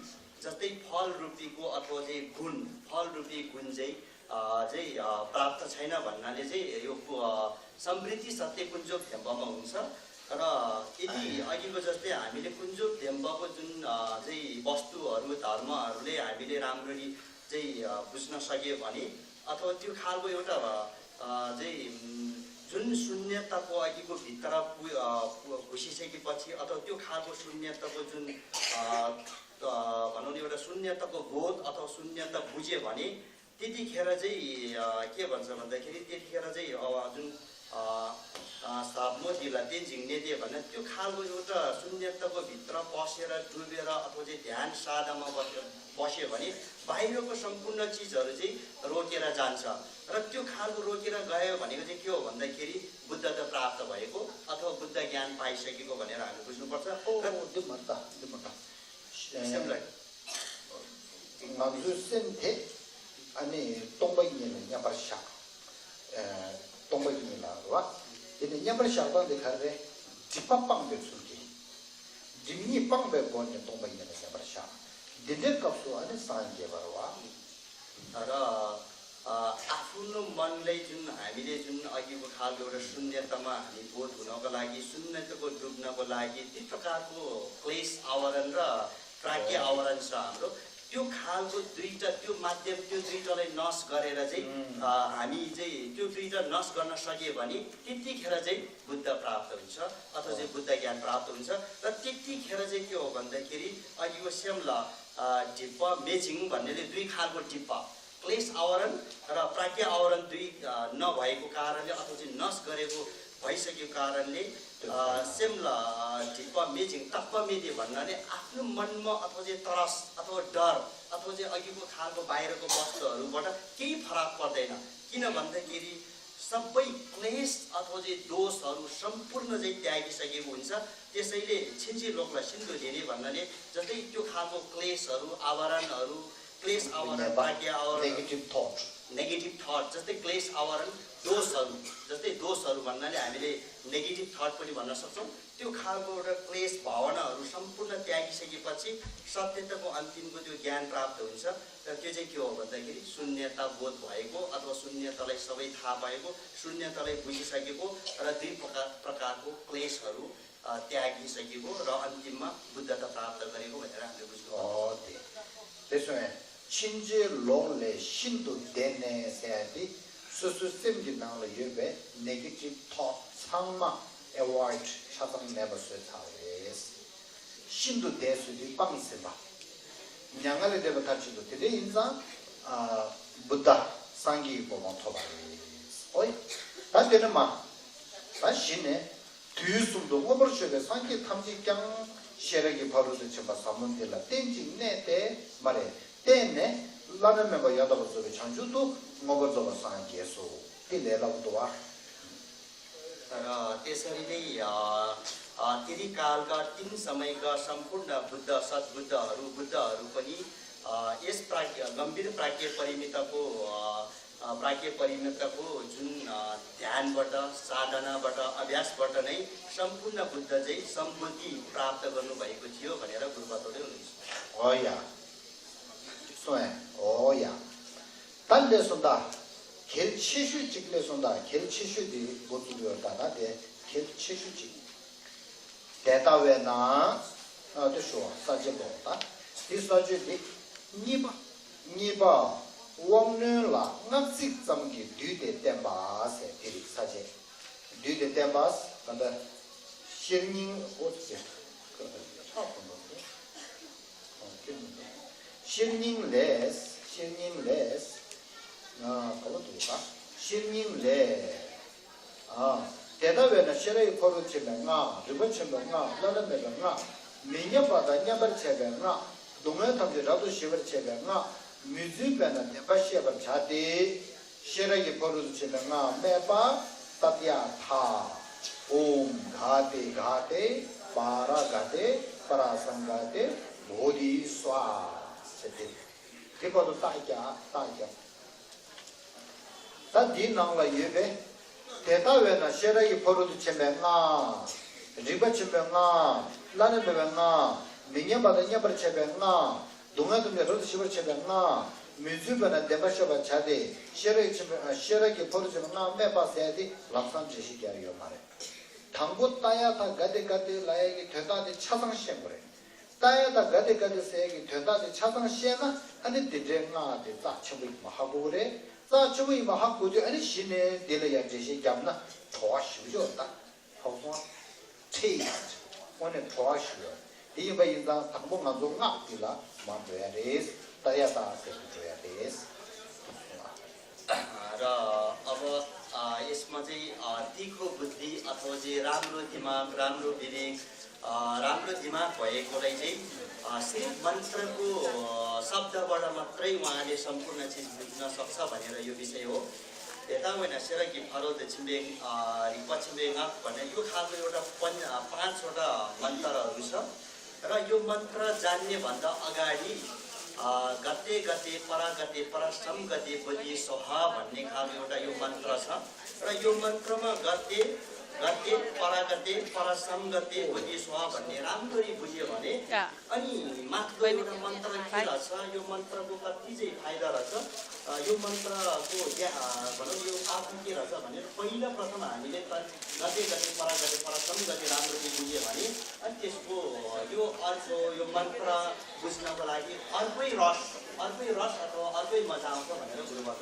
जस्तै फल रूपीको अथवा चाहिँ गुण, फल रूपी गुण चाहिँ, अ, चाहिँ, अ, प्राप्त छैन भन्नाले चाहिँ यो कु-, अ, समृद्धि सत्य कुन चाहिँ धेम्बमा हुन्छ र यदि अघिको जस्तै हामीले कुन चाहिँ धेम्बको जुन, अ, चाहिँ वस्तुहरू, धर्महरूले हामीले राम्ररी चाहिँ, अ, बुझ्न सक्यो भने अथवा त्यो खालको एउटा, अ, अ, चाहिँ, उम्, जुन शून्यताको अघिको भित्र पु-, अ, पु-, घुसिसकेपछि अथवा त्यो खालको शून्यताको जुन, अ, अ, भनौँ न, एउटा शून्यताको बोध अथवा शून्यता बुझ्यो भने त्यतिखेर चाहिँ, अ, के भन्छ भन्दाखेरि त्यतिखेर चाहिँ अब जुन, अ, अ, साबमो दिला तेन्जिङ नेते भन्ने त्यो खालको एउटा शून्यताको भित्र पसेर डुबेर अथवा चाहिँ ध्यान साधनामा बसेर बस्यो भने बाहिरको सम्पूर्ण चिजहरू चाहिँ रोकेर जान्छ। र त्यो खालको रोकेर गयो भनेको चाहिँ के हो भन्दाखेरि बुद्धता प्राप्त भएको अथवा बुद्ध ज्ञान पाइसकेको भनेर हामी बुझ्नुपर्छ। हो, र हो, त्यो मत त, त्यो मत त। सेमलाई। ང་ཚོའི་སེམས་དེ་ཨ་ནི་སྟོང་པ་ཉིད་ལ་མཉམ་པར་བཞག་ཨ། སྟོང་པ་ཉིད་ལ་རེད་བ། དེ་ནི་མཉམ་པར་བཞག་སྟངས་དེ་ག་རེ་རེད། སྒྲིབ་པ་སྤངས་པའི་ཚུལ་གྱིས། སྒྲིབ་གཉིས་སྤངས་པའི་སྒོ་ནས་སྟོང་པ་ཉིད་ལ་མཉམ་པར་བཞག་འདི་འདྲའི་སྐབས་སུ་ཨ་ནི་སངས་རྒྱས་པ་རེད་བ། र, अ, आफ्नो मनलाई जुन हामीले जुन अघिको खालको एउटा शून्यतामा हामी बोध हुनको लागि, शून्यताको डुब्नको लागि दुई प्रकारको क्लेश आवरण र प्राज्ञ आवरण छ हाम्रो। त्यो खालको दुईटा, त्यो माध्यम, त्यो दुईटालाई नष्ट गरेर चाहिँ, अ, हामी चाहिँ त्यो दुईटा नष्ट गर्न सके भने त्यतिखेर चाहिँ बुद्ध प्राप्त हुन्छ अथवा चाहिँ बुद्ध ज्ञान प्राप्त हुन्छ। र त्यतिखेर चाहिँ के हो भन्दाखेरि अघिको सेमल, अ, ढिप्प मेजिङ भन्नेले दुई खालको ढिप्प, क्लेश आवरण र प्राज्ञ आवरण दुई, अ, नभएको कारणले अथवा चाहिँ नष्ट गरेको भइसकेको कारणले, अ, सेमल, अ, ढिप्प मेजिङ तप्प मेदे भन्नाले आफ्नो मनमा अथवा चाहिँ तरस अथवा डर अथवा चाहिँ अघिको खालको बाहिरको वस्तुहरूबाट केही फरक पर्दैन। किन भन्दाखेरि सबै क्लेश अथवा चाहिँ दोषहरू सम्पूर्ण चाहिँ त्यागिसकेको हुन्छ। त्यसैले छिन्जी लोकलाई सिन्धु धेरै भन्नाले जस्तै त्यो खालको क्लेशहरू, आवरणहरू, क्लेश आवरण, प्राज्ञ आवरण, नेगेटिभ थट। नेगेटिभ थट जस्तै क्लेश आवरण, दोषहरू जस्तै दोषहरू भन्नाले हामीले नेगेटिभ थट पनि भन्न सक्छौँ। त्यो खालको एउटा क्लेश भावनाहरू सम्पूर्ण त्यागिसकेपछि सत्यताको अन्तिमको त्यो ज्ञान प्राप्त हुन्छ। र त्यो चाहिँ के हो भन्दाखेरि शून्यता बोध भएको अथवा शून्यतालाई सबै थाहा पाएको, शून्यतालाई बुझिसकेको र दुई प्रकार, प्रकारको क्लेशहरू, अ, त्यागिसकेको र अन्तिममा बुद्धता प्राप्त गरेको भनेर हामीले बुझ्नु पर्छ। हो, त्यही। त्यसो भए छिन्जे लोकले सिन्धु देने ཟེར་ཡ་དེ་སོ་སོའི་སེམས་ཀྱི་ནང་ལ་ཡོད་པའི་ནེ་གེ་ཊིབ་ཐོཊ་ཚང་མ་ཨེ་ཝོའིཌ་ཆ་ཚང་མེད་པ་བཟོས་ཚར་བ་རེད། ཤིན་ཏུ་འདས་ཟེར་དུས་སྤངས་ཟིན་པ། མྱ་ངན་ལས་འདས་པ་མཐར་ཕྱིན་ཏོ། དེ་འདྲ་ཡིན་ཙང་། ཨ། བུདྡྷ་སངས་རྒྱས་ཀྱི་གོ་འཕང་ཐོབ་པ་རེད། ཨོ་ཡ། ད་དེ་ནས་མ། ད་གཞི་ནས། དུས་གསུམ་དུ་མངོན་པར་བརྗོད་པའི་སངས་རྒྱས་ཐམས་ཅད་ཀྱང་ཤེས་རབ་ཀྱི་ཕ་རོལ་ཏུ་ཕྱིན་པ་ཟབ་མོ་འདི་ལ་བརྟེན་ཅིང་གནས་ཏེ་མ་རེད། བརྟེན་ནས་བླ་ན་མེད་པ་ཡང་དག་པར་རྫོགས་པའི་བྱང་ཆུབ་ཏུ་མངོན་པར་རྫོགས་པར་སངས་རྒྱས་སོ། དེ་ལས་སླ་པོ་འདུག་བ། र त्यसरी नै, अ, अ, त्यति कालका तीन समयका सम्पूर्ण बुद्ध, सद्बुद्धहरू, बुद्धहरू पनि, अ, यस प्राज्ञ, गम्भीर प्राज्ञ परिमितको, अ, अ, प्राज्ञ परिमितको जुन, अ, ध्यानबाट, साधनाबाट, अभ्यासबाट नै सम्पूर्ण बुद्ध चाहिँ सम्बोधि प्राप्त गर्नुभएको थियो भनेर गुरुपादले हुनुहुन्छ। हो या। सो है। हो या। ད་ལས་སོང་ད། གལ་ཆེ་ཤོས་གཅིག་ལས་སོང་ད། གལ་ཆེ་ཤོས་དེ་འགོ་བཙུགས་ཡོད་ད། ད་དེ་གལ་ཆེ་ཤོས་གཅིག་དེ་ལྟ་བས་ན། ཨ། དེ་ཞུ་བ་ས་བཅད་པོ་ད། དེ་ས་བཅད་དེ་གཉིས་པ། གཉིས་པ། དབང་རྣོན་ལ་སྔགས་ཚིག་ཙམ་གྱིས་བསྡུས་ཏེ་བསྟན་པ་ཟེར་དེ་རིགས་ས་བཅད། བསྡུས་ཏེ་བསྟན་པ་ད་ལྟ་ཤེར་སྙིང་ཨོ་ཙི། ཤེར་སྙིང་ལས། ཤེར་སྙིང་ལས། ང་ག་བ་འདུག་ག་ཤེར་སྙིང་ལས། ཨ། དེ་ལྟ་བས་ན་ཤེས་རབ་ཀྱི་ཕ་རོལ་ཏུ་ཕྱིན་པའི་སྔགས། རིག་པ་ཆེན་པོའི་སྔགས། བླ་ན་མེད་པའི་སྔགས། མི་མཉམ་པ་དང་མཉམ་པར་བྱས་པའི་སྔགས། སྡུག་བསྔལ་ཐམས་ཅད་རབ་ཏུ་ཞི་བར་བྱེད་པའི་སྔགས། མི་བརྫུན་པས་ན་བདེན་པ་བཤད་པར་བྱ་སྟེ། ཤེས་རབ་ཀྱི་ཕ་རོལ་ཏུ་ཕྱིན་པའི་སྔགས་སྨྲས་པ་ཏདྱ་ཐཱ། ཨོཾ་ག་ཏེ་ག་ཏེ་པཱ་ར་ག་ཏེ་པཱ་ར་སཾ་ག་ཏེ་བོ་དྷི་སྭཱ་ཧཱ་ཟེར་ཏེ། དེ་བར་དུ་རྟགས་རྒྱག་རྟགས་རྒྱག་ད་འདིའི་ནང་ལ་ཡོད་པའི། དེ་ལྟ་བས་ན་ཤེས་རབ་ཀྱི་ཕ་རོལ་ཏུ་ཕྱིན་པའི་སྔགས། རིག་པ་ཆེན་པོའི་སྔགས། བླ་ན་མེད་པའི་སྔགས། མི་མཉམ་པ་དང་མཉམ་པར་བྱེད་པའི་སྔགས། སྡུག་བསྔལ་ཐམས་ཅད་རབ་ཏུ་ཞི་བར་བྱེད་པའི་སྔགས། མི་བརྫུན་པས་ན་བདེན་པ་བཤད་པར་བྱ་སྟེ། ཤེས་རབ་ཀྱི་ཆེན་པོའི། ཤེས་རབ་ཀྱི་ཕ་རོལ་ཏུ་ཕྱིན་པའི་སྔགས་སྨྲས་པ་ཟེར་ཏེ་ལམ་སང་འགྲེལ་བཤད་རྒྱག་ཡོད་མ་རེད། དང་པོ་ཏདྱ་ཐཱ་ག་ཏེ་ག་ཏེ་ལབ་ཡ་གི་དོན་དག་དེ་ཆ་ཚང་ཤེས་དགོས་རེད། ཏདྱ་ཐཱ་ག་ཏེ་ག་ཏེ་ཟེར་གྱི་དོན་དག་དེ་ཆ་ཚང་ཤེས་ན། ཨ་ནི་དེ་འདྲའི་སྔགས་དེ་རྩ་ཆེན་པོ་ཡིན་པ་ཧ་གོ་གི་རེད། རྩ་ཆེན་པོ་ཡིན་པ་ཧ་གོ་དུས། ཨ་ནི་གཞི་ནས་འདི་ལ་ཡང་འགྲེལ་བཤད་བརྒྱབ་ན་བྲོ་བ་ཞེ་པོ་ཅིག་ཡོད་ད། ཧོ་སོང་། ཊེ་སི་ཊི། དངོས་གནས་བྲོ་བ་ཞིག་ཡོད། དེ་ཡིན་པ་ཡིན་ཙང་དང་པོ་ང་ཚོ་སྔགས་འདི་ལ་མར་འགྲོ་ཡ་རེད། ཏདྱ་ཐཱ་ཟེར་དུ་འགྲོ་ཡ་རེད། र अब अ, यसमा चाहिँ अ, तीखो बुद्धि अथवा चाहिँ राम्रो दिमाग, राम्रो विवेक, अ, राम्रो दिमाग भएकोलाई चाहिँ अ, सिर्फ मन्त्रको अ, शब्दबाट मात्रै उहाँले सम्पूर्ण चिज बुझ्न सक्छ भनेर यो विषय हो। Dētāvena sarakiṃ pharo dacchimbe, ā, rikpacchimbe ngak भन्ने यो खालको एउटा पञ्च, अ, पाँचवटा मन्त्रहरू छ। र यो मन्त्र जान्नेभन्दा अगाडि, अ, गते गते परागते परसंगते बुद्धि स्वाहा भन्ने खालको एउटा यो मन्त्र छ। र यो मन्त्रमा गते गते परागते परसंगते बुद्धि स्वाहा भन्ने राम्ररी बुझ्यो भने, अनि माथिल्लो एउटा मन्त्र के रहेछ, यो मन्त्रको कति चाहिँ फाइदा रहेछ, अ, यो मन्त्रको ज्ञा-, अ, भनौँ, यो अर्थ के रहेछ भनेर पहिला प्रथम हामीले त गते गते परागते परसंगते राम्ररी बुझ्यो भने, अनि त्यसको, अ, यो अर्थ, यो मन्त्र बुझ्नको लागि अर्कै रस, अर्कै रस अथवा अर्कै मजा आउँछ भनेर गुरुबाट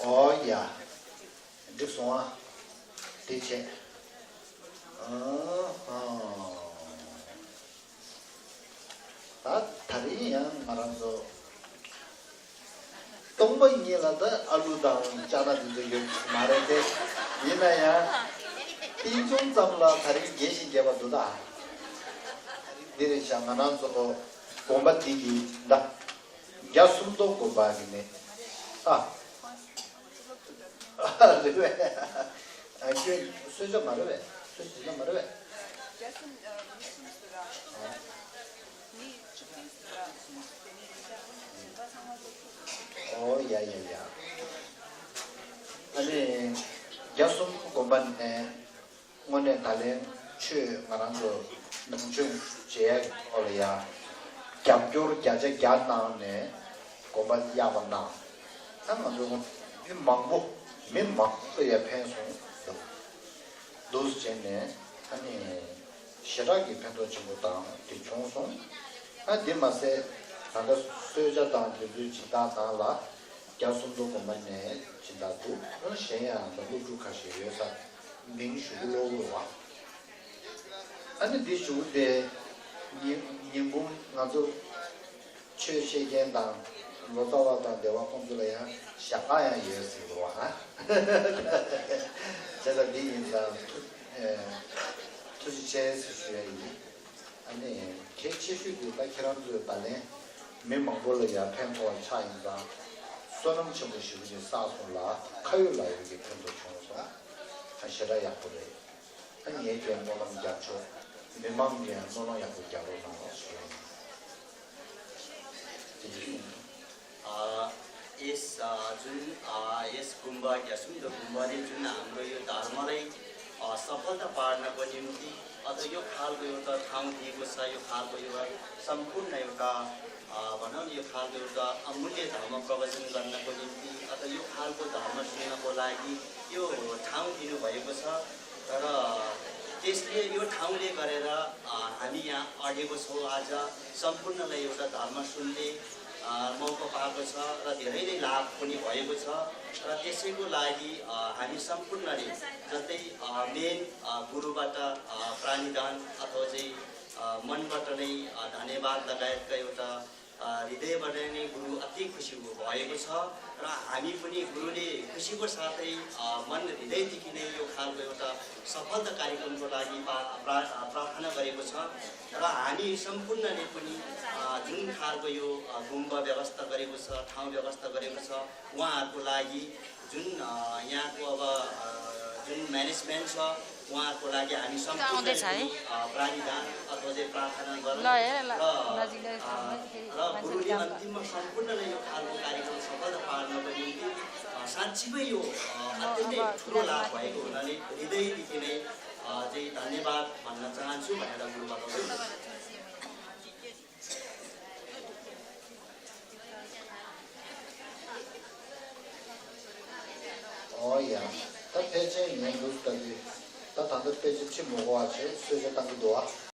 ཨོ་ཡ། འགྲིག་སོང་ཨ། དེ་བྱས། ཨ་ཧ། ད་ད་རིང་ཡང་ང་རང་ཚོ་སྟོང་པ་ཉིད་ལ་ད་ཨ་ལུ་དང་ཅ་ལག་དེ་ཚོ་ཡོད་མ་རེད་དེ། ཡིན་ན་ཡང་ཏིལ་ཆུང་ཙམ་ལ་ད་རིང་རྒྱས་ཤིང་རྒྱས་པ་འདུག་ད། འདི་རེད་ཤག་ང་རང་ཚོ་དགོན་པ་འདི་གི་ད། རྒྱ་སུམ་མདོ་དགོན་པ་གི་ནས། ཨ། ཨ་རེད་པས། ཨ་ཁྱོད་གསོལ་ཇ་མ་རེད་པས། གསོལ་ཇ་མ་རེད་པས། རྒྱ་སུམ་མི་གསུམ་ཟེར་ར། མི་བཅུ་བདུན་ཟེར་ར། གསུམ་བཅུ་དེ་ནས་རེད་ཤག་གཞན་པ་ཚང་མ་སློབ་ཕྲུག་ཨོ་ཡ་ཡ་ཡ། ཨ་ནི་རྒྱ་སུམ་མདོ་དགོན་པ་ནས། དངོས་གནས་ད་ལན་ཆོས་ང་རང་ཚོ་ནང་ཆོས་བྱེད་ཡག་གི་ཐོག་ལ་ཡང་རྒྱབ་སྐྱོར་བརྒྱ་ཆ་བརྒྱ་གནང་ནས་དགོན་པ་གཡར་བ་གནང་། ད་ང་ཚོ་མི་མང་པོ་མི་མང་པོ་ལ་ཡང་ཕན་སོང་འདུག་འདུག་བྱས་ནས་ཨ་ནི་ཞེ་དྲག་གི་ཕན་ཐོགས་ཆེན་པོ་དང་དེ་བྱུང་སོང་། ཨ་དེ་མ་ཟད་ད་ལྟ་གསོལ་ཇ་དང་དེ་ཚོའི་སྦྱིན་བདག་ནང་ལ་རྒྱ་སུམ་མདོ་དགོན་པ་ནས་སྦྱིན་བདག་འདུག་གཞན་ཡང་ད་སློབ་ཕྲུག་ཁ་ཤས་ཡོད་ས། མིང་ཞུ་གི་ལོ་དགོས་བ། ཨ་ནི་འདི་ཞུ་གི་དེ། ཉིན་ཉིན་གུང་ང་ཚོ་ཆོས་བཤད་མཁན་དང་ལོ་ཙཱ་བ་དང་སྡེ་བ་ཁོང་ཚོ་ལ་ཡང་ཞབས་ཁ་ཡང་ཡོད་ཟེར་གི་བ། བྱས་ཙང་འདི་ཡིན་ཙང་ཐུགས་ཨེ་ཐུགས་རྗེ་ཆེ་ཟེར་ཞུ་ཡ་ཡིན། ཨ་ནི་གལ་ཆེ་ཤོས་དེ་ད་ཁྱེད་རང་ཚོས་ད་ལན་མི་མང་པོ་ལ་ཡང་ཕན་ཐོགས་པ་ཆགས་ཡིན་ཙང་བསོད་ནམས་ཆེན་པོ་ཞེ་པོ་ཅིག་བསགས་སོང་ལ། ཁ་ཡོད་ལག་ཡོད་ཀྱི་ཕན་ཐོགས་བྱུང་སོང་། ཨ་ཞེ་དྲག་ཡག་པོ་རེད། ཨ་ངས་ཀྱང་སྨོན་ལམ་རྒྱབ་ཆོག་མི་མང་གིས་ཡང་སྨོན་ལམ་ཡག་པོ་རྒྱག་རོགས་གནང་ཞུ་ཡ་ཡིན། དེ་འདྲ་ཡིན། अ, यस, अ, जुन, अ, यस गुम्बा, ग्यासुम द गुम्बाले जुन हाम्रो यो धर्मलाई, अ, सफलता पार्नको निम्ति अथवा यो खालको एउटा ठाउँ दिएको छ, यो खालको एउटा सम्पूर्ण एउटा, अ, भनौँ न, यो खालको एउटा अमूल्य धर्म प्रवचन गर्नको निम्ति अथवा यो खालको धर्म सुन्नको लागि यो ठाउँ दिनुभएको छ। र त्यसले, यो ठाउँले गरेर, अ, हामी यहाँ अडेको छौँ। आज सम्पूर्णलाई एउटा धर्म सुन्ने, अ, मौका पाएको छ र धेरै नै लाभ पनि भएको छ। र त्यसैको लागि, अ, हामी सम्पूर्णले जस्तै, अ, मेन, अ, गुरुबाट, अ, प्राणीदान अथवा चाहिँ, अ, मनबाट नै, अ, धन्यवाद लगायतका एउटा अ, हृदयबाट नै गुरु अति खुसी भएको छ र हामी पनि गुरुले खुसीको साथै, अ, मन हृदयदेखि नै यो खालको एउटा सफलता कार्यक्रमको लागि पा-, प्रा-, अ, प्रार्थना गरेको छ र हामी सम्पूर्णले पनि, अ, जुन खालको यो, अ, गुम्बा व्यवस्था गरेको छ, ठाउँ व्यवस्था गरेको छ, उहाँहरूको लागि जुन, अ, यहाँको अब, अ, जुन म्यानेजमेन्ट छ, उहाँहरूको लागि हामी सम्पूर्ण आउँदैछ है। अ, प्राणीदान अथवा चाहिँ प्रार्थना गरौँ। ल, हेर ल, र, नजिकै छ, अ, नजिकै र मान्छेहरू गुरुले जान्छ। अन्तिममा सम्पूर्णलाई यो खालको कार्यक्रम सफल पार्नको निम्ति, अ, साँच्चीकै यो, अ, म अत्यन्तै अब ठुलो लाभ किलासमा भएको हुनाले हृदयदेखि नै, अ, चाहिँ धन्यवाद भन्न चाहन्छु भनेर गुरुबाट ཨོ་ཡ། ད་ཕལ་ཆེར་ངས་འདུག་ལྟ་དུས། ད་ད་ ད་ཕལ་ཆེར་ཕྱིར་མི་དགོས་པ་བྱས་གསོལ་ཇ་བཏང་གི་འདུག་ཨ།